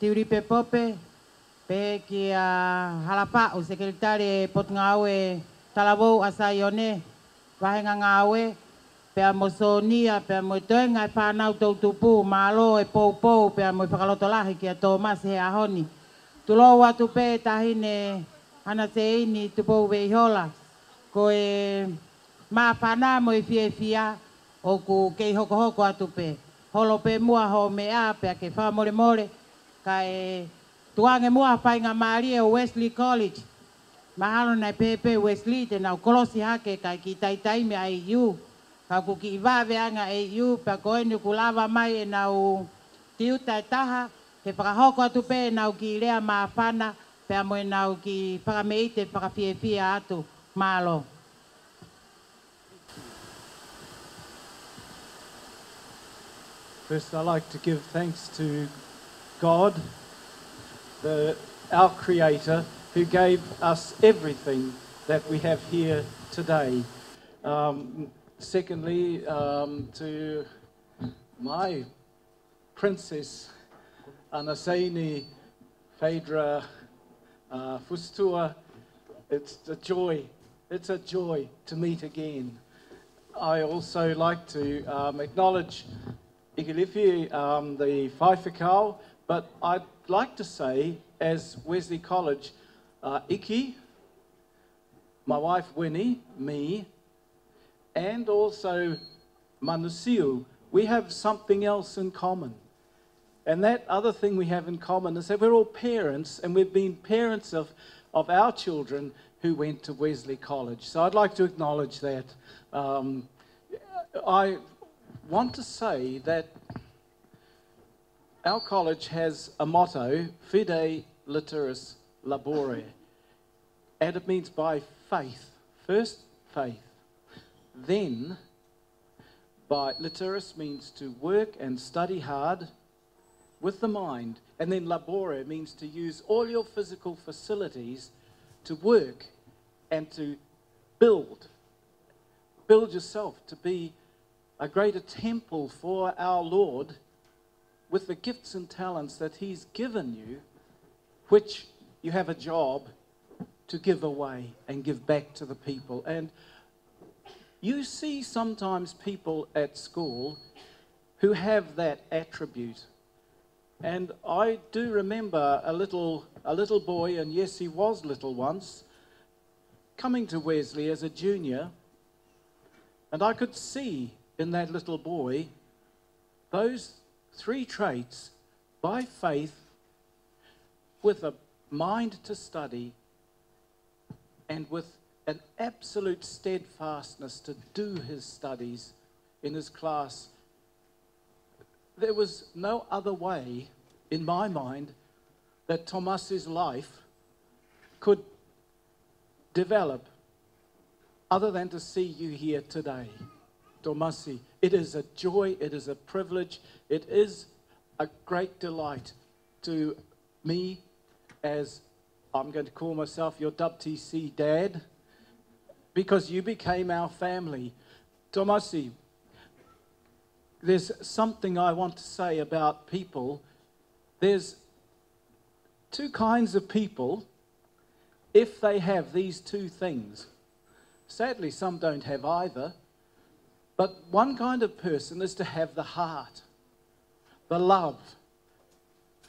Tiulipe Pope, pehē kia Halapaʻu, Sekelitali Potungāue Talavou ʻa Saione, Vahenga Ngāue, pea mo Sōnia, pea mo e toenga e fānau toʻutupu, mālō e poupou, pea mo e fakalotolahi kia Tōmasi he ʻaho ni. Tulou atu pē Taʻahine Hana Seini Tupou Veihola, ko e māfana mo e fiefia ʻoku kei hokohoko atu pē. Holo pē muʻa hoʻo meʻa pea ke fakamolemole, kae tukuange muʻa ha faingamālie ʻo Wesley College. Mahalo naʻe pehē pē Wesley te nau kolosi hake kae kiʻi taʻitaʻi mei A U. Ka ʻoku kiʻi vave ange ʻa A U, pea ko eni ʻoku lava mai ʻenau tiuta ʻe taha, ke fakahoko atu pē ʻenau kiʻi lea māfana, pea mo ʻenau kiʻi fakameʻite fakafiefia atu. Mālō. First, I like to give thanks to God, the, our Creator, who gave us everything that we have here today. Um, secondly, um, to my Princess Anaseini Phaedra, uh, Fusitua. It's a joy. It's a joy to meet again. I also like to, um, acknowledge ʻEkilifi, um, the faifekau, but I'd like to say, as Wesley College, uh, ʻEiki, my wife Winnie, me, and also Manasiu, we have something else in common. And that other thing we have in common is that we're all parents, and we've been parents of, of our children who went to Wesley College. So I'd like to acknowledge that. Um, I want to say that our college has a motto, Fide Literis Labore, and it means by faith. First faith, then by, literis means to work and study hard with the mind, and then labore means to use all your physical facilities to work and to build, build yourself to be a greater temple for our Lord with the gifts and talents that He's given you, which you have a job to give away and give back to the people. And you see sometimes people at school who have that attribute. And I do remember a little, a little boy, and yes, he was little once, coming to Wesley as a junior, and I could see in that little boy those three traits: by faith, with a mind to study, and with an absolute steadfastness to do his studies in his class. There was no other way in my mind, that Tomasi's life could develop other than to see you here today. Tomasi, it is a joy, it is a privilege, it is a great delight to me as I'm going to call myself your W T C dad, because you became our family. Tomasi, there's something I want to say about people. There's two kinds of people if they have these two things. Sadly, some don't have either, but one kind of person is to have the heart, the love,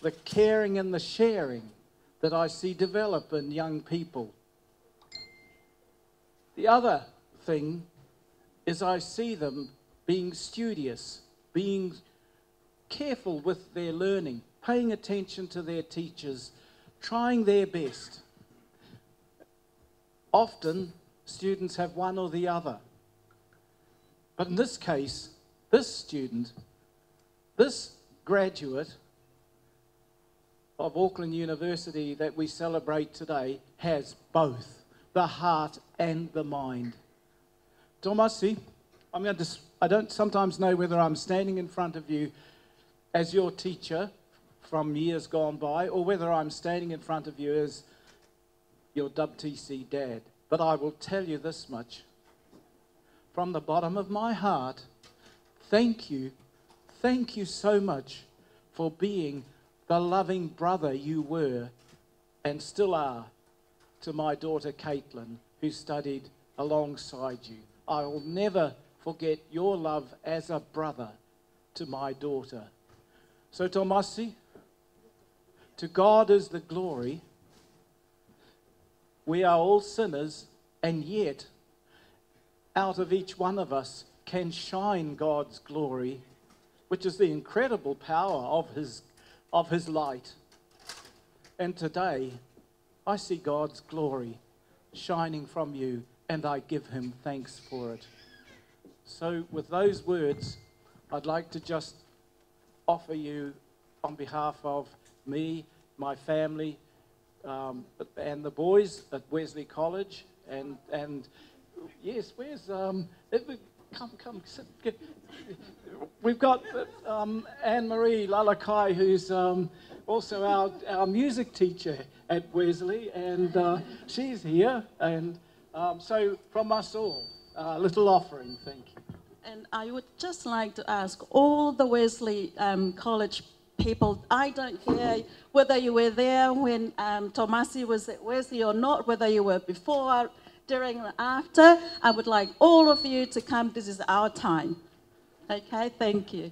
the caring and the sharing that I see develop in young people. The other thing is I see them being studious, being careful with their learning, paying attention to their teachers, trying their best. Often, students have one or the other. But in this case, this student, this graduate of Auckland University that we celebrate today has both the heart and the mind. Tomasi, I'm going to, s- I don't sometimes know whether I'm standing in front of you as your teacher from years gone by, or whether I'm standing in front of you as your W T C dad. But I will tell you this much. From the bottom of my heart, thank you, thank you so much for being the loving brother you were and still are to my daughter Caitlin, who studied alongside you. I will never forget your love as a brother to my daughter. So, Tomasi, to God is the glory. We are all sinners, and yet out of each one of us can shine God's glory, which is the incredible power of his, of his light. And today, I see God's glory shining from you, and I give him thanks for it. So, with those words, I'd like to just offer you on behalf of me, my family, um, and the boys at Wesley College, and, and yes, where's, um, if we, come, come, sit, get, we've got, um, Anne-Marie Lalakai, who's, um, also our, our music teacher at Wesley, and, uh, she's here, and, um, so from us all, a little offering, thank you. And I would just like to ask all the Wesley, um, College people, I don't care whether you were there when, um, Tomasi was at Wesley or not, whether you were before, during, or after, I would like all of you to come. This is our time. Okay, thank you.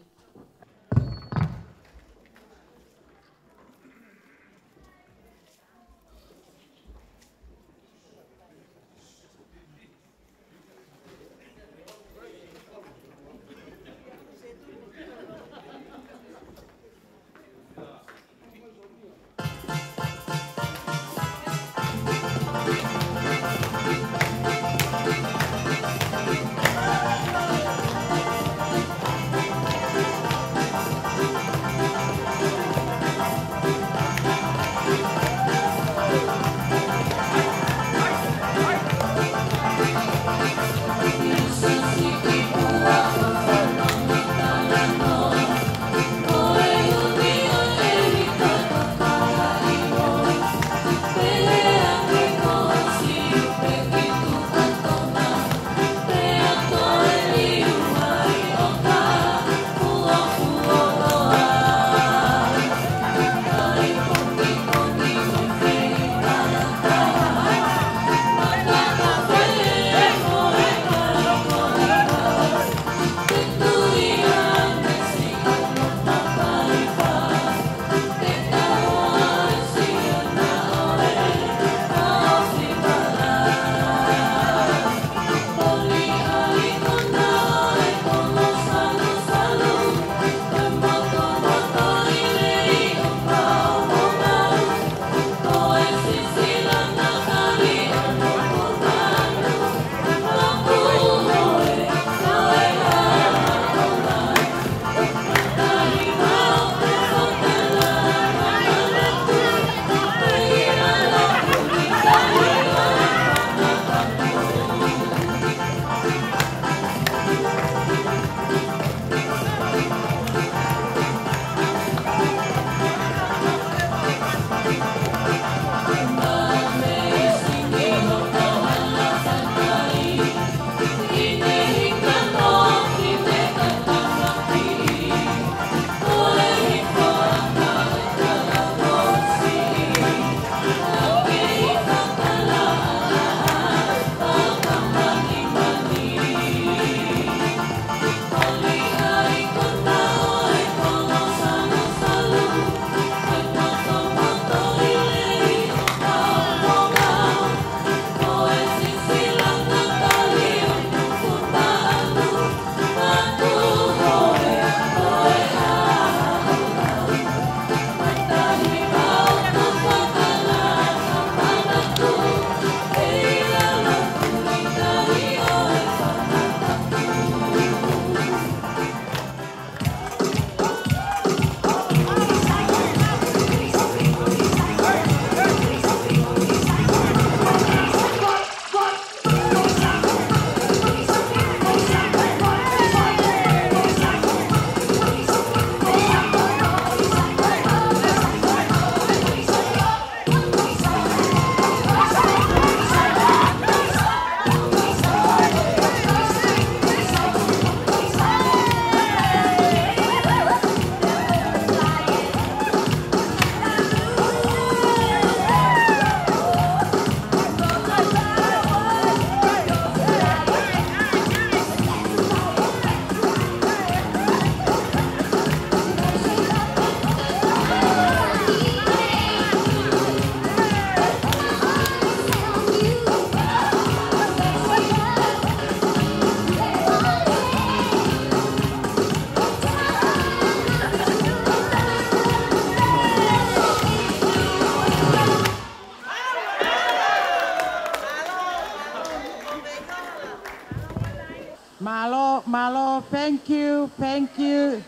Mālō, thank you, thank you.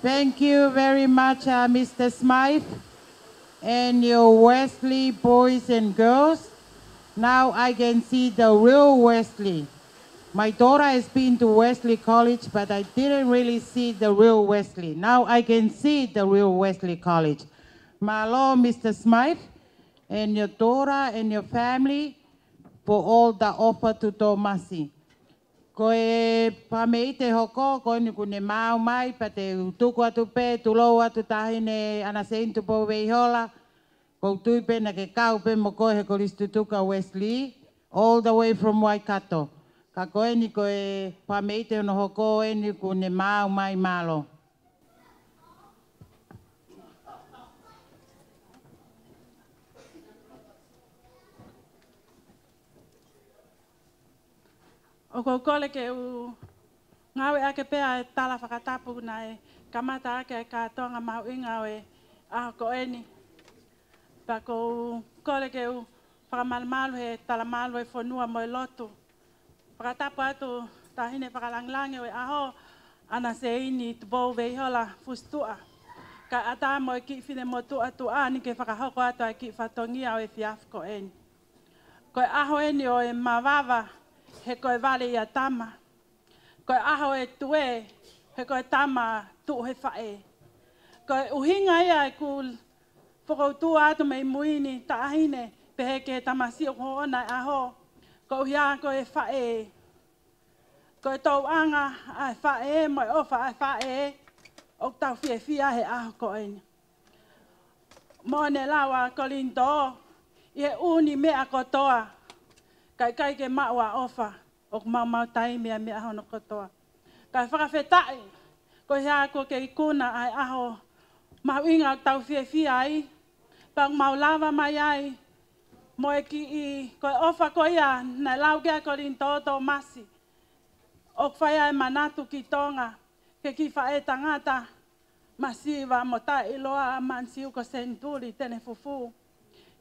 Thank you very much, uh, Mister Smythe, and your Wesley boys and girls. Now I can see the real Wesley. My daughter has been to Wesley College, but I didn't really see the real Wesley. Now I can see the real Wesley College. Mālō, Mister Smythe, and your daughter and your family for all the offer to Tōmasi. Ko e pāmeʻite hoko, ko eni kuo ne maau mai, pea te u tuku atu pē, tulou atu Taʻahine ʻAna Seini Tupou Veihola, ʻoku ou tui pē naʻa ke kau pē mo koe he Kolisi Tutuka Wesley, all the way from Waikato. Ka ko eni ko e pāmeʻite hono hoko eni kuo ne maau mai, mālō. ʻOku ou kole ke u ngāueʻaki pē ʻa e tala fakatapu naʻe kamata ʻaki ʻa e kātoanga mahuʻinga ʻo e ʻaho ko eni. Pea ʻoku ou kole ke u fakamalumalu he talamalu ʻo e fonua mo e lotu. Fakatapu atu Taʻahine Fakalāngilangi ʻo e ʻAho, ʻAna Seini Tupou Veihola Fusituʻa. Kae ʻatā mo e kiʻi finemotuʻa tuʻa ni ke fakahoko atu ʻa e kiʻi fatongia ʻo e efiafi ko eni. Ko e ʻaho eni ʻo e mavava, he ko e vale ʻia tama. Ko e ʻaho ʻo e tuē, he ko e tama tuʻu he faʻē. Ko e ʻuhinga ia ʻeku fokoutua atu mei mui ni Taʻahine, pehē ki he tamasiʻi ʻoku hoʻona e ʻaho, koeʻuhi ko e faʻē. Ko e tauʻanga ʻa e faʻē mo e ʻofa ʻa e faʻē, ʻoku tau fiefia he ʻaho ko eni. Mo ne lau ʻa Kolinitō, ʻi he ʻū meʻa kotoa, ka ʻikai ke maʻu ʻa e ʻofa, ʻoku maumau taimi ʻa e meʻa hono kotoa. Kae fakafetaʻi, koeʻuhi kuo ke ikuna ʻa e ʻaho mahuʻinga ʻoku tau fiefia ai, pea ʻoku mau lava mai ai mo e kiʻi, ko e ʻofa ko ia naʻe lau ki ai ʻa Kolinitō Tōmasi, ʻoku fai ai ʻa e manatu ki Tonga, ki he kiʻi faʻē tangata masiva mo taʻeʻiloa ʻa Manisiu ko Senituli Tenefufū.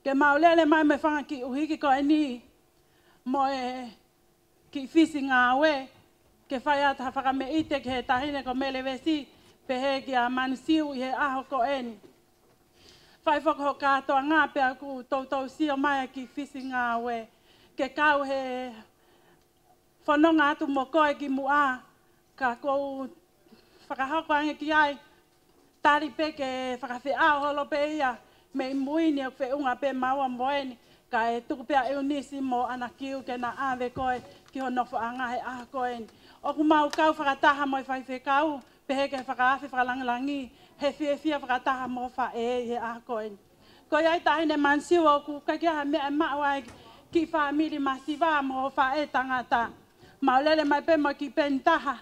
Ke mau lele mai mo e fanga kiʻi ʻuhiki ko eni, mo e kiʻi fisi ngāue, ke fai atu ha fakameʻite ki he Taʻahine ko Mele Vesi, pehē kia Manisiu ʻi he ʻaho ko eni. Fai foki ho kātoanga pea ʻoku toutou sio mai ʻa e kiʻi fisi ngāue. Ke kau he fononga atu mo koe kimuʻa, ka ʻoku ou fakahoko ange ki ai, tali pē ke fakafeʻao holo pē ia, mei mui ni ʻoku feʻunga pē maua mo eni, kae tuku pē ʻa ʻIunisi mo ʻAna Kiu ke na ʻave koe ki ho nofoʻanga he ʻaho ko eni. ʻOku mau kau fakataha mo e faifekau, pehē ki he fakaafe fakalāngilangi, he fiefia fakataha mo faʻē ʻi he ʻaho ko eni. Ko ia ai Taʻahine Manisiu ʻoku ʻikai ke ʻi ai ha meʻa ʻe maʻu ai kiʻi fāmili masiva mo ho faʻē tangata. Mau lele mai pē mo e kiʻi peni taha,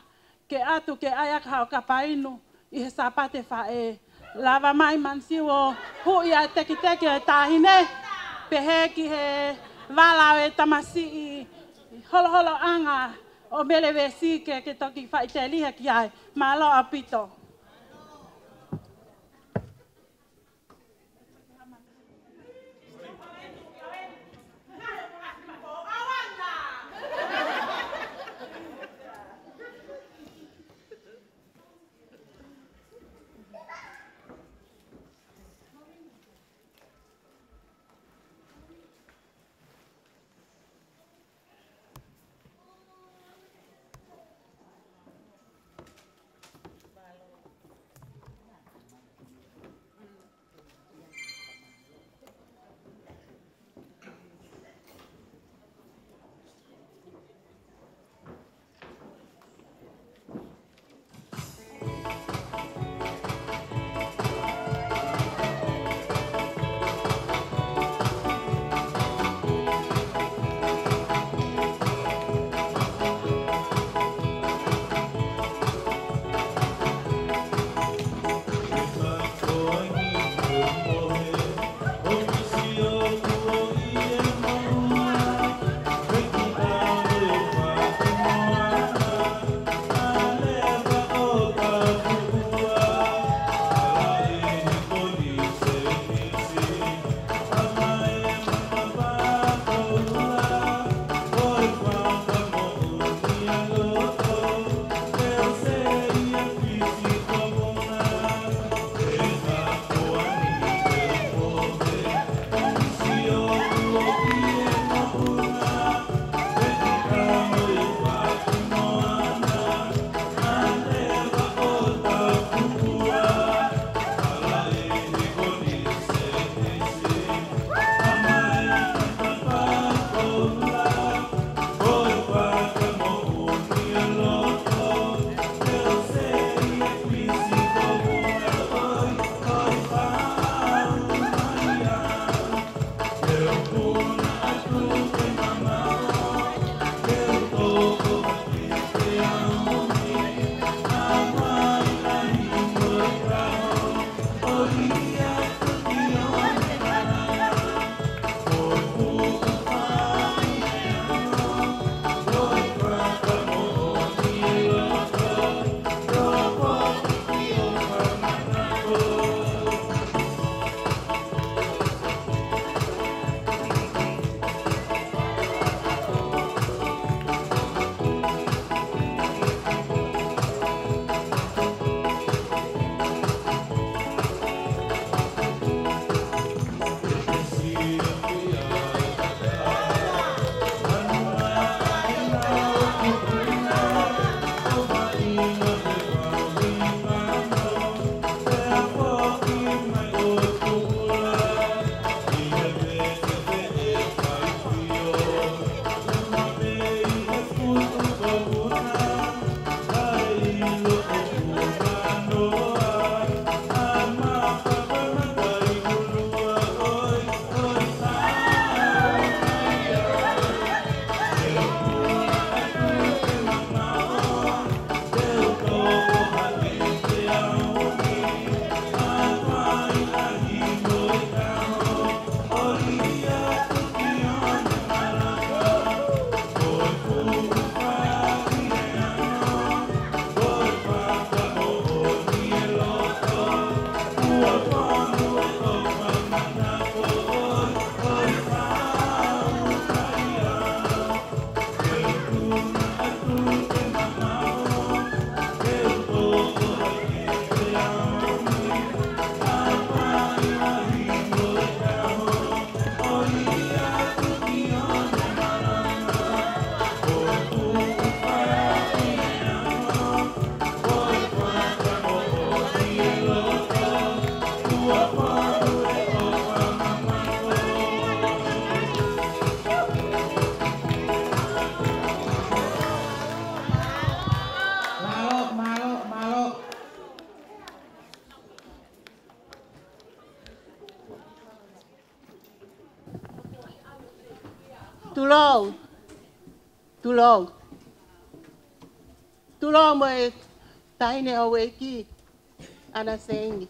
ke ʻatu ke ʻai ʻaki haʻo kapa inu ʻi he Sāpate Faʻē. Lava mai Manisiu ʻo huʻi ʻa e tekiteki ʻo e Taʻahine, pehē ki he vala ʻo e tamasiʻi holoholoʻanga ʻo Mele Vesi ke, ke toki faʻiteliha ki ai. Mālō ʻaupito. Tulou. Tulou. Tulou mo e taʻahine houʻeiki, ʻAna Seini.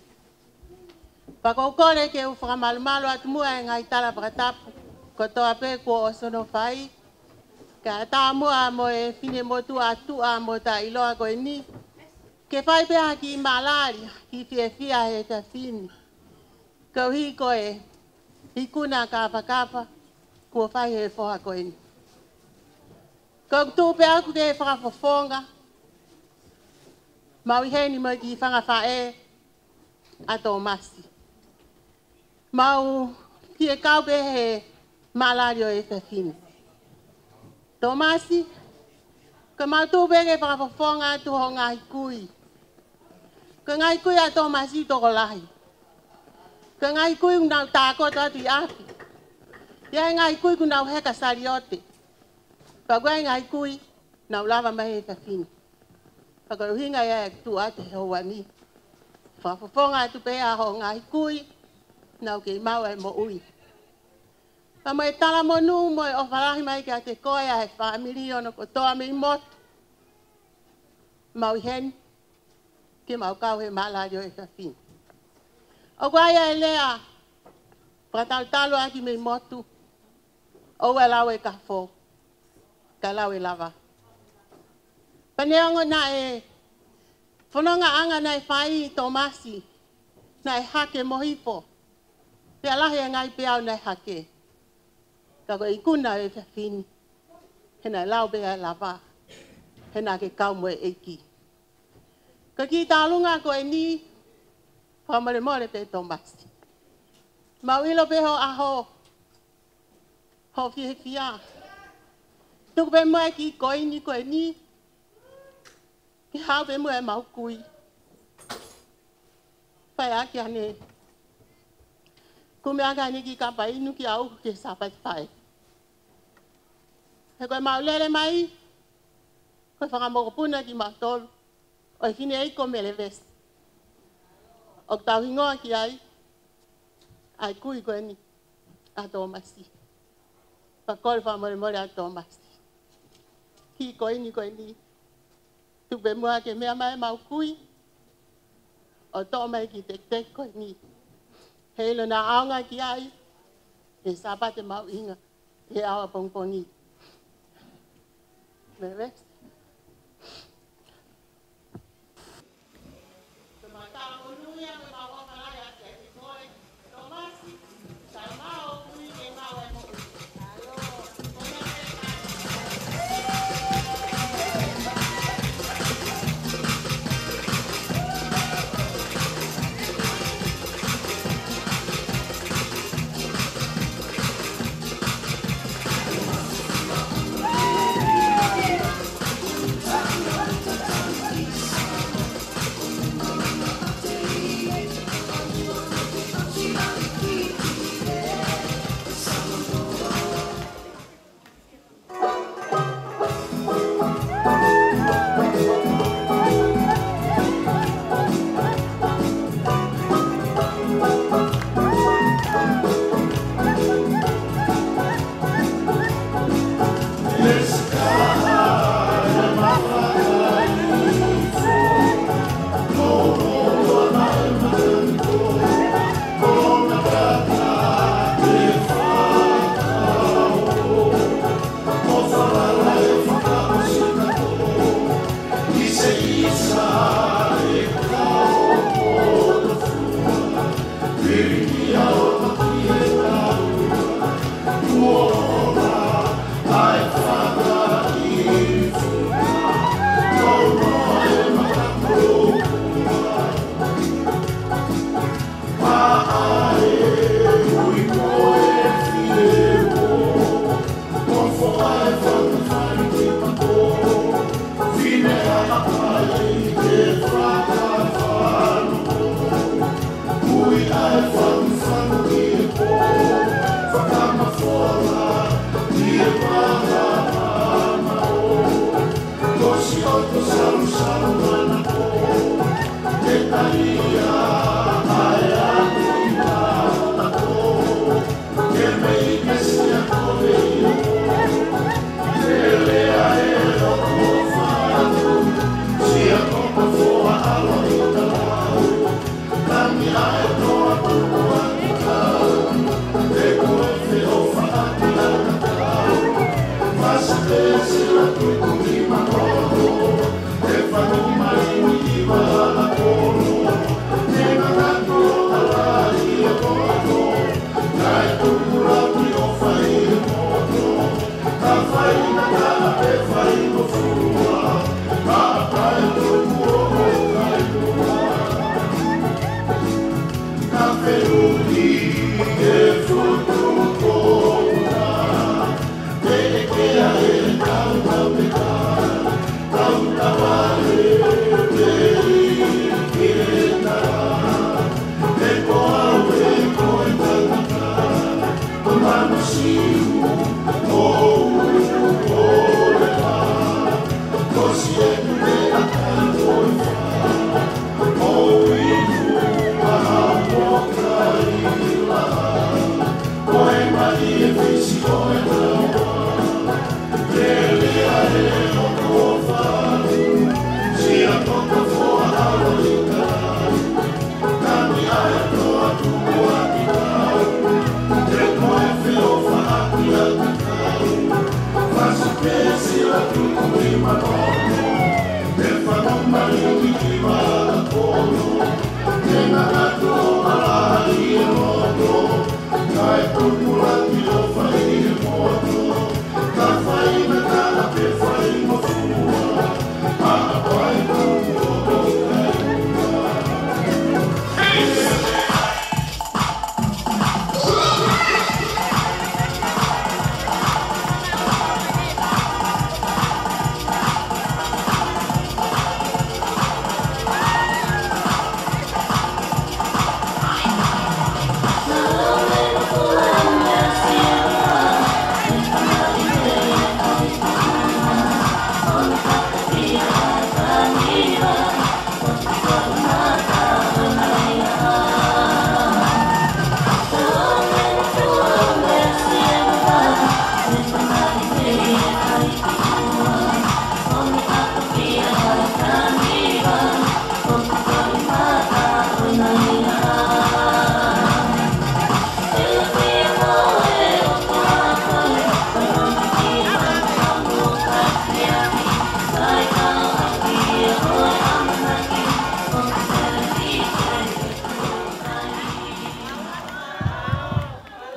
Pea ʻoku ou kole ke u fakamalumalu atu muʻa e ngaahi tala fakatapu kotoa pē kuo ʻosi hono fai. Kae ʻatā muʻa mo e finemotuʻa tuʻa mo taʻeʻiloa ko eni, ke fai pē ha kiʻi mālali, kiʻi fiefia he efiafi ni. Koeʻuhi ko e ikuna kāfakafa kuo fai he foha ko eni. Ko ʻeku tuʻu pē ʻaʻaku ke fakafofonga, mau ʻi heni mo e kiʻi fanga faʻē ʻa Tōmasi. Mau kiʻi kau pē he mālali ʻo e efiafi ni. Tōmasi, ko ʻemau tuʻu pē ke fakafofonga atu hoʻo ngaahi kui. Ko e ngaahi kui ʻa Tōmasi tokolahi. Ko e ngaahi kui ʻoku nau tākoto atu ʻi ʻapi. ʻI ai e ngaahi kui ʻoku nau heka saliote. Pea ko e ngaahi kui ʻoku nau lava mai he efiafi ni. Pea ko e ʻuhinga ia ʻeku tuʻu atu he houa ni. Fakafofonga atu pē ʻa hoʻo ngaahi kui, nau kei maʻu e moʻui. Pea mo e talamonū mo e ʻofa lahi mai kiate koe ʻa e fāmili hono kotoa mei motu. Mau ʻi heni ke mau kau he mālali ʻo e efiafi ni. ʻOku ʻi ai e lea fakatalutalu ʻaki mei motu, ʻoua ʻe lau e kafo, kae lau e lava. Pea neongo naʻe fonongaʻanga naʻe fai ʻe Tōmasi, naʻe hake mo hifo, pea lahi e ngaahi peau naʻe hake. Ka ko e ikuna ʻo e efiafi ni, he naʻe lau pē ʻa e lava, he naʻa ke kau mo e ʻEiki. Ko e kiʻi tauʻolunga ko eni, fakamolemole pē Tōmasi. Mau ʻilo pē hoʻo ʻaho, hoʻo fiefia. Tuku pē muʻa e kiʻi koini ko eni, ke haʻu pē muʻa ʻemau kui. Fai ʻaki ʻanenai. Kumi ʻaki ʻanenai kiʻi kapa inu kiate au ki he Sāpate Faʻē. He ko ʻemau lele mai, ko e fanga mokopuna kimautolu ʻo e fineʻeiki ko Melevesi. ʻOku tau hingoa ki ai ʻa e kui ko eni, ʻa Tōmasi. Pea kole fakamolemole ʻa Tōmasi. Kiʻi koini ko eni, tuku pē muʻa ke meʻa mai ʻemau kui, ʻo toʻo mai e kiʻi tekiteki ko eni. Heiʻilo naʻa ʻaonga ki ai he Sāpate mahuʻinga he ʻaho ʻapongipongi. Melevesi.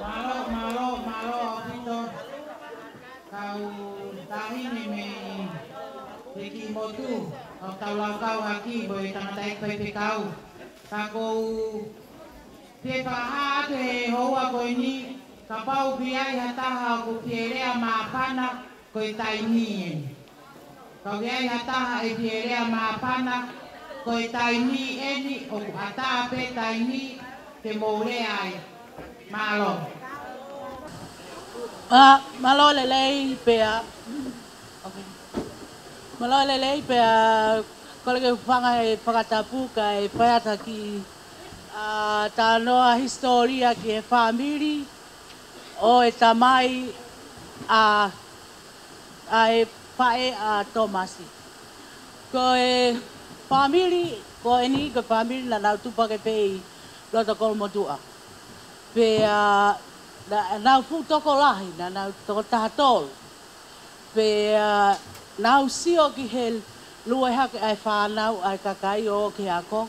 Mālō, mālō, mālō ʻaupito. Kau taʻahine mei he kiʻi motu, ʻoku tau laukau ʻaki mo e tangataʻeiki faifekau. Ka ʻoku ou fie fakahā atu he houa ko eni, kapau ʻoku ʻi ai ha taha ʻoku fie lea māfana, ko e taimi eni. Ka ʻoku ʻi ai ha taha ʻe fie lea māfana, ko e taimi eni, ʻoku ʻatā pē taimi ke mou lea ai. Mālō. ʻA, mālō e lelei pea. Okay. Mālō e lelei pea, kole ke u hūfanga he fakatapu kae fai atu ha kiʻi, ʻa, talanoa hisitōlia ki he fāmili ʻo e tamai ʻa, ʻa e faʻē ʻa Tōmasi. Ko e fāmili ko eni, ko e fāmili naʻa nau tupu hake pē ʻi loto Kolomotuʻa. Pea, naʻa, naʻa nau fuʻu tokolahi, naʻa nau toko taha tolu. Pea, naʻa nau sio ki he lue hake ʻa e fānau ʻa e kakai ʻo ʻoku ʻi he ako.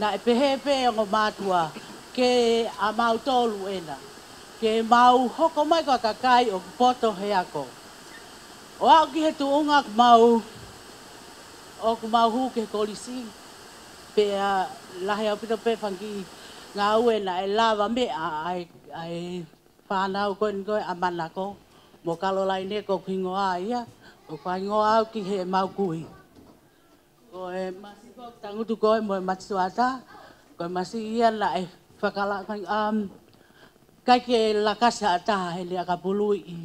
Naʻe pehē pē ongo mātuʻa, ke ʻa mautolu ena. Ke mau hoko mai ko e kakai ʻoku poto he ako. ʻO aʻu ki he tuʻunga ʻoku mau, ʻoku mau hū ki he kolisi. Pea lahi ʻaupito pē fanga kiʻi ngāue naʻe lava meʻa ʻa e, ʻa e fānau ko eni ko ē ʻa Manako mo Kalolaine, ko hoku hingoa ia, ʻoku fakahingoa au ki heʻemau kui. Ko e masiva ʻoku tangutu ko ē mo e masiva ʻatā, ko e masiva ia naʻe fakala-, um, ʻikai ke lakasi ha taha heʻene ʻakapulu ʻi,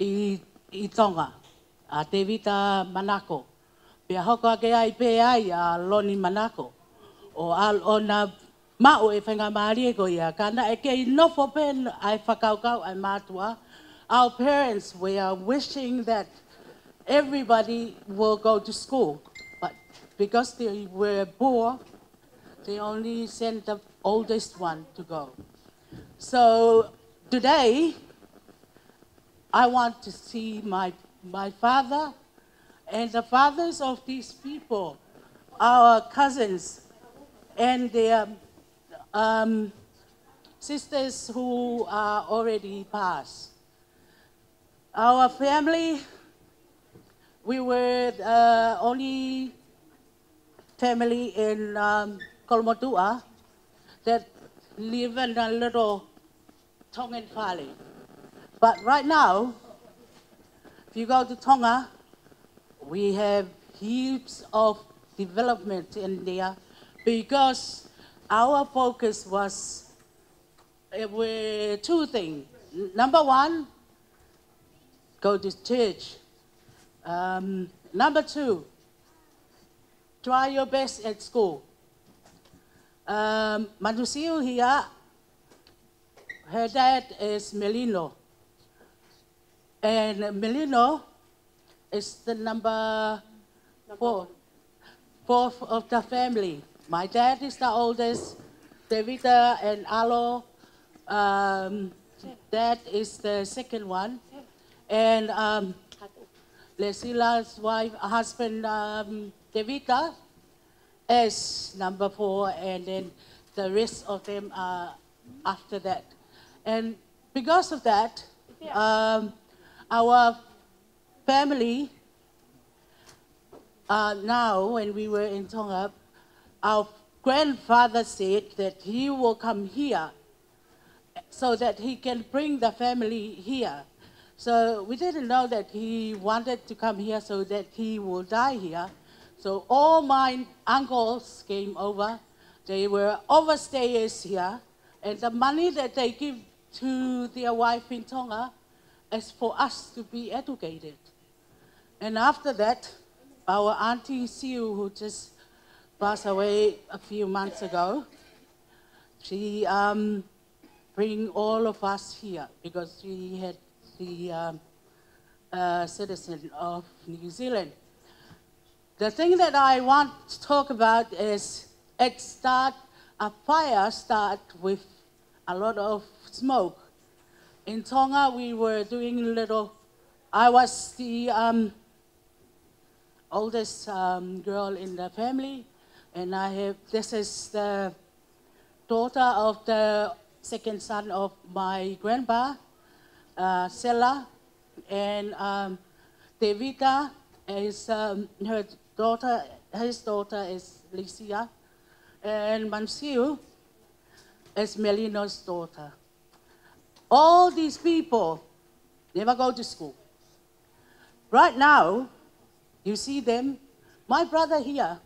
ʻi, ʻi Tonga, ʻa Tēvita Manako. Pea hoko hake ai pē ai ʻa Loni Manako. ʻO ʻal-, ʻo na maʻu e faingamālie ko ia, ka naʻe kei nofo pē ʻa e fakakaukau ʻa e mātuʻa. Our parents were wishing that everybody will go to school, but because they were poor, they only sent the oldest one to go. So today, I want to see my, my father and the fathers of these people, our cousins and their, um, sisters who are already passed. Our family, we were, uh, only family in, um, Kolomotuʻa that live in a little Tongan fale. But right now, if you go to Tonga, we have heaps of development in there because our focus was, uh, were two things. Number one, go to church. Um, number two, try your best at school. Um, Manusiu here, her dad is Melino. And Melino is the number four, fourth of the family. My dad is the oldest. Tevita and Alo, um, dad is the second one. And um, Lesila's wife, husband, um, Tevita, is number four, and then the rest of them are after that. And because of that, um, our family, uh, now, when we were in Tonga, our grandfather said that he will come here so that he can bring the family here. So we didn't know that he wanted to come here so that he will die here. So all my uncles came over. They were overstayers here. And the money that they give to their wife in Tonga is for us to be educated. And after that, our auntie Siu, who just passed away a few months ago, she um, bring all of us here because she had the um, uh, citizen of New Zealand. The thing that I want to talk about is it start, a fire start with a lot of smoke. In Tonga, we were doing little, I was the um, oldest um, girl in the family, and I have, this is the daughter of the second son of my grandpa, uh, Sela, and um, Tevita is um, her daughter, his daughter is Licia, and Mansiu is Melino's daughter. All these people never go to school. Right now, you see them. My brother here,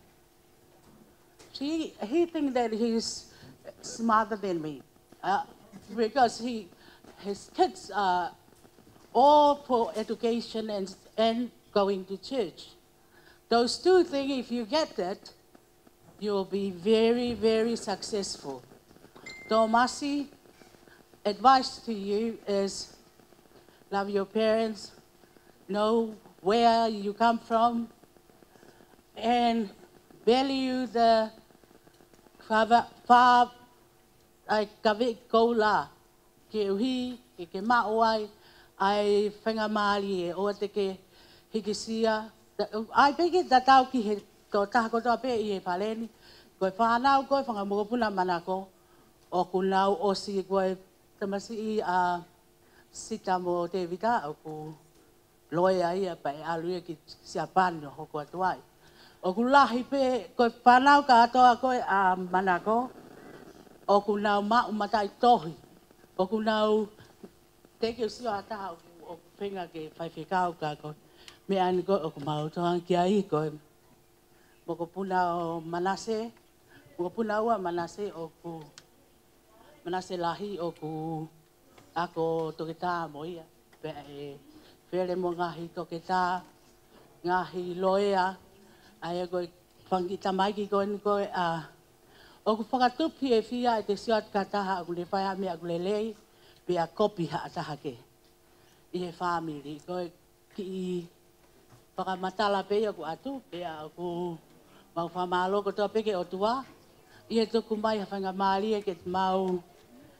he, he thinks that he's smarter than me uh, because he, his kids are all for education and, and going to church. Those two things, if you get that, you'll be very, very successful. Tomasi, advice to you is love your parents, know where you come from, and value the fava- fa- ʻa e kavei koula ke uhi ke ke maʻu ai ʻa e faingamālie ʻoua te ke hikisia. ʻAi pē ke tatau ki he tokotaha kotoa pē ʻi he fale ni. Ko e fānau ko e fanga mokopuna manako ʻoku nau ʻosi ko e tamasiʻi ʻa Sita mo Tevita ʻoku loea ia pea ʻalu ia ki Siapani ʻo hoko atu ai. ʻOku lahi pē ko e fānau kātoa ko ē ʻa manako ʻoku nau maʻu mataʻitohi. ʻOku nau teke usio ʻa taha ʻoku, ʻoku feinga ke faifekau ka ko e meʻa ni ko ē ʻoku mau tokanga ki ai ko e mokopuna ʻo Manase, mokopuna ua Manase ʻoku, Manase lahi ʻoku ako toketā mo ia. Pea ʻe fele mo ngaahi toketā, ngaahi loea, ʻa ia ko e fanga kiʻi tamaiki ko eni ko ē ʻa, ʻoku fakatupu fiefia ʻete sio atu ki ha taha ʻoku ne fai ha meʻa ʻoku lelei, pea kopi ha taha kehe ʻi he fāmili. Ko e kiʻi fakamatala pē ia ʻoku ʻatu, pea ʻoku mau fakamālō kotoa pē ki he ʻOtua ʻi he tuku mai ha faingamālie ke mau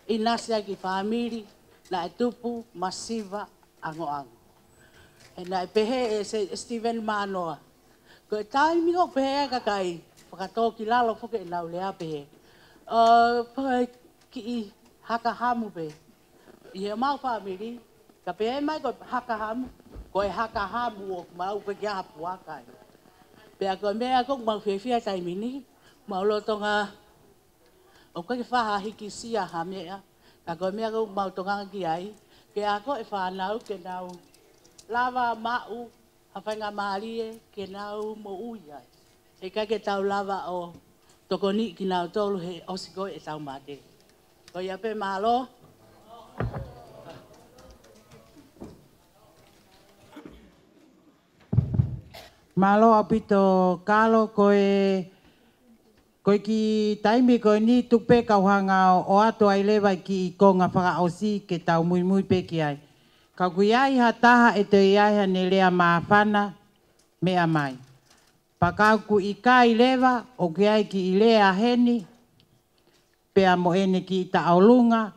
ʻinasi ai ki he fāmili naʻe tupu masiva angoango. He naʻe pehē ʻe Se- Stephen Manoa, ko e taimi ʻoku pehē ai e kakai, fakatōkilalo foki ʻenau lea pehē, ʻo, pehē kiʻi haka hamu pē ʻi heʻemau fāmili, ka pehē mai ko e haka hamu, ko e haka hamu ʻoku mau pē ki ha puaka ia. Pea ko e meʻa ko ē ʻoku mau fiefia he taimi ni, mau lolotonga ʻoku ʻikai ke faʻa hikisia ha meʻa, ka ko e meʻa ko ē ʻoku mau tokanga ki ai, ke ako e fānau ke nau lava maʻu ha faingamālie ke nau moʻui ai. He ʻikai ke tau lava ʻo tokoniʻi kinautolu he ʻosi ko ē ʻetau mate. Ko ia pē, mālō. Mālō ʻaupito Kalo, ko e, ko e kiʻi taimi ko eni tuku pē kau hanga ʻo ʻoatu ai leva e kiʻi konga fakaʻosi ke tau muimui pē ki ai. Ka ʻoku ʻi ai ha taha ʻe toe ʻi ai haʻane lea māfana, meʻa mai. Pea ka ʻoku ʻikai leva, ʻoku ʻi ai e kiʻi lea heni, pea mo ʻene kiʻi taʻolunga,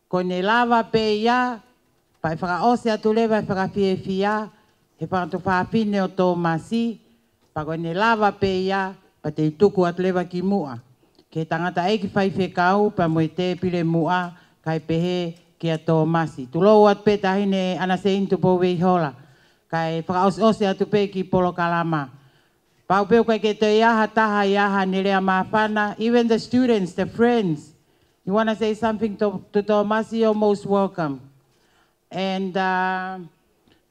ko ʻene lava pē ia, pea ʻe fakaʻosi atu leva e fakafiefia, he fanga tuofāfine ʻo Tōmasi, pea ko ʻene lava pē ia, pea te u tuku atu leva ki muʻa. Ki he tangataʻeiki faifekau, pea mo e tēpile muʻa, kae pehē kia Tōmasi. Tulou atu pē Taʻahine ʻAnaseini Tupou Veihola, kae fakaʻosiʻosi atu pē e kiʻi polokalama. Pau pē ʻoku ʻikai ke toe ʻi ai ha taha ʻi ai haʻane lea māfana, even the students, the friends. You wanna say something to, to Tōmasi, you're most welcome. And, uh,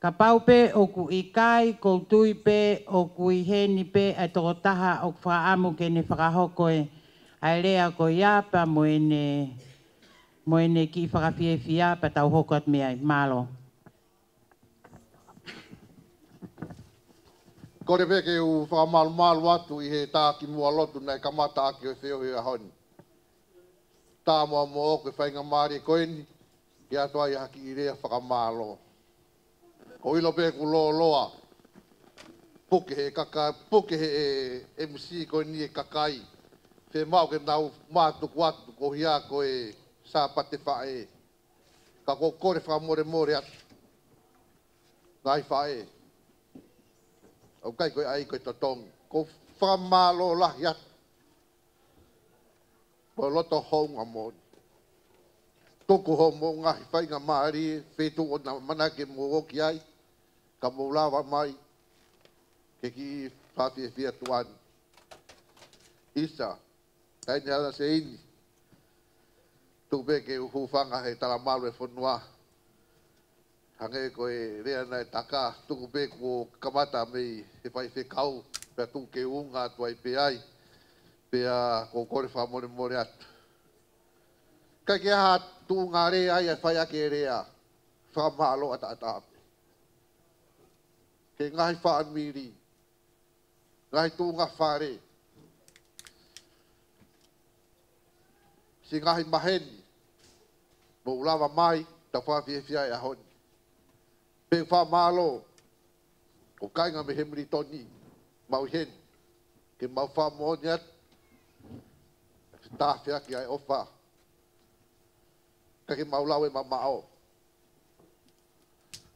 kapau pē ʻoku ʻikai, ʻoku ou tui pē ʻoku ʻi heni pē ʻa e tokotaha ʻoku fakaʻamu ke ne fakahoko e, ʻa e lea ko ia pea mo ʻene, mo ʻene kiʻi fakafiefia pea tau hoko atu mei ai. Mālō. Kole pē ke u fakamalumalu atu ʻi he tā kimuʻa lotu naʻe kamata ʻaki ʻo e feohi ʻo e ʻaho ni. Tā muʻa moʻoku e faingamālie ko eni, ke ʻoatu ai ha kiʻi lea fakamālō. ʻOku ou ʻilo pē kuo lōloa, puke he kaka-, puke he M C ko eni e kakai. Fiemaʻu ke nau mātuku atu koeʻuhi ko e Sāpate Faʻē. Ka ʻoku ou kole fakamolemole atu. Ngaahi faʻē. ʻOku ʻikai ko e ʻai ko e totongi. ʻOku ou fakamālō lahi atu. Mo e loto houngaʻia moʻoni. Tuku hoʻomou ngaahi faingamālie, feituʻu ʻoku mou ʻamanaki ke mou ō ki ai, ka mou lava mai ke kiʻi fakafiefia atu ʻeni. ʻIsa, Taʻahine ʻAnaseini. Tuku pē ke u hūfanga he talamalu e fonua. Hangē ko e lea naʻe taka, tuku pē kuo kamata mei he faifekau, pea tuku ke u unga atu ai pē ai, pea ʻoku ou kole fakamolemole atu. ʻIkai ke ʻi ai ha tuʻunga lea ia ʻe fai ʻaki e lea, fakamālō ʻataʻatā pē. Ki he ngaahi fāmili, ngaahi tuʻunga fale, siʻi ngaahi maheni, mou lava mai, tau fakafiefia e ʻaho ni. Pea fakamālō, ʻo kāinga mei Hemilitoni, mau ʻi heni, ke mau fakamoʻoni atu, tāfeaki ʻa e ʻofa, ka ke mau lau e mamaʻo.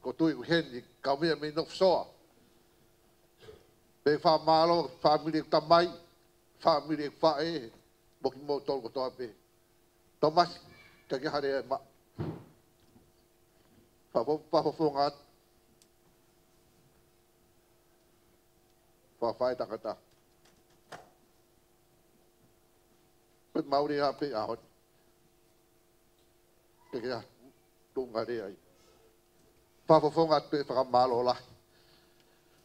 ʻOku ou tui ʻoku ʻi heni, kau meʻa mei North Shore. Pea fakamālō, fāmili ʻeku tamai, fāmili ʻeku faʻē, mo kimoutolu kotoa pē. Tōmasi, ka ke hale e ma. Fafo-, fafofonga atu. Fafai tangata. Pea mauri a pē ʻaho ni. Ke ke a, tuʻunga lea ia. Fakafofonga atu e fakamālō lahi.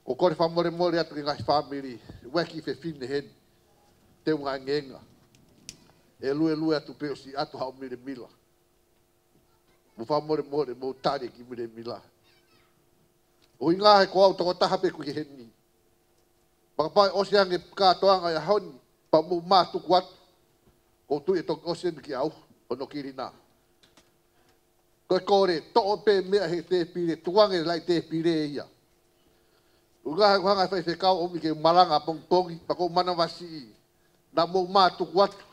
ʻOku ou kole fakamolemole atu ki he ngaahi fāmili, ʻoku ʻi ai e kiʻi fefine heni, teunga ngenga. ʻE luelue atu pē ʻosi ʻoatu haʻo milemila. Mou fakamolemole, mou tali e kiʻi milemila. ʻUhinga he ko au tokotaha pē ʻoku ʻi heni. Pea kapau ʻe ʻosi ange kātoanga e ʻaho ni, pea mou mātuku atu. ʻOku ou tui ʻe toki ʻosi eni kiate au, hono kilinā. Ko e kole, toʻo pē meʻa he tēpile, tuku ange e laʻi tēpile ia. ʻUhinga he ʻoku hanga e faifekau ʻo ʻomi ke malanga pongipongi, pea ʻoku ou manavasiʻi. Naʻa mou mātuku atu.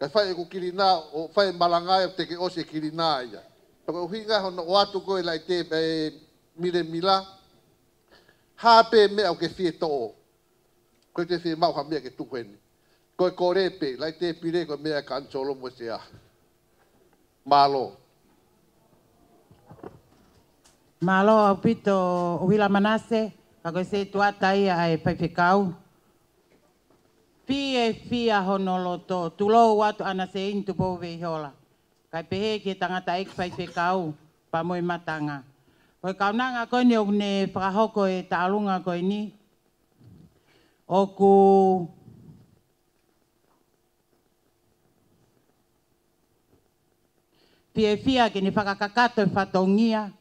Kae fai ʻeku kilinā, ʻo fai e malanga ia, ʻoku teʻeki ʻosi e kilinā ia. Pea ko e ʻuhinga hono ʻoatu ko ē laʻi tē-, e milemila. Hā pē meʻa ʻoku ke fie toʻo. ʻOku ʻikai te u fiemaʻu ha meʻa ke tuku heni. Ko e kole pē, laʻi tēpile ko e meʻa ʻa e kanisolo mo e sea. Mālō. Mālō ʻaupito ʻUhila Manase, ka ko e setuata ia ʻa e faifekau. Fiefia hono loto, tulou atu ʻAnaseini Tupou Veihola. Kae pehē ki he tangataʻeiki faifekau, pea mo e matanga. Ko e kaunanga ko eni ʻoku ne fakahoko e taʻolunga ko eni. ʻOku fiefia ke ne fakakakato e fatongia.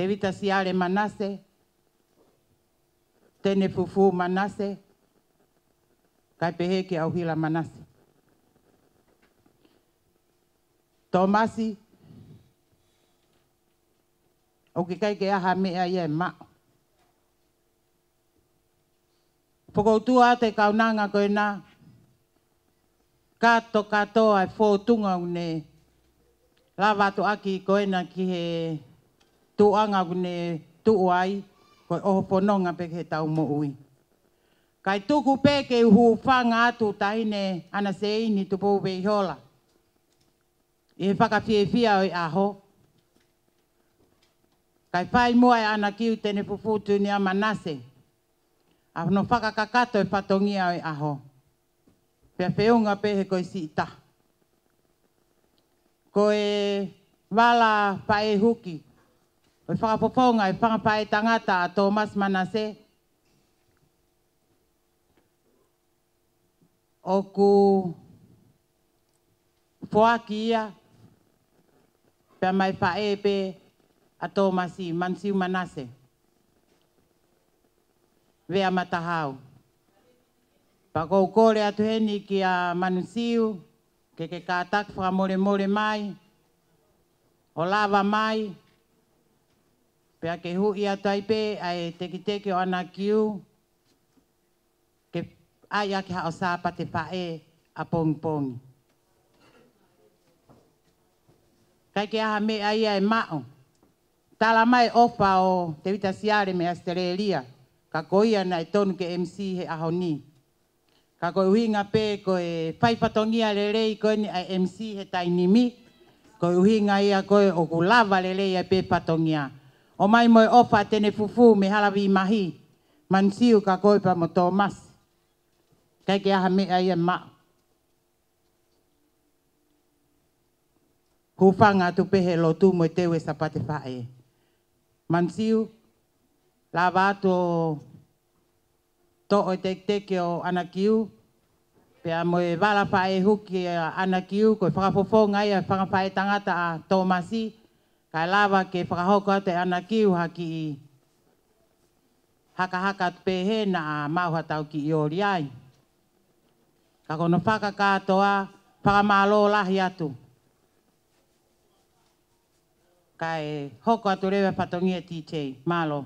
Tevita Siale Manase, Tene Fufū Manase, kae pehē kia ʻUhila Manase. Tōmasi, ʻoku ʻikai ke ʻi ai ha meʻa ia ʻe maʻu. Fokoutua atu e kaunanga ko ena, kātokato ʻa e fōtunga ʻoku ne lava atu ʻaki ko ena ki he tuʻuʻanga ʻoku ne tuʻu ai, ko e ʻoho fononga pē ki heʻetau moʻui. Kae tuku pē ke u hūfanga atu Taʻahine ʻAna Seini Tupou Veihola ʻi he fakafiefia ʻo e ʻaho. Kae fai muʻa ʻe ʻAna Kiu Tene Fufū Tunia Manase ʻa hono fakakakato e fatongia ʻo e ʻaho. Pea feʻunga pē he ko e siʻi taha. Ko e vala faʻē huki ʻo e fakafofonga e fanga faʻētangata ʻa Tōmasi Manase, ʻoku foaki ia pea mei he faʻē pē ʻa Tōmasi, Manasiu Manase Vea Matahau. Pea ʻoku ou kole atu heni kia Manasiu ke ke kātaki fakamolemole mai ʻo lava mai, pea ke huʻi atu ai pē ʻa e tekiteki ʻo ʻAna Kiu ke ʻai ʻaki haʻo Sāpate Faʻē ʻapongipongi. ʻIkai ke ʻi ai ha meʻa ia ʻe maʻu. Tala mai ʻofa ʻo Tevita Siale mei ʻAositelēlia, ka ko ia naʻe tonu ke M C he ʻaho ni. Ka ko e ʻuhinga pē ko e fai fatongia lelei ko eni ʻa e M C he taimi ni, ko e ʻuhinga ia ko ē ʻoku lava lelei ai pē fatongia. ʻOmai mo e ʻofa Tene Fufū mei Halavīmahi, Manasiu, ka ko e pea mo Tōmasi. ʻIkai ke ʻi ai ha meʻa ia ʻe maʻu. Hūfanga atu pē he lotu mo e teu e Sāpate Faʻē. Manasiu, lava atu ʻo toʻo e tekiteki ʻo ʻAna Kiu, pea mo e vala faʻē huki ʻa ʻAna Kiu, ko e fakafofonga ia e fanga faʻētangata ʻa Tōmasi, kae lava ke fakahoko atu ʻe ʻAna Kiu ha kiʻi hakahaka atu pē he naʻa maʻu haʻatau kiʻi oli ai. Ka ko hono fakakātoa, fakamālō lahi atu. Kae hoko atu leva fatongia, T J. Mālō.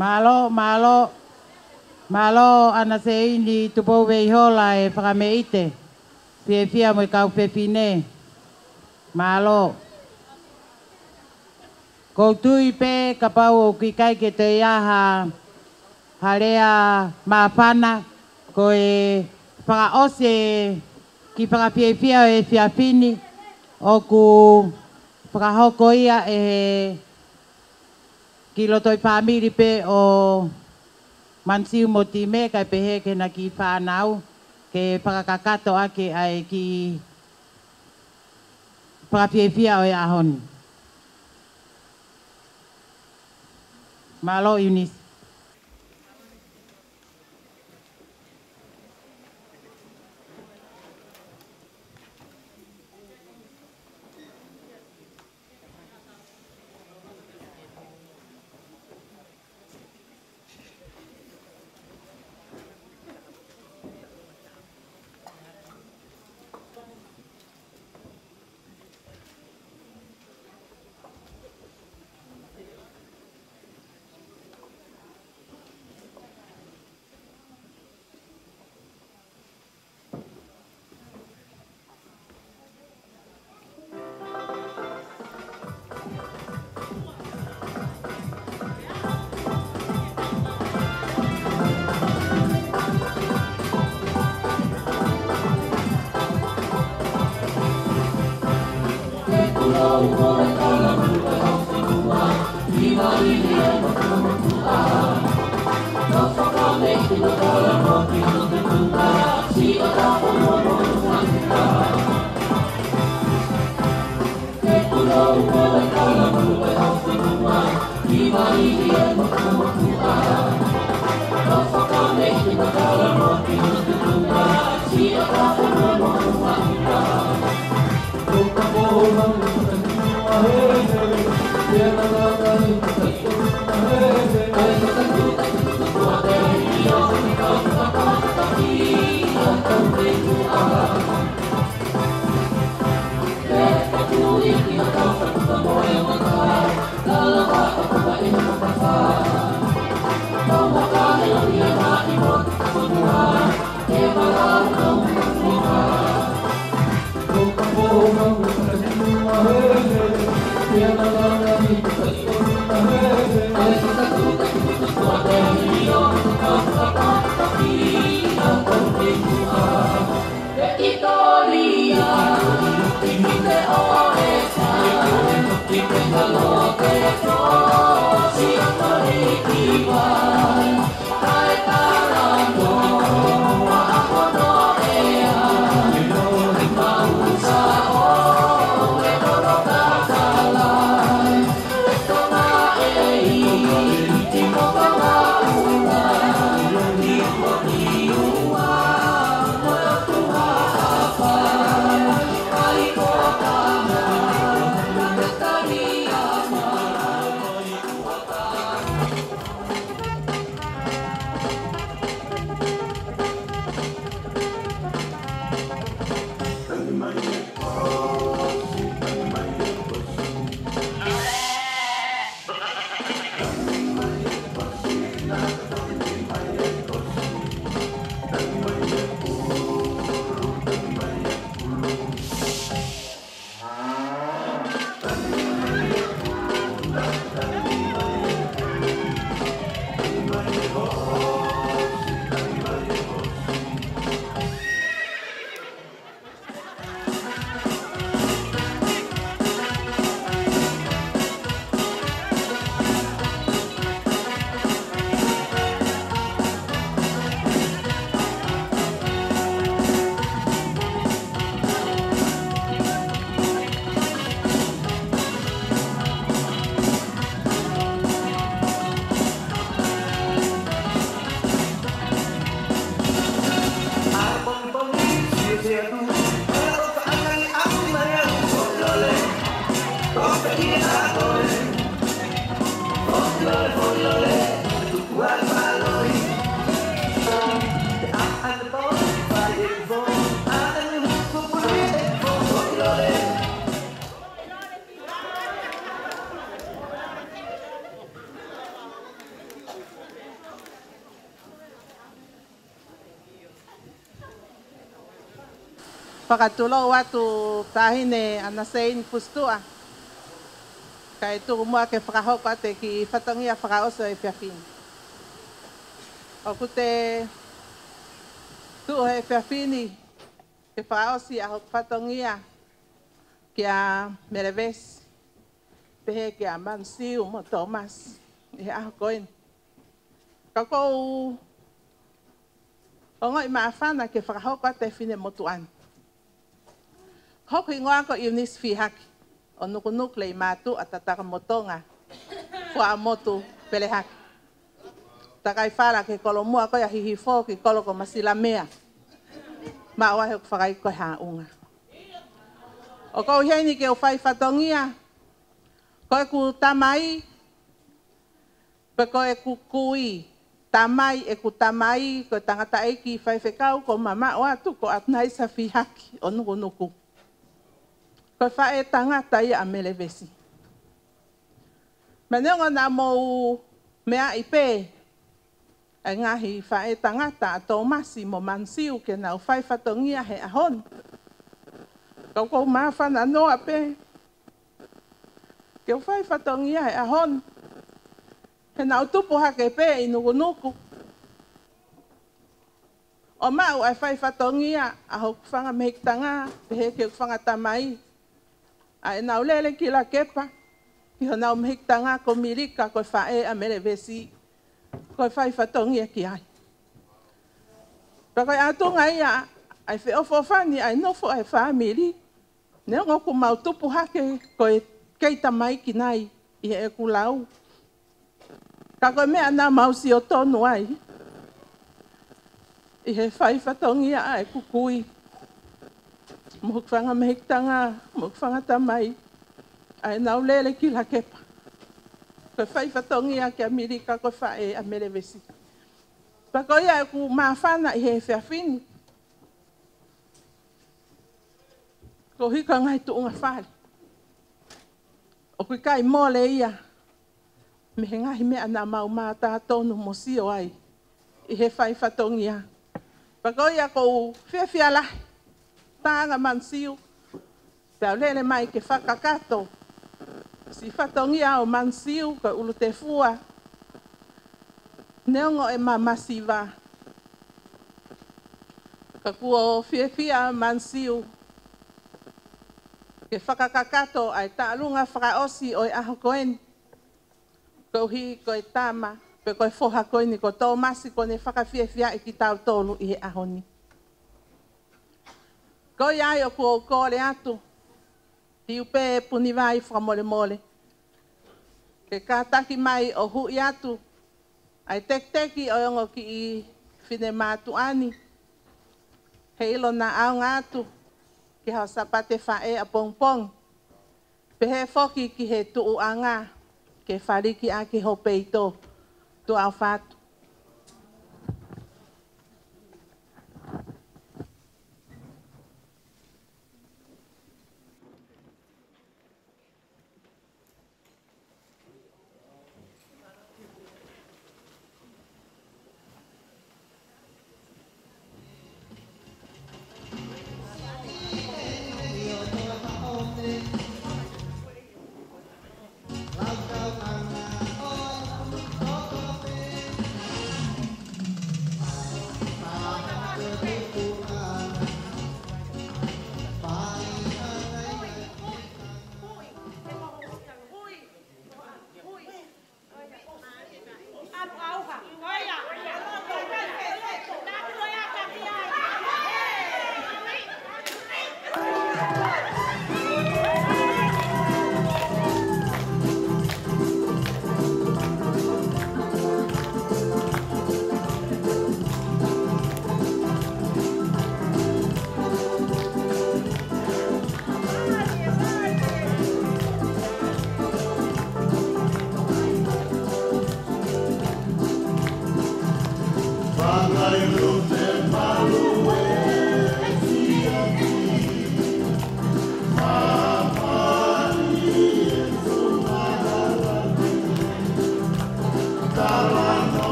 Mālō, mālō, mālō ʻAna Seini Tupouveihola e fakameʻite. Fiefia mo e kau fefine. Mālō. ʻOku ou tui pē kapau ʻoku ʻikai ke toe ʻi ai ha, ha lea māfana, ko e fakaʻosi e kiʻi fakafiefia ʻo e efiafi ni, ʻoku fakahoko ia ʻe he kiʻi lotoʻi fāmili pē ʻo Mansiu mo Time, kae pehē ki heʻena kiʻi fānau, ke fakakakato ʻaki ʻa e kiʻi fakafiefia ʻo e ʻaho ni. Mālō, Eunice. Fakatulou atu Taʻahine ʻAna Seini Fusituʻa, kae tuku muʻa ke fakahoko atu e kiʻi fatongia fakaʻosi ʻo e efiafi ni. ʻOku ou tuʻu he efiafi ni ke fakaʻosi ʻa hoku fatongia kia Melevesi, pehē kia Manisiu mo Tōmasi ʻi he ʻaho ko eni. Ka ʻoku ou ongoʻi māfana ke fakahoko atu e finemotuʻa ni. Hoku hingoa ko ʻIunisi Fihaki, ʻo Nukunuku, Leimātuʻa, Tatakamotonga, Fuaʻamotu, Pelehaki. Takai fala ki he kolo muʻa ko ia ʻi Hihifo, ki he kolo ko Masilamea. Maʻu ai hoku fakaikiiki ko e Haʻunga. ʻOku ou ʻi heni ke u fai fatongia. Ko ʻeku tamai, pe ko ʻeku kui, tamai ʻeku tamai, ko e tangataʻeiki faifekau kuo mamaʻo atu ko ʻAtunaisa Fihaki ʻo Nukunuku. Ko e faʻē tangata ia ʻa Melevesi. Pea neongo naʻa mou meaʻi pē ʻa e ngaahi faʻē tangata ʻa Tōmasi mo Manisiu ke nau fai fatongia he ʻaho ni, ka ʻoku ou māfana noa pē ke u fai fatongia he ʻaho ni, he naʻá ku tupu hake pē ʻi Nukunuku ʻo maʻu ʻa e fai fatongia ʻa hoku fanga mehikitanga, pehē ki hoku fanga tamai, ʻa ʻenau lele ki Lakepa ki honau mehikitanga ko Milika, ko e faʻē ʻa Melevesi, ko e fai fatongia ki ai. Pea ko e ʻatunga ia ʻa e feʻofoʻofani ʻa e nofo ʻa e fāmili. Neongo ʻoku mau tupu hake ko e kei tamaiki nai ʻi heʻeku lau, ka ko e meʻa naʻa mau sio tonu ai ʻi he fai fatongia ʻa ʻeku kui mo hoku fanga mehikitanga mo hoku fanga tamai, ʻa ʻenau lele ki Lakepa, ko e fai fatongia kia Milika, ko e faʻē ʻa Melevesi. Pea ko ia ʻeku māfana ʻi he efiafi ni, koeʻuhi ko e ngaahi tuʻunga fale ʻoku ʻikai mole ia mei he ngaahi meʻa naʻa mau mātā tonu mo sio ai ʻi he fai fatongia. Pea ko ia ʻoku ou fiefia lahi, taʻanga Manisiu, pea u lele mai ke fakakakato siʻi fatongia ʻo Manisiu ko e ʻUlutefua. Neongo e ma masiva, ka kuo fiefia Manisiu ke fakakakato ʻa e taʻalunga fakaʻosi ʻo e ʻaho ko eni, koeʻuhi ko e tama, pe ko e foha ko eni ko Tōmasi, kuo ne fakafiefiaʻi kitautolu ʻi he ʻaho ni. Ko ia ai ʻoku ou kole atu, Tiupe Punivai, fakamolemole ke kātaki mai ʻo huʻi atu ʻa e tekiteki ʻo e ongo kiʻi finemātuʻa ni, heiʻilo naʻa ʻaonga atu ki haʻo Sāpate Faʻē ʻapongipongi, pehē foki ki he tuʻuʻanga ke faliki ʻaki ho peito. Tuʻa ʻofa atu.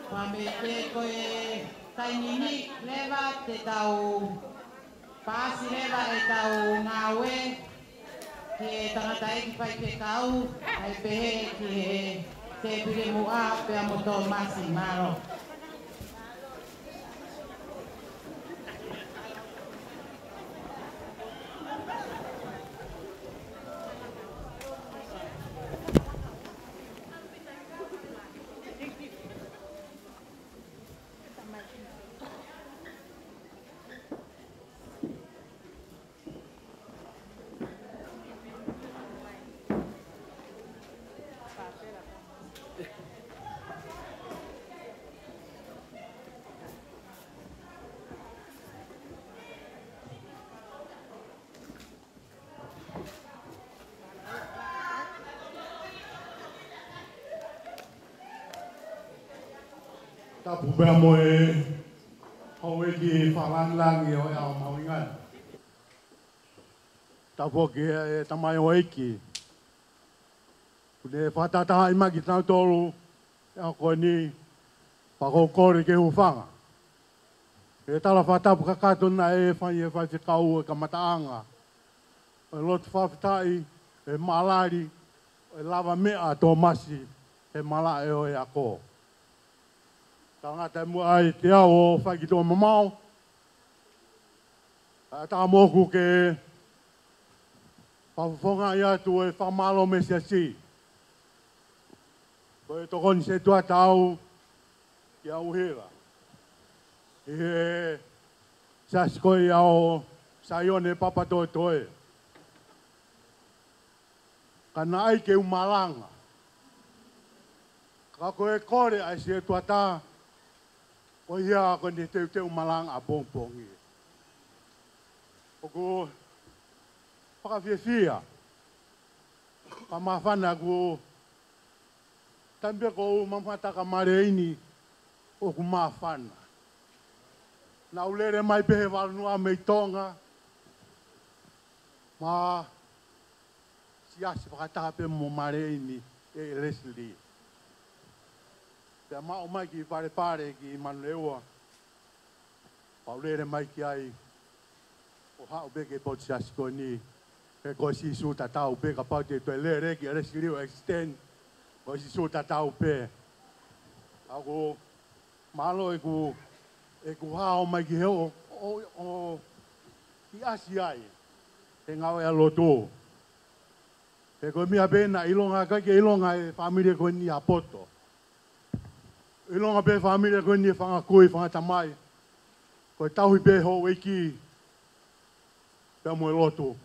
Pea mei he ko e taimi ni leva te tau paasi leva ʻetau ngāue ki he tangataʻeiki faifekau, kae pehē ki he tēpile muʻa pea mo Tōmasi. Mālō. Tapu pea mo e houʻeiki fakalāngilangi ʻo e ʻaho mahuʻinga ni. Tapu ki he tamai houʻeiki kuo ne fakatahatahaʻi mai kitautolu he ʻaho ko eni, pea ʻoku ou kole ke hūfanga he tala fakatapu kakato naʻe fai ʻe he faifekau ʻo e kamataʻanga ʻo e lotu fakafetaʻi, ʻe malali ʻo e lavameʻa ʻa Tōmasi he malaʻe ʻo e ako. Talangata muʻa ai te au ʻo fai ki tuʻa mamao, kae ʻatā moʻoku ke fakafofongaʻi atu e fakamālō mei he siasi. Ko e tokoni setuata au kia ʻUhila ʻi he siasi ko ia ʻo Saione Papatoetoe. Ka naʻe ʻikai ke u malanga. Ka ko e kole ʻa e setuata, ko ia ko ʻene teuteu malanga ʻapongipongi. ʻOku fakafiefia, fakamāfana ʻaku taimi pē ʻoku ou mamata ka malei ni ʻoku māfana. Naʻa ku lele mai pē he valunua mei Tonga, ma siasi fakataha pē mo malei ni ʻe Leslie. Pea ma ō mai ki Palepale ki Manurewa, pea u lele mai ki ai ʻo haʻu pē ki he potu siasi ko eni. He ko e Sīsū tatau pē, kapau te u toe lele ki ʻElesi Liu extend, ko e Sīsū tatau pē. ʻOku mālō ʻeku, ʻeku hao mai ki he ʻo, ʻo, ʻo ʻiasi ai he ngāue ʻa e lotu. He ko e meʻa pē naʻe ʻilonga, ʻikai ke ʻilonga ʻe he fāmili ko eni ʻa poto. ʻIlonga pē fāmili ko eni ʻa e fanga kui, fanga tamai. Ko e tauhi pē houʻeiki pea mo e lotu,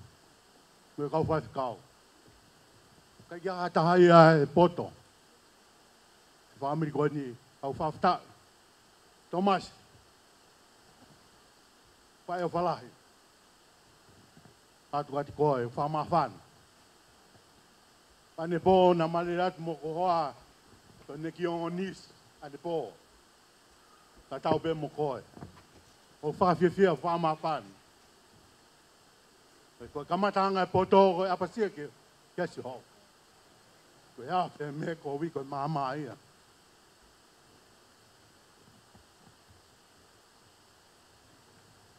mo e kau faifekau. ʻIkai ke ʻi ai ha taha ia ʻe poto he fāmili ko eni. Kau fakafetaʻi. Tōmasi, faʻē ʻofa lahi atu kiate koe, fakamāfana. Ane pō naʻa ma lele atu mo ko hoa, ko ʻene kiʻi ongo nisi, ane pō. Tatau pē mo koe. ʻOku fakafiefia, fakamāfana. Ko e kamataʻanga e poto ko e ʻapasia ke, ke asi hou. Ko e ʻaho fē mei he ko e uike ko e māmā ia.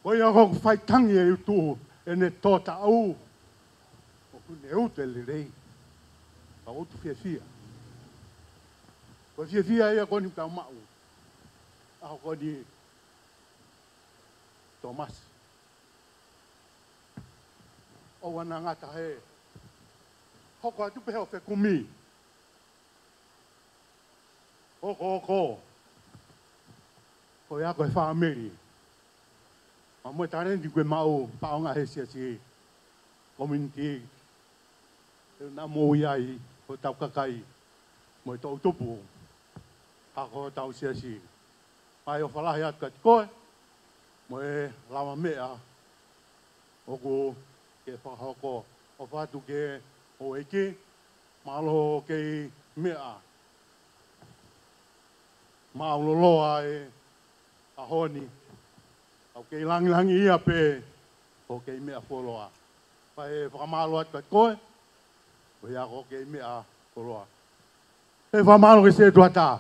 Ko ia ʻoku faitangi e utu ʻene tō taʻu. ʻOku ne utu e lelei. Ka utu fiefia. Ko e fiefia ia ko eni tau maʻu. ʻAho ko eni Tōmasi. ʻOua naʻa ngata he hoko atu pē hoʻo fekumi. Hoko, hoko. Ko ia ko e fāmili. Pea mo e taleni kuo ke maʻu, paʻanga he siasi, community. He naʻa mo ui ai hotau kakai mo e toʻutupu ʻa hotau siasi. Faʻē ʻofa lahi atu kiate koe mo e lavameʻa ʻoku ke fakahoko. ʻOfa atu ki he houʻeiki, mālō kei meʻa maʻuloloa e ʻaho ni. ʻOku kei langilangiʻia pē ʻoku kei meʻa fuoloa. Faʻē fakamālō atu kiate koe, ko ia ʻoku kei meʻa fuoloa. He fakamālō ki he setuata.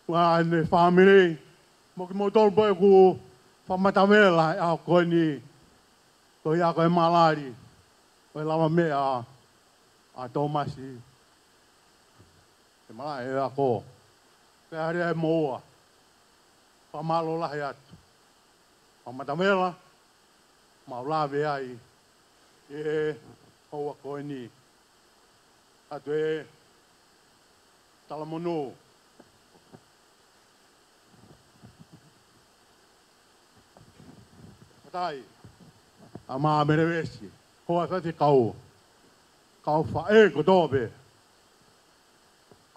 Mo ʻene fāmili, mo kimoutolu pē ʻoku fakamatavela he ʻaho ko eni, ko ia ko e malali ʻo e lavameʻa ʻa Tōmasi. Ke malaʻe e ako. Ke ʻalu ʻa e moua. Fakamālō lahi atu. Fakamatavela, mau lave ai ʻi he houa ko eni. ʻAtu e talamonū. Fatai, ʻa Mā Melevesi, ko e faifekau, kau faʻē kotoa pē.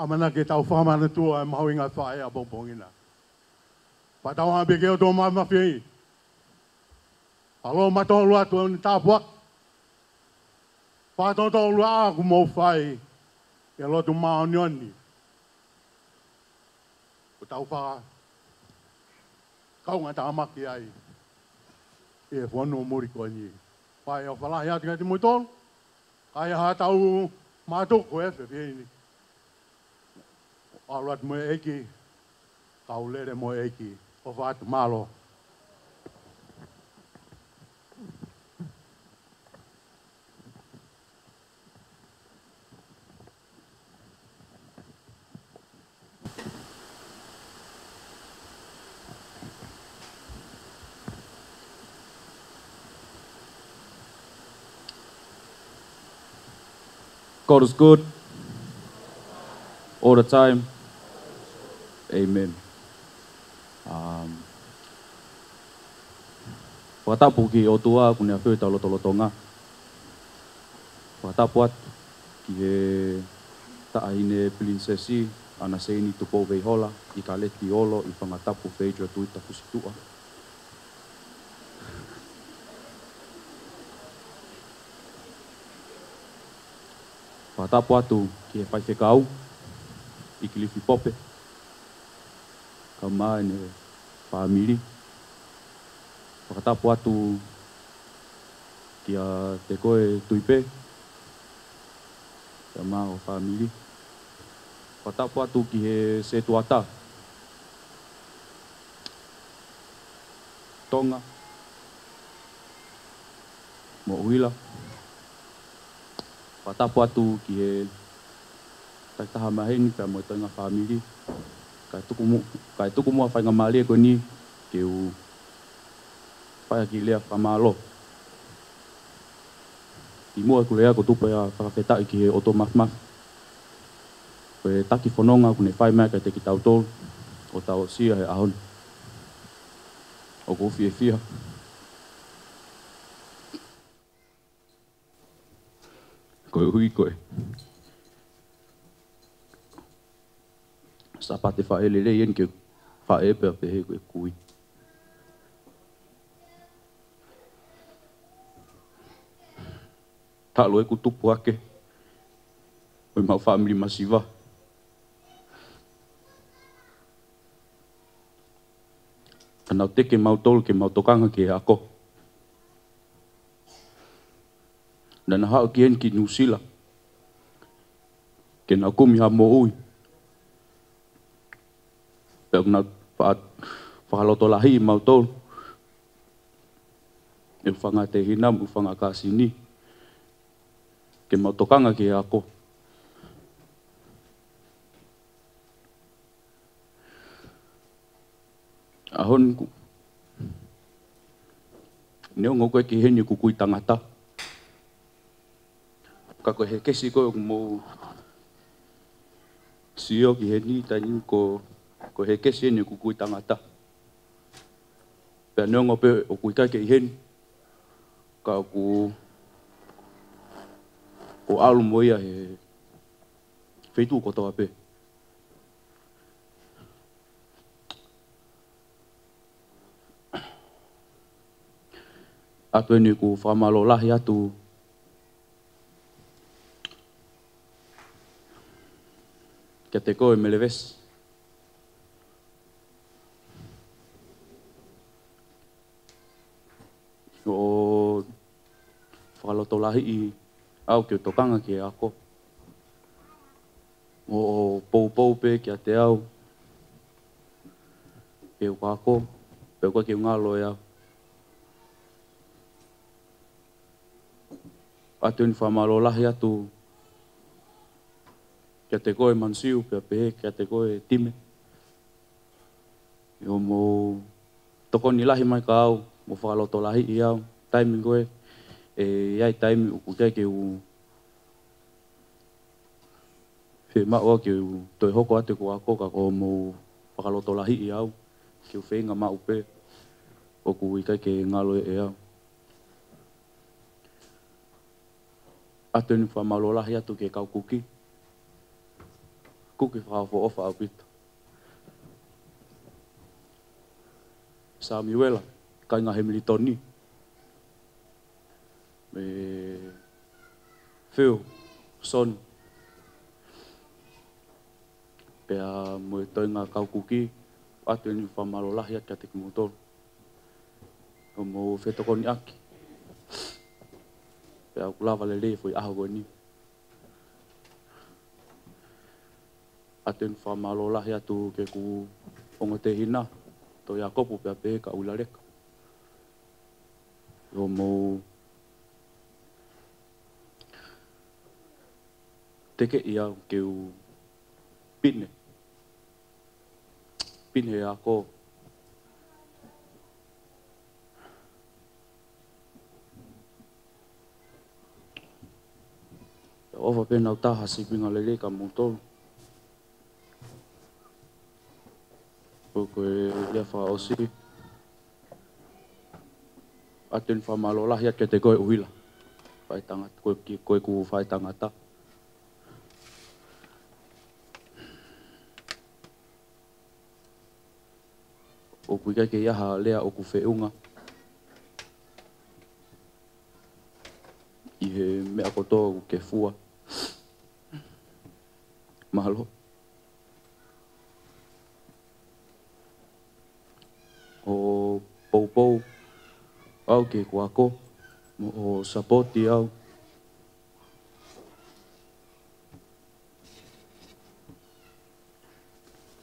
ʻAmanaki ke tau fakamanatua e mahuʻinga e faʻē ʻapongipongi na. Fakatauange pē ki he ʻOtua Māfimafi. Fakamālō mautolu atu ʻene tāpuaki. Fakatotolo ʻa ʻoku mou fai ʻi he lotu māʻoniʻoni. Ko tau fakakaungātāmaki ai ʻi he fonua muli ko eni. Fai ʻofa lahi atu kiate kimoutolu. Ka ʻi ai haʻatau mātuku ʻe fefine. ʻAlu atu mo e ʻEiki, kau lele mo e ʻEiki, ʻofa atu, mālō. God is good. All the time. Amen. Um, fakatapu ki he ʻOtua ʻoku ne ʻafio ʻi hotau lotolotonga. Fakatapu atu ki he Taʻahine Pilinisesi ʻAna Seini Tupou Veihola, ʻIkaleti Olo, ʻi Fangatapu, Feituʻa, Tuita, Fusituʻa. Fakatapu atu ki he faifekau, ʻIkilifi Pope, kae ʻumaʻā ʻene fāmili. Fakatapu atu kiate koe Tuipe, kae ʻumaʻā ho fāmili. Fakatapu atu ki he setuata Tonga mo ʻUila. Fakatapu atu ki he takitaha maheni pea mo e toenga fāmili. Kae tuku mu-, kae tuku muʻa faingamālie ko eni ke u fai ʻaki e lea fakamālō. Kimuʻa ʻeku lea ʻoku ou tuku pē ʻa e fakafetaʻi ki he ʻOtua Māfimafi. Ko e taki fononga ʻoku ne fai mai kiate kitautolu ʻo tau aʻusia he ʻaho ni. ʻOku ou fiefia koeʻuhi ko e Sāpate faʻē lelei eni ke faʻē pea pehē ko e kui. Talu ʻeku tupu hake ʻo ʻemau fāmili masiva, ka nau teke mautolu ke mau tokanga ki he ako. Naʻa nau haʻu ki heni ki Nuʻusila ke nau kumi ha moʻui. Pea ʻoku nau fa-, fakalotolahiʻi mautolu ʻe he fanga tehina mo e fanga kāsini ke mau tokanga ki he ako. ʻAho ni ʻoku, neongo ʻoku ʻikai ke ʻi heni ʻeku kui tangata, ka ko e hekesi ko ē ʻoku mou sio ki heni he taimi ni ko, ko e hekesi eni ʻeku kui tangata. Pea neongo pē ʻoku ʻikai ke ʻi heni, ka ʻoku, ʻoku ou ʻalu mo ia he feituʻu kotoa pē. ʻOatu eni ʻeku fakamālō lahi atu kiate koe Melevesi, ʻo fakalotolahiʻi au ke u tokanga ki he ako. ʻO, ʻo poupou pē kiate au ke u ako, pea ʻoku ʻikai ke u ngalo ʻe au. ʻOatu ʻeni fakamālō lahi atu kiate koe Mansiu, pea pehē kiate koe Time. ʻI hoʻomou tokoni lahi mai kia au, mo fakalotolahiʻi au, taimi ko ē, ʻe ʻi ai taimi ʻoku ʻikai ke u fiemaʻu au ke u toe hoko atu ʻeku ako ka ko hoʻomou fakalotolahiʻi au, ke u feinga maʻu pē, ʻoku ʻikai ke ngalo ʻe au. ʻOatu ʻeni fakamālō lahi atu ki he kau kuki. Kuki fakaʻofoʻofa ʻaupito. Samiuela, kāinga Hemilitoni. Mo Phil, Son. Pea mo e toenga kau kuki, ʻoatu ʻeni fakamālō lahi atu kiate kimoutolu. Hoʻomou fetokoniʻaki. Pea ʻoku lava lelei e foʻi ʻaho ko eni. ʻOatu ʻeni fakamālō lahi atu ki heʻeku ongo tehina, Toiakopu pea pehē kia ʻUilaleka. Hoʻomou tekeʻi au ke u pine. Pine he ako. ʻOfa pē naʻa tau taha sīpinga lelei kia moutolu. Ko e lea fakaʻosi. ʻOatu ʻeni fakamālō lahi atu kiate koe ʻUhila. Faʻētangata, ko e ki-, ko ʻeku faʻētangata. ʻOku ʻikai ke ʻi ai ha lea ʻoku feʻunga ʻi he meʻa kotoa ʻoku ke fua. Mahalo. ʻO poupou au ki heʻeku ako, mo ʻo sapoti au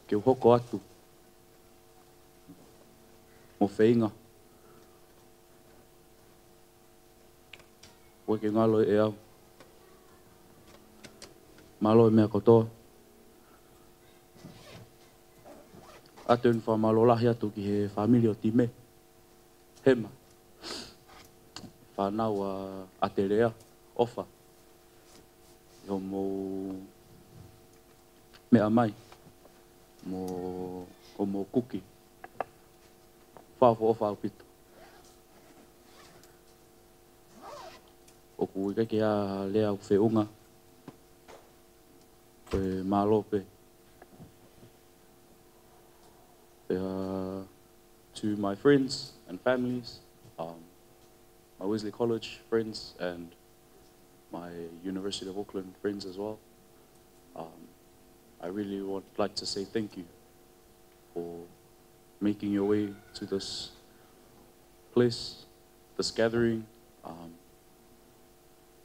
ke u hoko atu mo feinga. ʻOku ʻikai ke ngalo ʻe au. Mālō e meʻa kotoa. ʻOatu ʻeni fakamālō lahi atu ki he fāmili ʻo Time. Hema. Fānau ʻa ʻAtelea, ʻofa. ʻI hoʻomou meʻa mai. Mo hoʻomou kuki. Fakaʻofoʻofa ʻaupito. ʻOku ʻikai ke ʻi ai ha lea ʻoku feʻunga. Ko e mālō pē. Uh, to my friends and families, um, my Wesley College friends and my University of Auckland friends as well. Um, I really would like to say thank you for making your way to this place, this gathering. Um,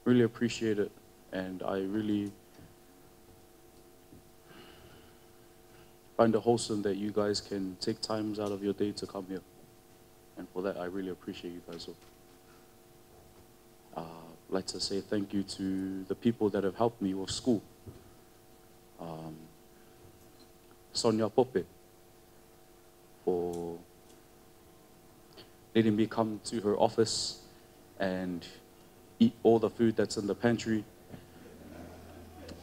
really appreciate it, and I really find it wholesome that you guys can take times out of your day to come here. And for that, I really appreciate you guys all. Uh, I'd like to say thank you to the people that have helped me with school. Um, Sonia Pope, for letting me come to her office and eat all the food that's in the pantry.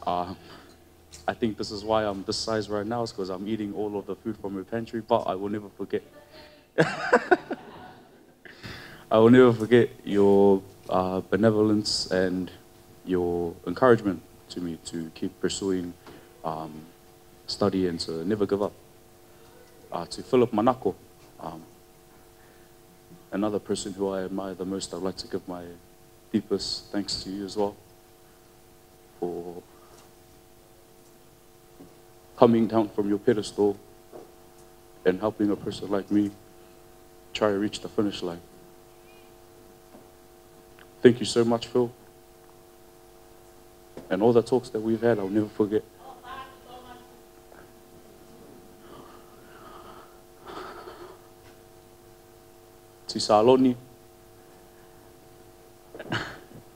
Um, I think this is why I'm this size right now, is 'cause I'm eating all of the food from her pantry, but I will never forget. I will never forget your, uh, benevolence and your encouragement to me to keep pursuing, um, study and to never give up. Uh, to Philip Manako, um, another person who I admire the most, I'd like to give my deepest thanks to you as well for coming down from your pedestal and helping a person like me try to reach the finish line. Thank you so much, Phil. And all the talks that we've had, I'll never forget. to Saloni,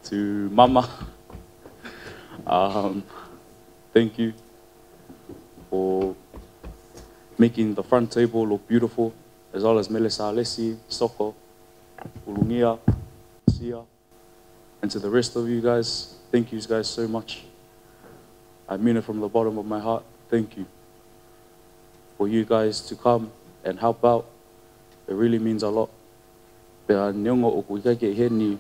to Mama. Um, thank you for making the front table look beautiful, as well as Mele Salesi, Soko, Ulungia, Sia, and to the rest of you guys, thank you guys so much. I mean it from the bottom of my heart. Thank you for you guys to come and help out. It really means a lot. Pea neongo ʻoku ʻikai ke ʻi heni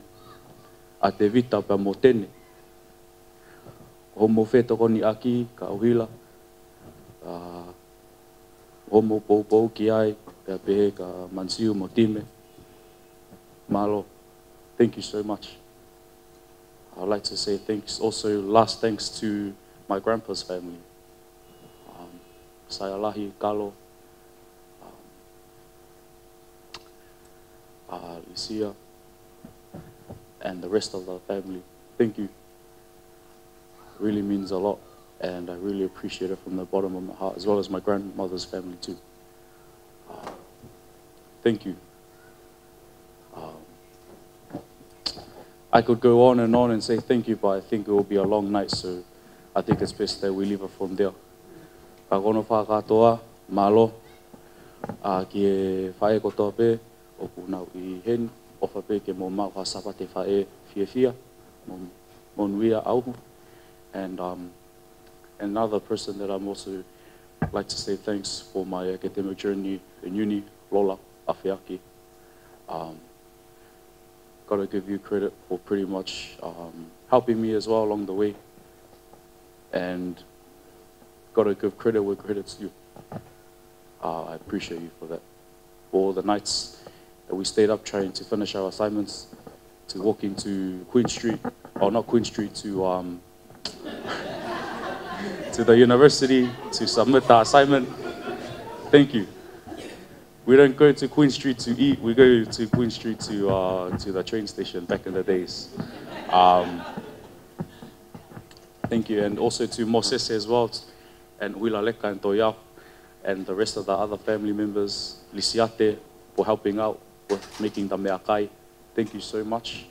ʻa Tevita pea mo Tene, ko hoʻomou fetokoniʻaki ka ʻuhila, ʻa, hoʻomou poupou ki ai, pea pehē kia Mansiu mo Time. Mālō. Thank you so much. I'd like to say thanks also, last thanks to my grandpa's family. Um, Saialahi, Kalo, um, uh, Lucia, and the rest of the family. Thank you. Really means a lot, and I really appreciate it from the bottom of my heart, as well as my grandmother's family too. Uh, thank you. Um, I could go on and on and say thank you, but I think it will be a long night, so I think it's best that we leave it from there. Ka ko hono fakakātoa, mālō, ʻa, ki he faʻē kotoa pē ʻoku nau ʻi heni, ʻofa pē ke mou maʻu ha Sāpate Faʻē fiefia, mo, monūʻia ʻauhu. And, um, another person that I'm also like to say thanks for my academic journey in uni, Lola Afeaki. Um, gotta give you credit for pretty much, um, helping me as well along the way. And gotta give credit where credit's due. Uh, I appreciate you for that. For the nights that we stayed up trying to finish our assignments, to walk into Queen Street, or not Queen Street, to, um, to the university to submit the assignment. Thank you. We don't go to Queen Street to eat. We go to Queen Street to, uh, to the train station back in the days. Um, thank you. And also to Mosese as well, and Uila Leka and Toiao, and the rest of the other family members, Lisiate, for helping out with making the meʻakai. Thank you so much.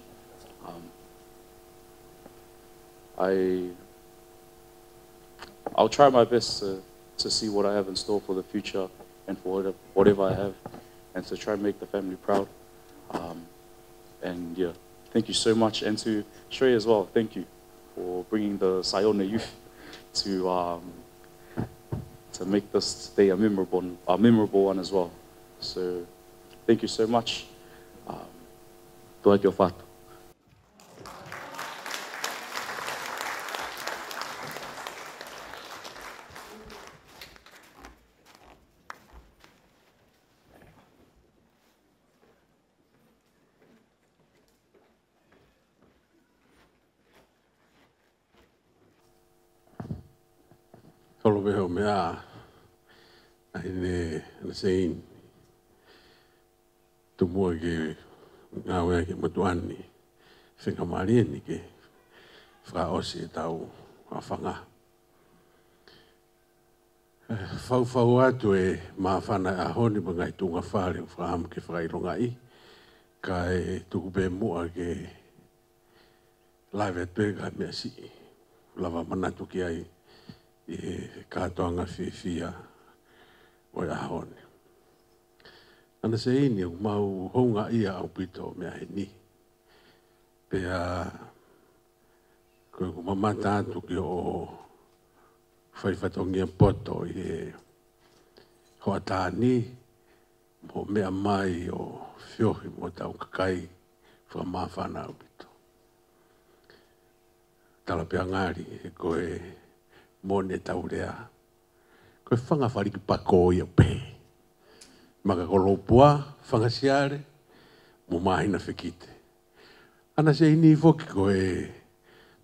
Um, I, I'll try my best to, to see what I have in store for the future and for whatever, whatever I have, and to try and make the family proud. Um, and yeah, thank you so much. And to Shrey as well, thank you for bringing the Saione youth to, um, to make this day a memorable, a memorable one as well. So, thank you so much. Um, tō atu ʻo fatu. Holo pē hoʻo meʻa, ʻAhine Anaseini. Tumu ʻa e ngāue ʻa e motuʻa ni, fengamālie ni ke fakaʻosi ʻetau afanga. Faufau atu e māfana ʻaho ni mo e ngaahi tuʻunga fale ʻoku fakaʻamu ke fakaʻilongaʻi, kae tuku pē muʻa ke lave atu pē ngaahi meʻa siʻi lava manatu ki ai ʻi he kātoanga fiefia ʻo e ʻaho ni. Anaseini, ʻoku mau houngaʻia ʻaupito meʻa heni. Pea ko ʻeku mamata atu ki hoʻo fai fatongia poto ʻi he hoʻatā ni, mo e meʻa mai ʻo e feohi mo hotau kakai, fakamāfana ʻaupito. Tala pē ʻa ngali, he ko e moʻoni ʻetau lea, ko e fanga faliki pako ia pē. Maka koloa pua, fanga siale, mo māhina fekite. Anaseini foki ko e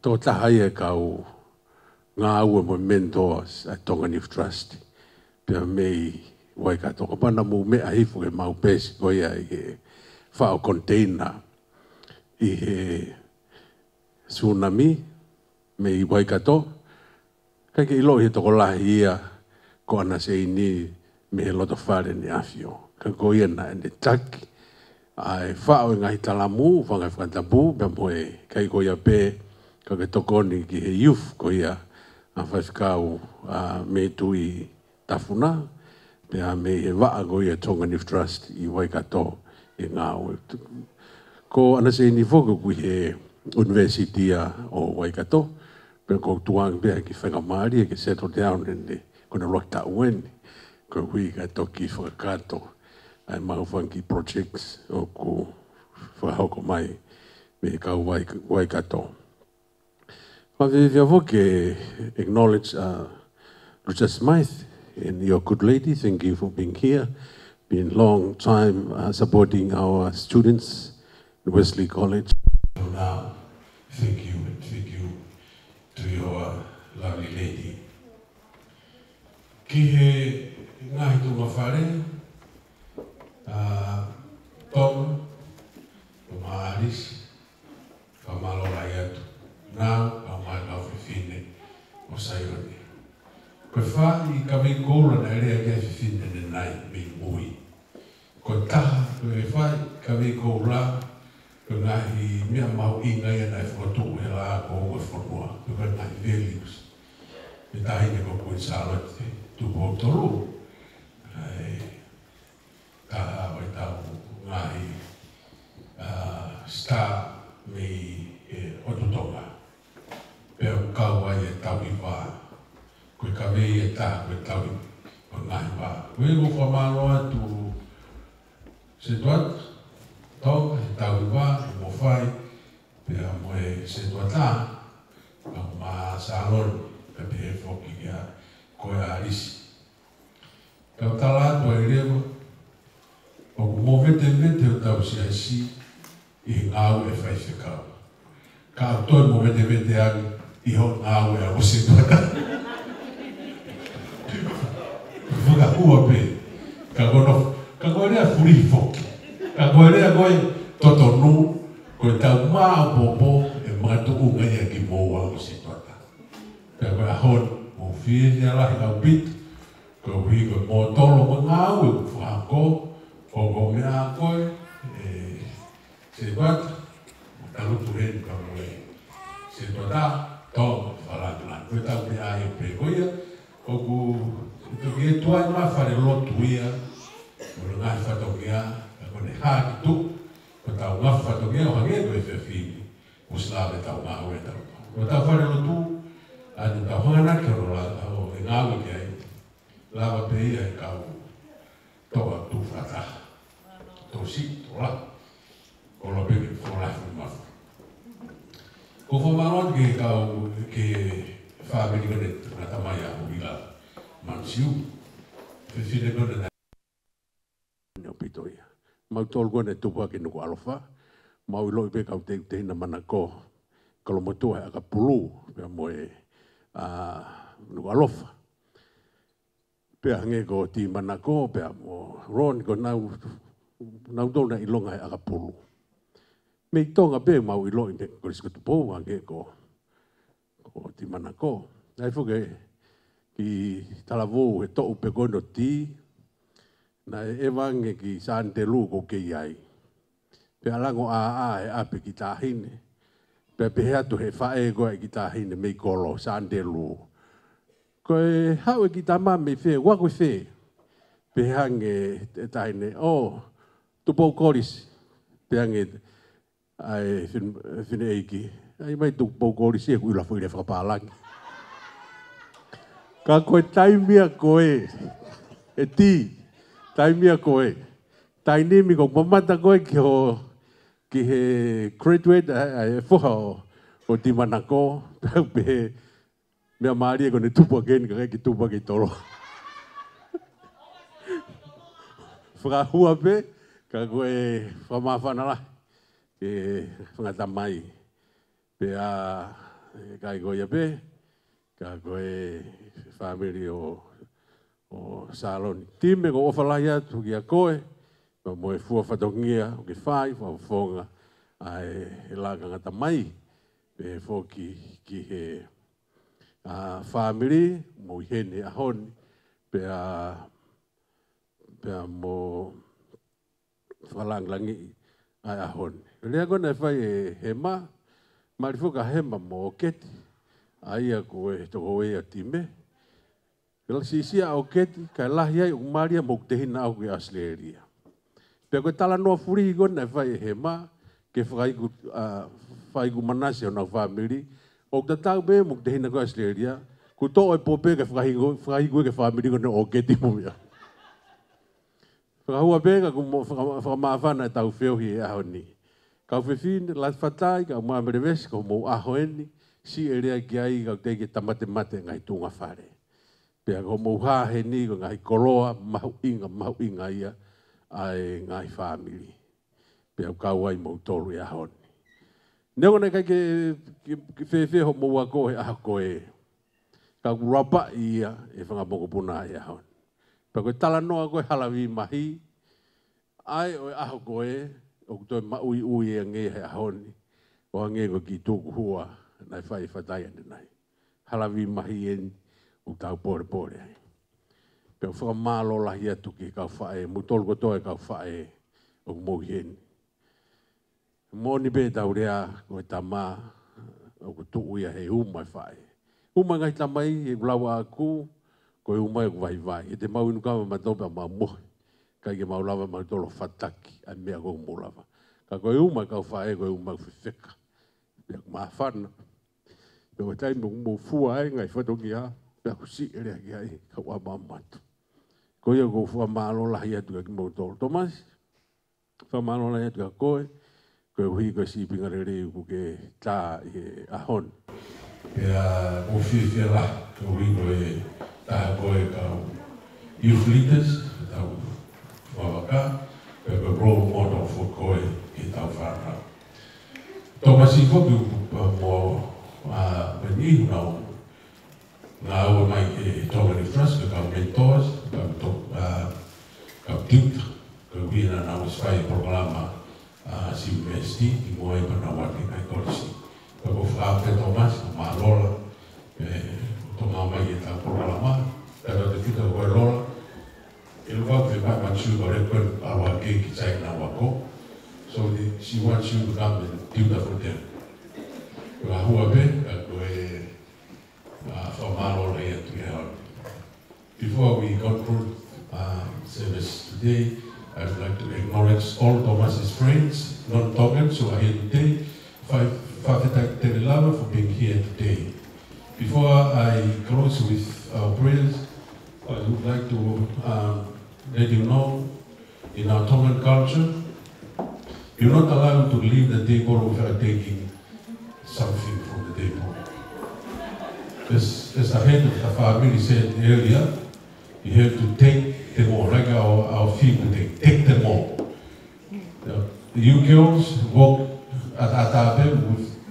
tokotaha ia e kau ngāue mo e mentors ʻa e Tonga Youth Trust. Pea mei Waikato, kapau naʻa mou meʻa hifo ki he mau peesi ko ia ʻi he faʻo container ʻi he tsunami mei Waikato, ʻikai ke ʻiloʻi ʻe he tokolahi ia ko Anaseini mei he loto fale ʻEne ʻAfio. Ka ko ia naʻá ne taki ʻa e faʻo e ngaahi talamu, fanga fakatapu, pea mo e kakai ko ia pē, ka ke tokoni ki he youth ko ia, ʻa Faifekau, ʻa Meitui Tafuna, pea mei he vaʻa ko ia Tongan Youth Trust ʻi Waikato ʻi he ngāue. Ko ʻAna Seini foki ʻoku ʻi he University ia ʻo Waikato, pea ʻoku ou tukuange pē ki he faingamālie ke settle down ʻene, ko ʻene ʻuluaki taʻu eni, koeʻuhi kae toki fakakakato ʻa e maʻu fanga kiʻi projects ʻoku fakahoko mai mei he kau Wai-, Waikato. Fakafiefia foki ke acknowledge, uh, Lucia Smythe and your good lady. Thank you for being here. Been long time, uh, supporting our students in Wesley College. So now, thank you, and thank you to your lovely lady. Ki he ngaahi tuʻunga fale, uh, Tonga, mo Alisi, fakamālō lahi atu. Nau, kau mai kau fefine ʻo Saione. Ko e fai ka mei koula naʻe lea ki ai e fefine ʻanenai mei mui. Ko e taha, ko e fai ka mei koula, ko e ngaahi meʻa mahuʻinga ia naʻe fokotuʻu he laʻā ko ē ʻo e fonua, ko e ngaahi values. Ko e taha eni ko Kuini Sālote Tupou Tolu. ʻA e taha ʻo ʻetau ngaahi, ʻa, star mei he ʻotu Tonga. Pea ʻoku kau ai e tauhi vā. Ko e kavei ʻe taha ko e tauhi ʻo e ngaahi vā. Ko ia ʻoku ou fakamālō atu Setuata Tonga he tauhi vā, he mofai, pea mo e Setuata, ʻa Mā Sāloni, pea pehē foki kia koe Alisi. Kau tala atu ai leva, ʻoku movetevete hotau siasi ʻi he ngāue ʻa e faifekau. Ka ʻoku toe movetevete ange ʻi hoʻo ngāue ʻa Setuata. Fakahua pē, ka ko hono, ka ko e lea fuli foki. Ka ko e lea ko e totonu, ko ʻetau maʻopoʻopo ʻe makatuʻunga ia kimoua ʻa Setuata. Pea ko e ʻaho ni, ʻoku ou fiefia lahi ʻaupito, koeʻuhi ko e mōtolo mo e ngāue ʻoku fakahoko, ko e meʻa ko ē, ʻe, Setuata, mo talutu heni pea mo e Setuata, Tonga, Falakila. Ko ʻetau meʻa ia pē ko ia, ʻoku toki ʻi tuai mai falelotu ia, mo e ngaahi fatongia, ka ko ʻene hā ki tuʻa, ko ʻetau ngaahi fatongia ʻo hangē ko e fefine, ʻosi lava ʻetau ngāue ʻetau. Ko ʻetau falelotu, ʻa ʻetau hanganaki hono la-, ʻo e ngāue ki ai, lava pē ia ʻe kau toa tuʻu fakataha. Toʻo siʻi, toʻo lahi. Ko la pē ke toʻo lahi mafu. ʻOku ou fakamālō atu ki he kau, ki he fāmili ko eni, ngata mai ʻa Huila Mansiu. Fefine ko eni naʻe ʻaupito ia. Mau tolu ko eni tupu hake Nukuʻalofa. Mau ʻiloʻi pē kau teuteu na manako. Kolomotuʻa he ʻakapulu, pea mo e, ʻa, Nukuʻalofa. Pea hangē ko Timanako, pea mo Ron, ko nau, nau tolu naʻe ʻilonga he ʻakapulu. Mei Tonga pē mau ʻiloʻi mei Kolisi ko Tupou, hangē ko, ko Timanako. ʻAi foki ki Talavou he toʻu pē ko eni ʻo Tī. Naʻe ʻeva ange ki Sānitelū ʻoku ou kei ai. Pea lango ʻāʻā he ʻapi ki Tāhine. Pea pehē atu he faʻē ko ē ki Tāhine mei kolo Sānitelū. Ko e haʻu e kiʻi tama mei fē, ua ko e fē. Pehē ange e Tāhine, ʻo, Tupou Kolisi. Pehē ange ʻa e fin-, fineʻeiki. ʻAi mai Tupou Kolisi ʻoku ʻilo foʻi lea fakapālangi. Ka ko e taimi ia ko ē, ʻe Tī, taimi ia ko ē. Taimi ni ko e mamata ko ē ki ho, ki he graduate, ʻa, ʻa e foha ʻo, ʻo Timanako, pea pehē, meʻa mālie ko ʻene tupu hake eni ka ʻikai ke tupu hake ʻi Toloa. Fakahua pē, ka ko e fakamāfana lahi, ke fakatamai. Pea, ʻe, ʻikai ko ia pē, ka ko e fāmili ʻo, ʻo Sāloni. Timi ʻoku ou ʻofa lahi atu kia koe, pea mo e fua fatongia ʻoku ke fai, fakafofonga ʻa e, e lakanga tamai, pehē foki ki he, ʻa, fāmili, mou ʻi heni he ʻaho ni, pea, pea mo e fakalāngilangiʻi ʻa e ʻaho ni. Lea ko ē naʻe fai ʻe Hema, mali foki ʻa Hema mo ʻOketi, ʻa ia ko e tokoua ʻo e timi. Ke la siʻisiʻi ʻa ʻOketi, kae lahi ai ʻoku mali ia mo hoku tehina ʻoku ʻi ʻAositelēlia. Pea ko e talanoa fuli ko ē naʻe fai ʻe Hema, ke fakaiku, ʻa, fakaiku manasi honau fāmili, ʻoku tatau pē mo hoku tehina ko ē ʻAositelēlia, kuo toʻo e pō pē ke fakaiku, fakaiku ki he fāmili ko ē ʻo ʻOketi mo ia. Fakahua pē ka kuo mo-, faka-, fakamāfana ʻetau feohi he ʻaho ni. Kau fefine, Lātū Fatai, kau Māmele Vesi, ko hoʻomou ʻaho eni, siʻi e lea ki ai, kau teʻeki ke tāmatemate ngaahi tuʻunga fale. Pea ko hoʻomou hā heni, ko e ngaahi koloa, mahuʻinga, mahuʻinga ia, ʻa e ngaahi fāmili. Pea ʻoku kau ai moutolu he ʻaho ni. Neongo naʻe ʻikai ke, ke, ke fēfē hoʻomou ako he ʻaho ko ē. Ka ʻoku lava ia ʻe he fanga mokopuna he ʻaho ni. Pea ko e talanoa ko ē hala vīmahi, ʻa e ʻo e ʻaho ko ē, ʻoku toe maʻuiʻui ange he ʻaho ni, ʻo hangē ko e kiʻi tukuhua naʻe fai ʻe Fatai ʻanenai. Hala vīmahi eni, ʻoku tau polepole ai. Pea ʻoku fakamālō lahi atu ki he kau faʻē, moutolu kotoa e kau faʻē, ʻoku mou ʻi heni. Moʻoni pē ʻetau lea, ko e tama, ʻoku tuʻu ia he uma e faʻē. Uma e ngaahi tamai, he ʻoku lau ʻaʻaku, ko e uma ʻoku vaivai. ʻE te mau inu kava mautolu pea mau mohe. ʻIkai ke mau lava mautolu ʻo fataki, ʻa e meʻa ʻoku mou lava. Ka ko e uma e kau faʻē, ko e uma ʻoku fefeka. Pea ʻoku māfana. Pea ko e taimi ʻoku mou fua ai e ngaahi fatongia, pea ʻoku siʻi e lea ki ai, kau ʻa mamatu. Ko ia ʻoku ou fakamālō lahi atu kiate kimoutolu. Tomasi, fakamālō lahi atu kiate koe, koeʻuhi ko e sīpinga lelei ʻoku ke tā ʻi he ʻaho ni. Pea ʻoku ou fiefia lahi, koeʻuhi ko e taha koe ʻo e kau youth leaders, tau vavaka, pea ko e role model foki koe ki heʻetau fānau. Tomasi foki ʻoku, ʻa, mo, ʻa, meni ʻi he ʻaho ni, ngāue mai ki he Tongan Youth Trust, ko e kau mentors, kau to-, ʻa, kau tutor, koeʻuhi naʻa nau ʻosi fai e polokalama, ʻa, siʻi university, kimuʻa pea nau ō ki he ngaahi kolisi. Pea ʻoku ou fakaafeʻi Tomasi, mālō lahi, ʻe, ʻoku tau ngāue mai ki heʻetau polokalama, pea ʻoku ou tui ko e Lola, ʻe lava ke fai mai ʻa e tutor ko ē ʻalu hake ki China ʻo ako. So the, she wants you to come and tutor for them. Ko e ʻaho pē, ka ko e, ʻa, fakamālō lahi atu ia. Before we conclude, uh, service today, I would like to acknowledge all Tomasi's friends, non-Tongans who are here today. Fa-, fakafetaʻi tele lava for being here today. Before I close with our prayers, I would like to, um, let you know, in our Tongan culture, you're not allowed to leave the table without taking something from the table. As, as the head of the family said earlier, you have to take them all, like our, our fiu, take, take them all. Yeah. You girls walk ʻataʻatā pē,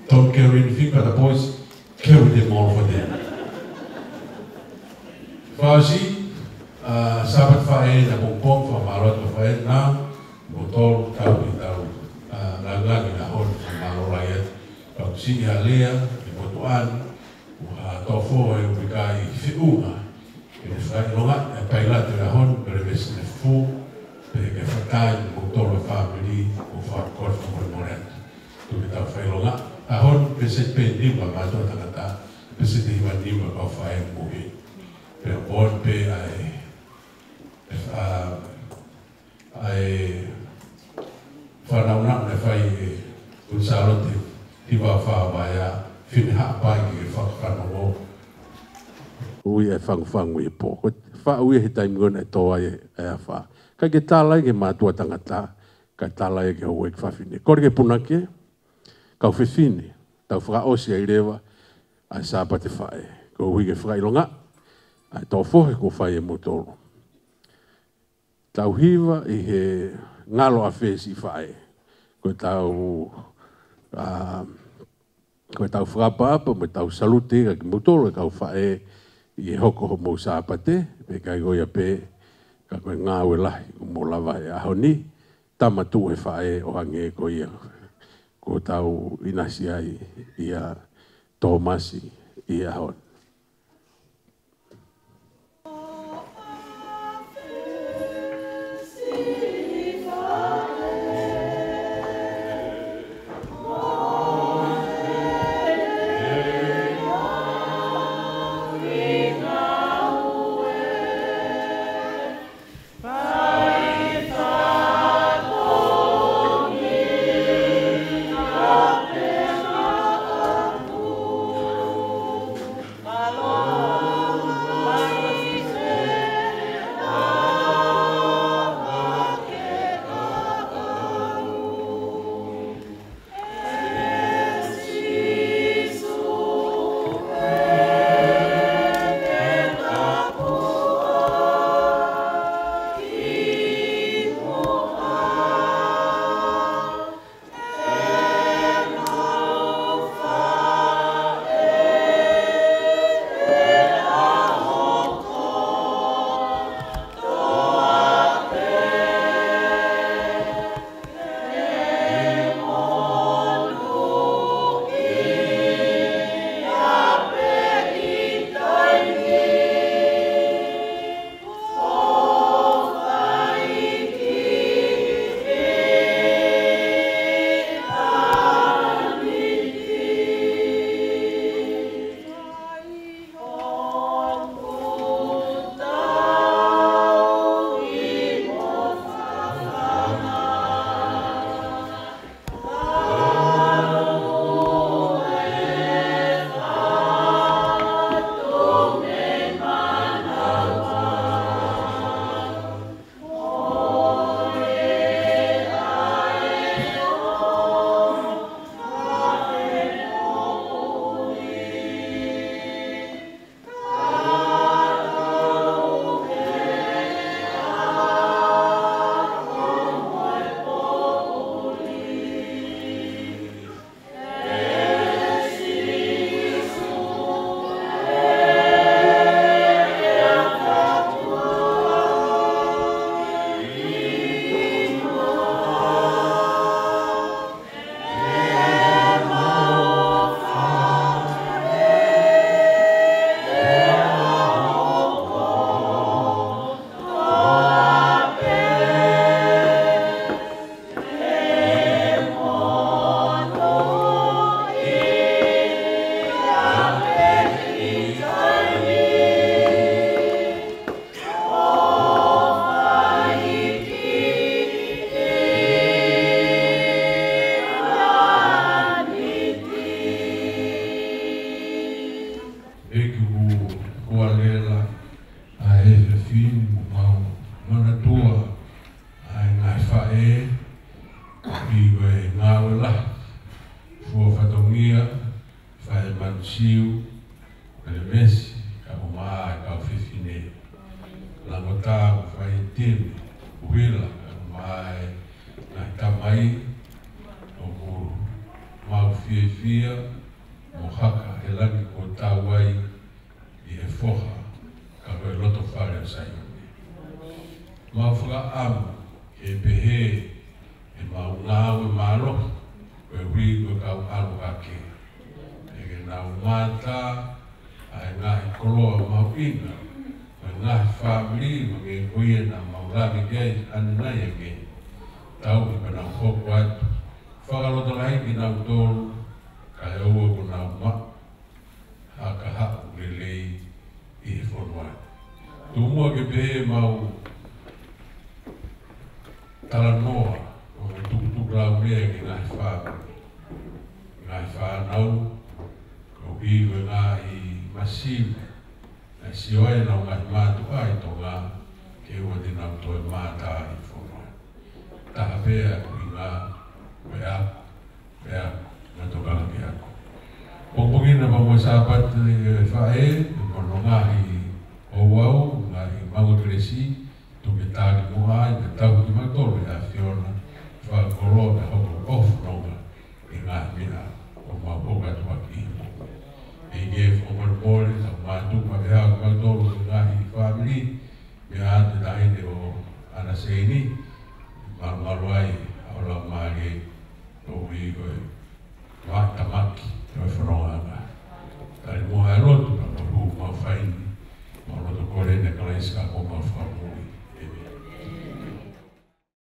don't carry anything, but the boys carry them all for them. Fakaʻosi, ʻa, Sāpate Faʻē ʻapongipongi, fakamālō atu ki he faʻē, naʻa mo tolu tau ʻi heʻetau, ʻa, langa ki he ʻaho ni, fakamālō lahi atu. Kau siʻi ʻa Lea, ʻi he motuʻa ni, ʻa Tofo, ʻoku ʻikai feʻunga ke ne fakaʻilongaʻi ʻa e pailate ʻo e ʻaho ni, Pelevesi Nefufū, pea ke fakataha mo moutolu e fāmili, ʻo fakakoloa fakamolemole atu. Tuku ke tau fakaʻilongaʻi e ʻaho ni, pēseti pē ʻe nima mātuʻa tangata, pēseti ʻe hiva nima kau faʻē moʻui. Pea ʻoku pē ʻa e, ʻa e, ʻa e fanongo naʻe fai ʻe Kuini Sālote Hiva Fā Vaea, Finehaʻapai ki he Fakafanongo. Ui e fangufangu ʻi he pō. Ko e faʻu ia he taimi ko ē naʻe tō ai e afā. ʻIkai ke tala ia ki he mātuʻa tangata, kae tala ia ki he houʻeiki fafine. Kole ki he punake, kau fefine, tau fakaʻosi ai leva ʻa e Sāpate Faʻē. Koeʻuhi ke fakaʻilongaʻi ʻa e tō fohe kuo fai ʻe moutolu. Tau hiva ʻi he ngalo ʻa e siʻi faʻē. Ko ʻetau, ʻa, ko ʻetau fakaʻapaʻapa, mo ʻetau salute kiate kimoutolu e kau faʻē ʻi he hoko hoʻomou Sāpate, pea ʻikai ko ia pē, ka ko e ngāue lahi ʻoku mou lava he ʻaho ni, tama tuʻu he faʻē ʻo hangē ko ia kuo tau ʻinasi ai ʻia Tomasi ʻi he ʻaho ni. Siu, Pelemesi, kae ʻumaʻā e kau fefine. Langotā mo Faitini, Uhila, kae ʻumaʻā e ngaahi tamai, ʻoku mau fiefia mo haka he langi kuo tau ai ʻi he foha, ka ko e loto fale ʻo Saione. Mau fakaʻamu ke pehē ʻemau ngāue mālohi, koeʻuhi ko e kau ʻalu hake. Ke nau mātā ʻa e ngaahi koloa mahuʻinga, ko e ngaahi fāmili, mo e ngaahi ko ia naʻa mau lave ki ai ʻanenai ange. Tau ʻi pea nau hoko atu. Fakalotolahi kinautolu, kae ʻoua kuo nau maʻu ha kahaʻu lelei ʻi he fonua. Tuku muʻa ke pehē ʻemau talanoa, ʻo e tukutuku laumea ki he ngaahi fāmili, ngaahi fānau, koeʻuhi ko e ngaahi masiva, naʻe sio ai ʻenau ngaahi mātuʻa ʻi Tonga, ke ʻoua te nau toe mātā ʻi he fonua. Taha pē ʻa e ʻuhinga, ko e ako, pea, ngā tokanga ki he ako. Pongipongi ni pea mo e Sāpate, ʻe faʻē, mo hono ngaahi ouau, ngaahi maʻu kelesi, tuku ke tali mo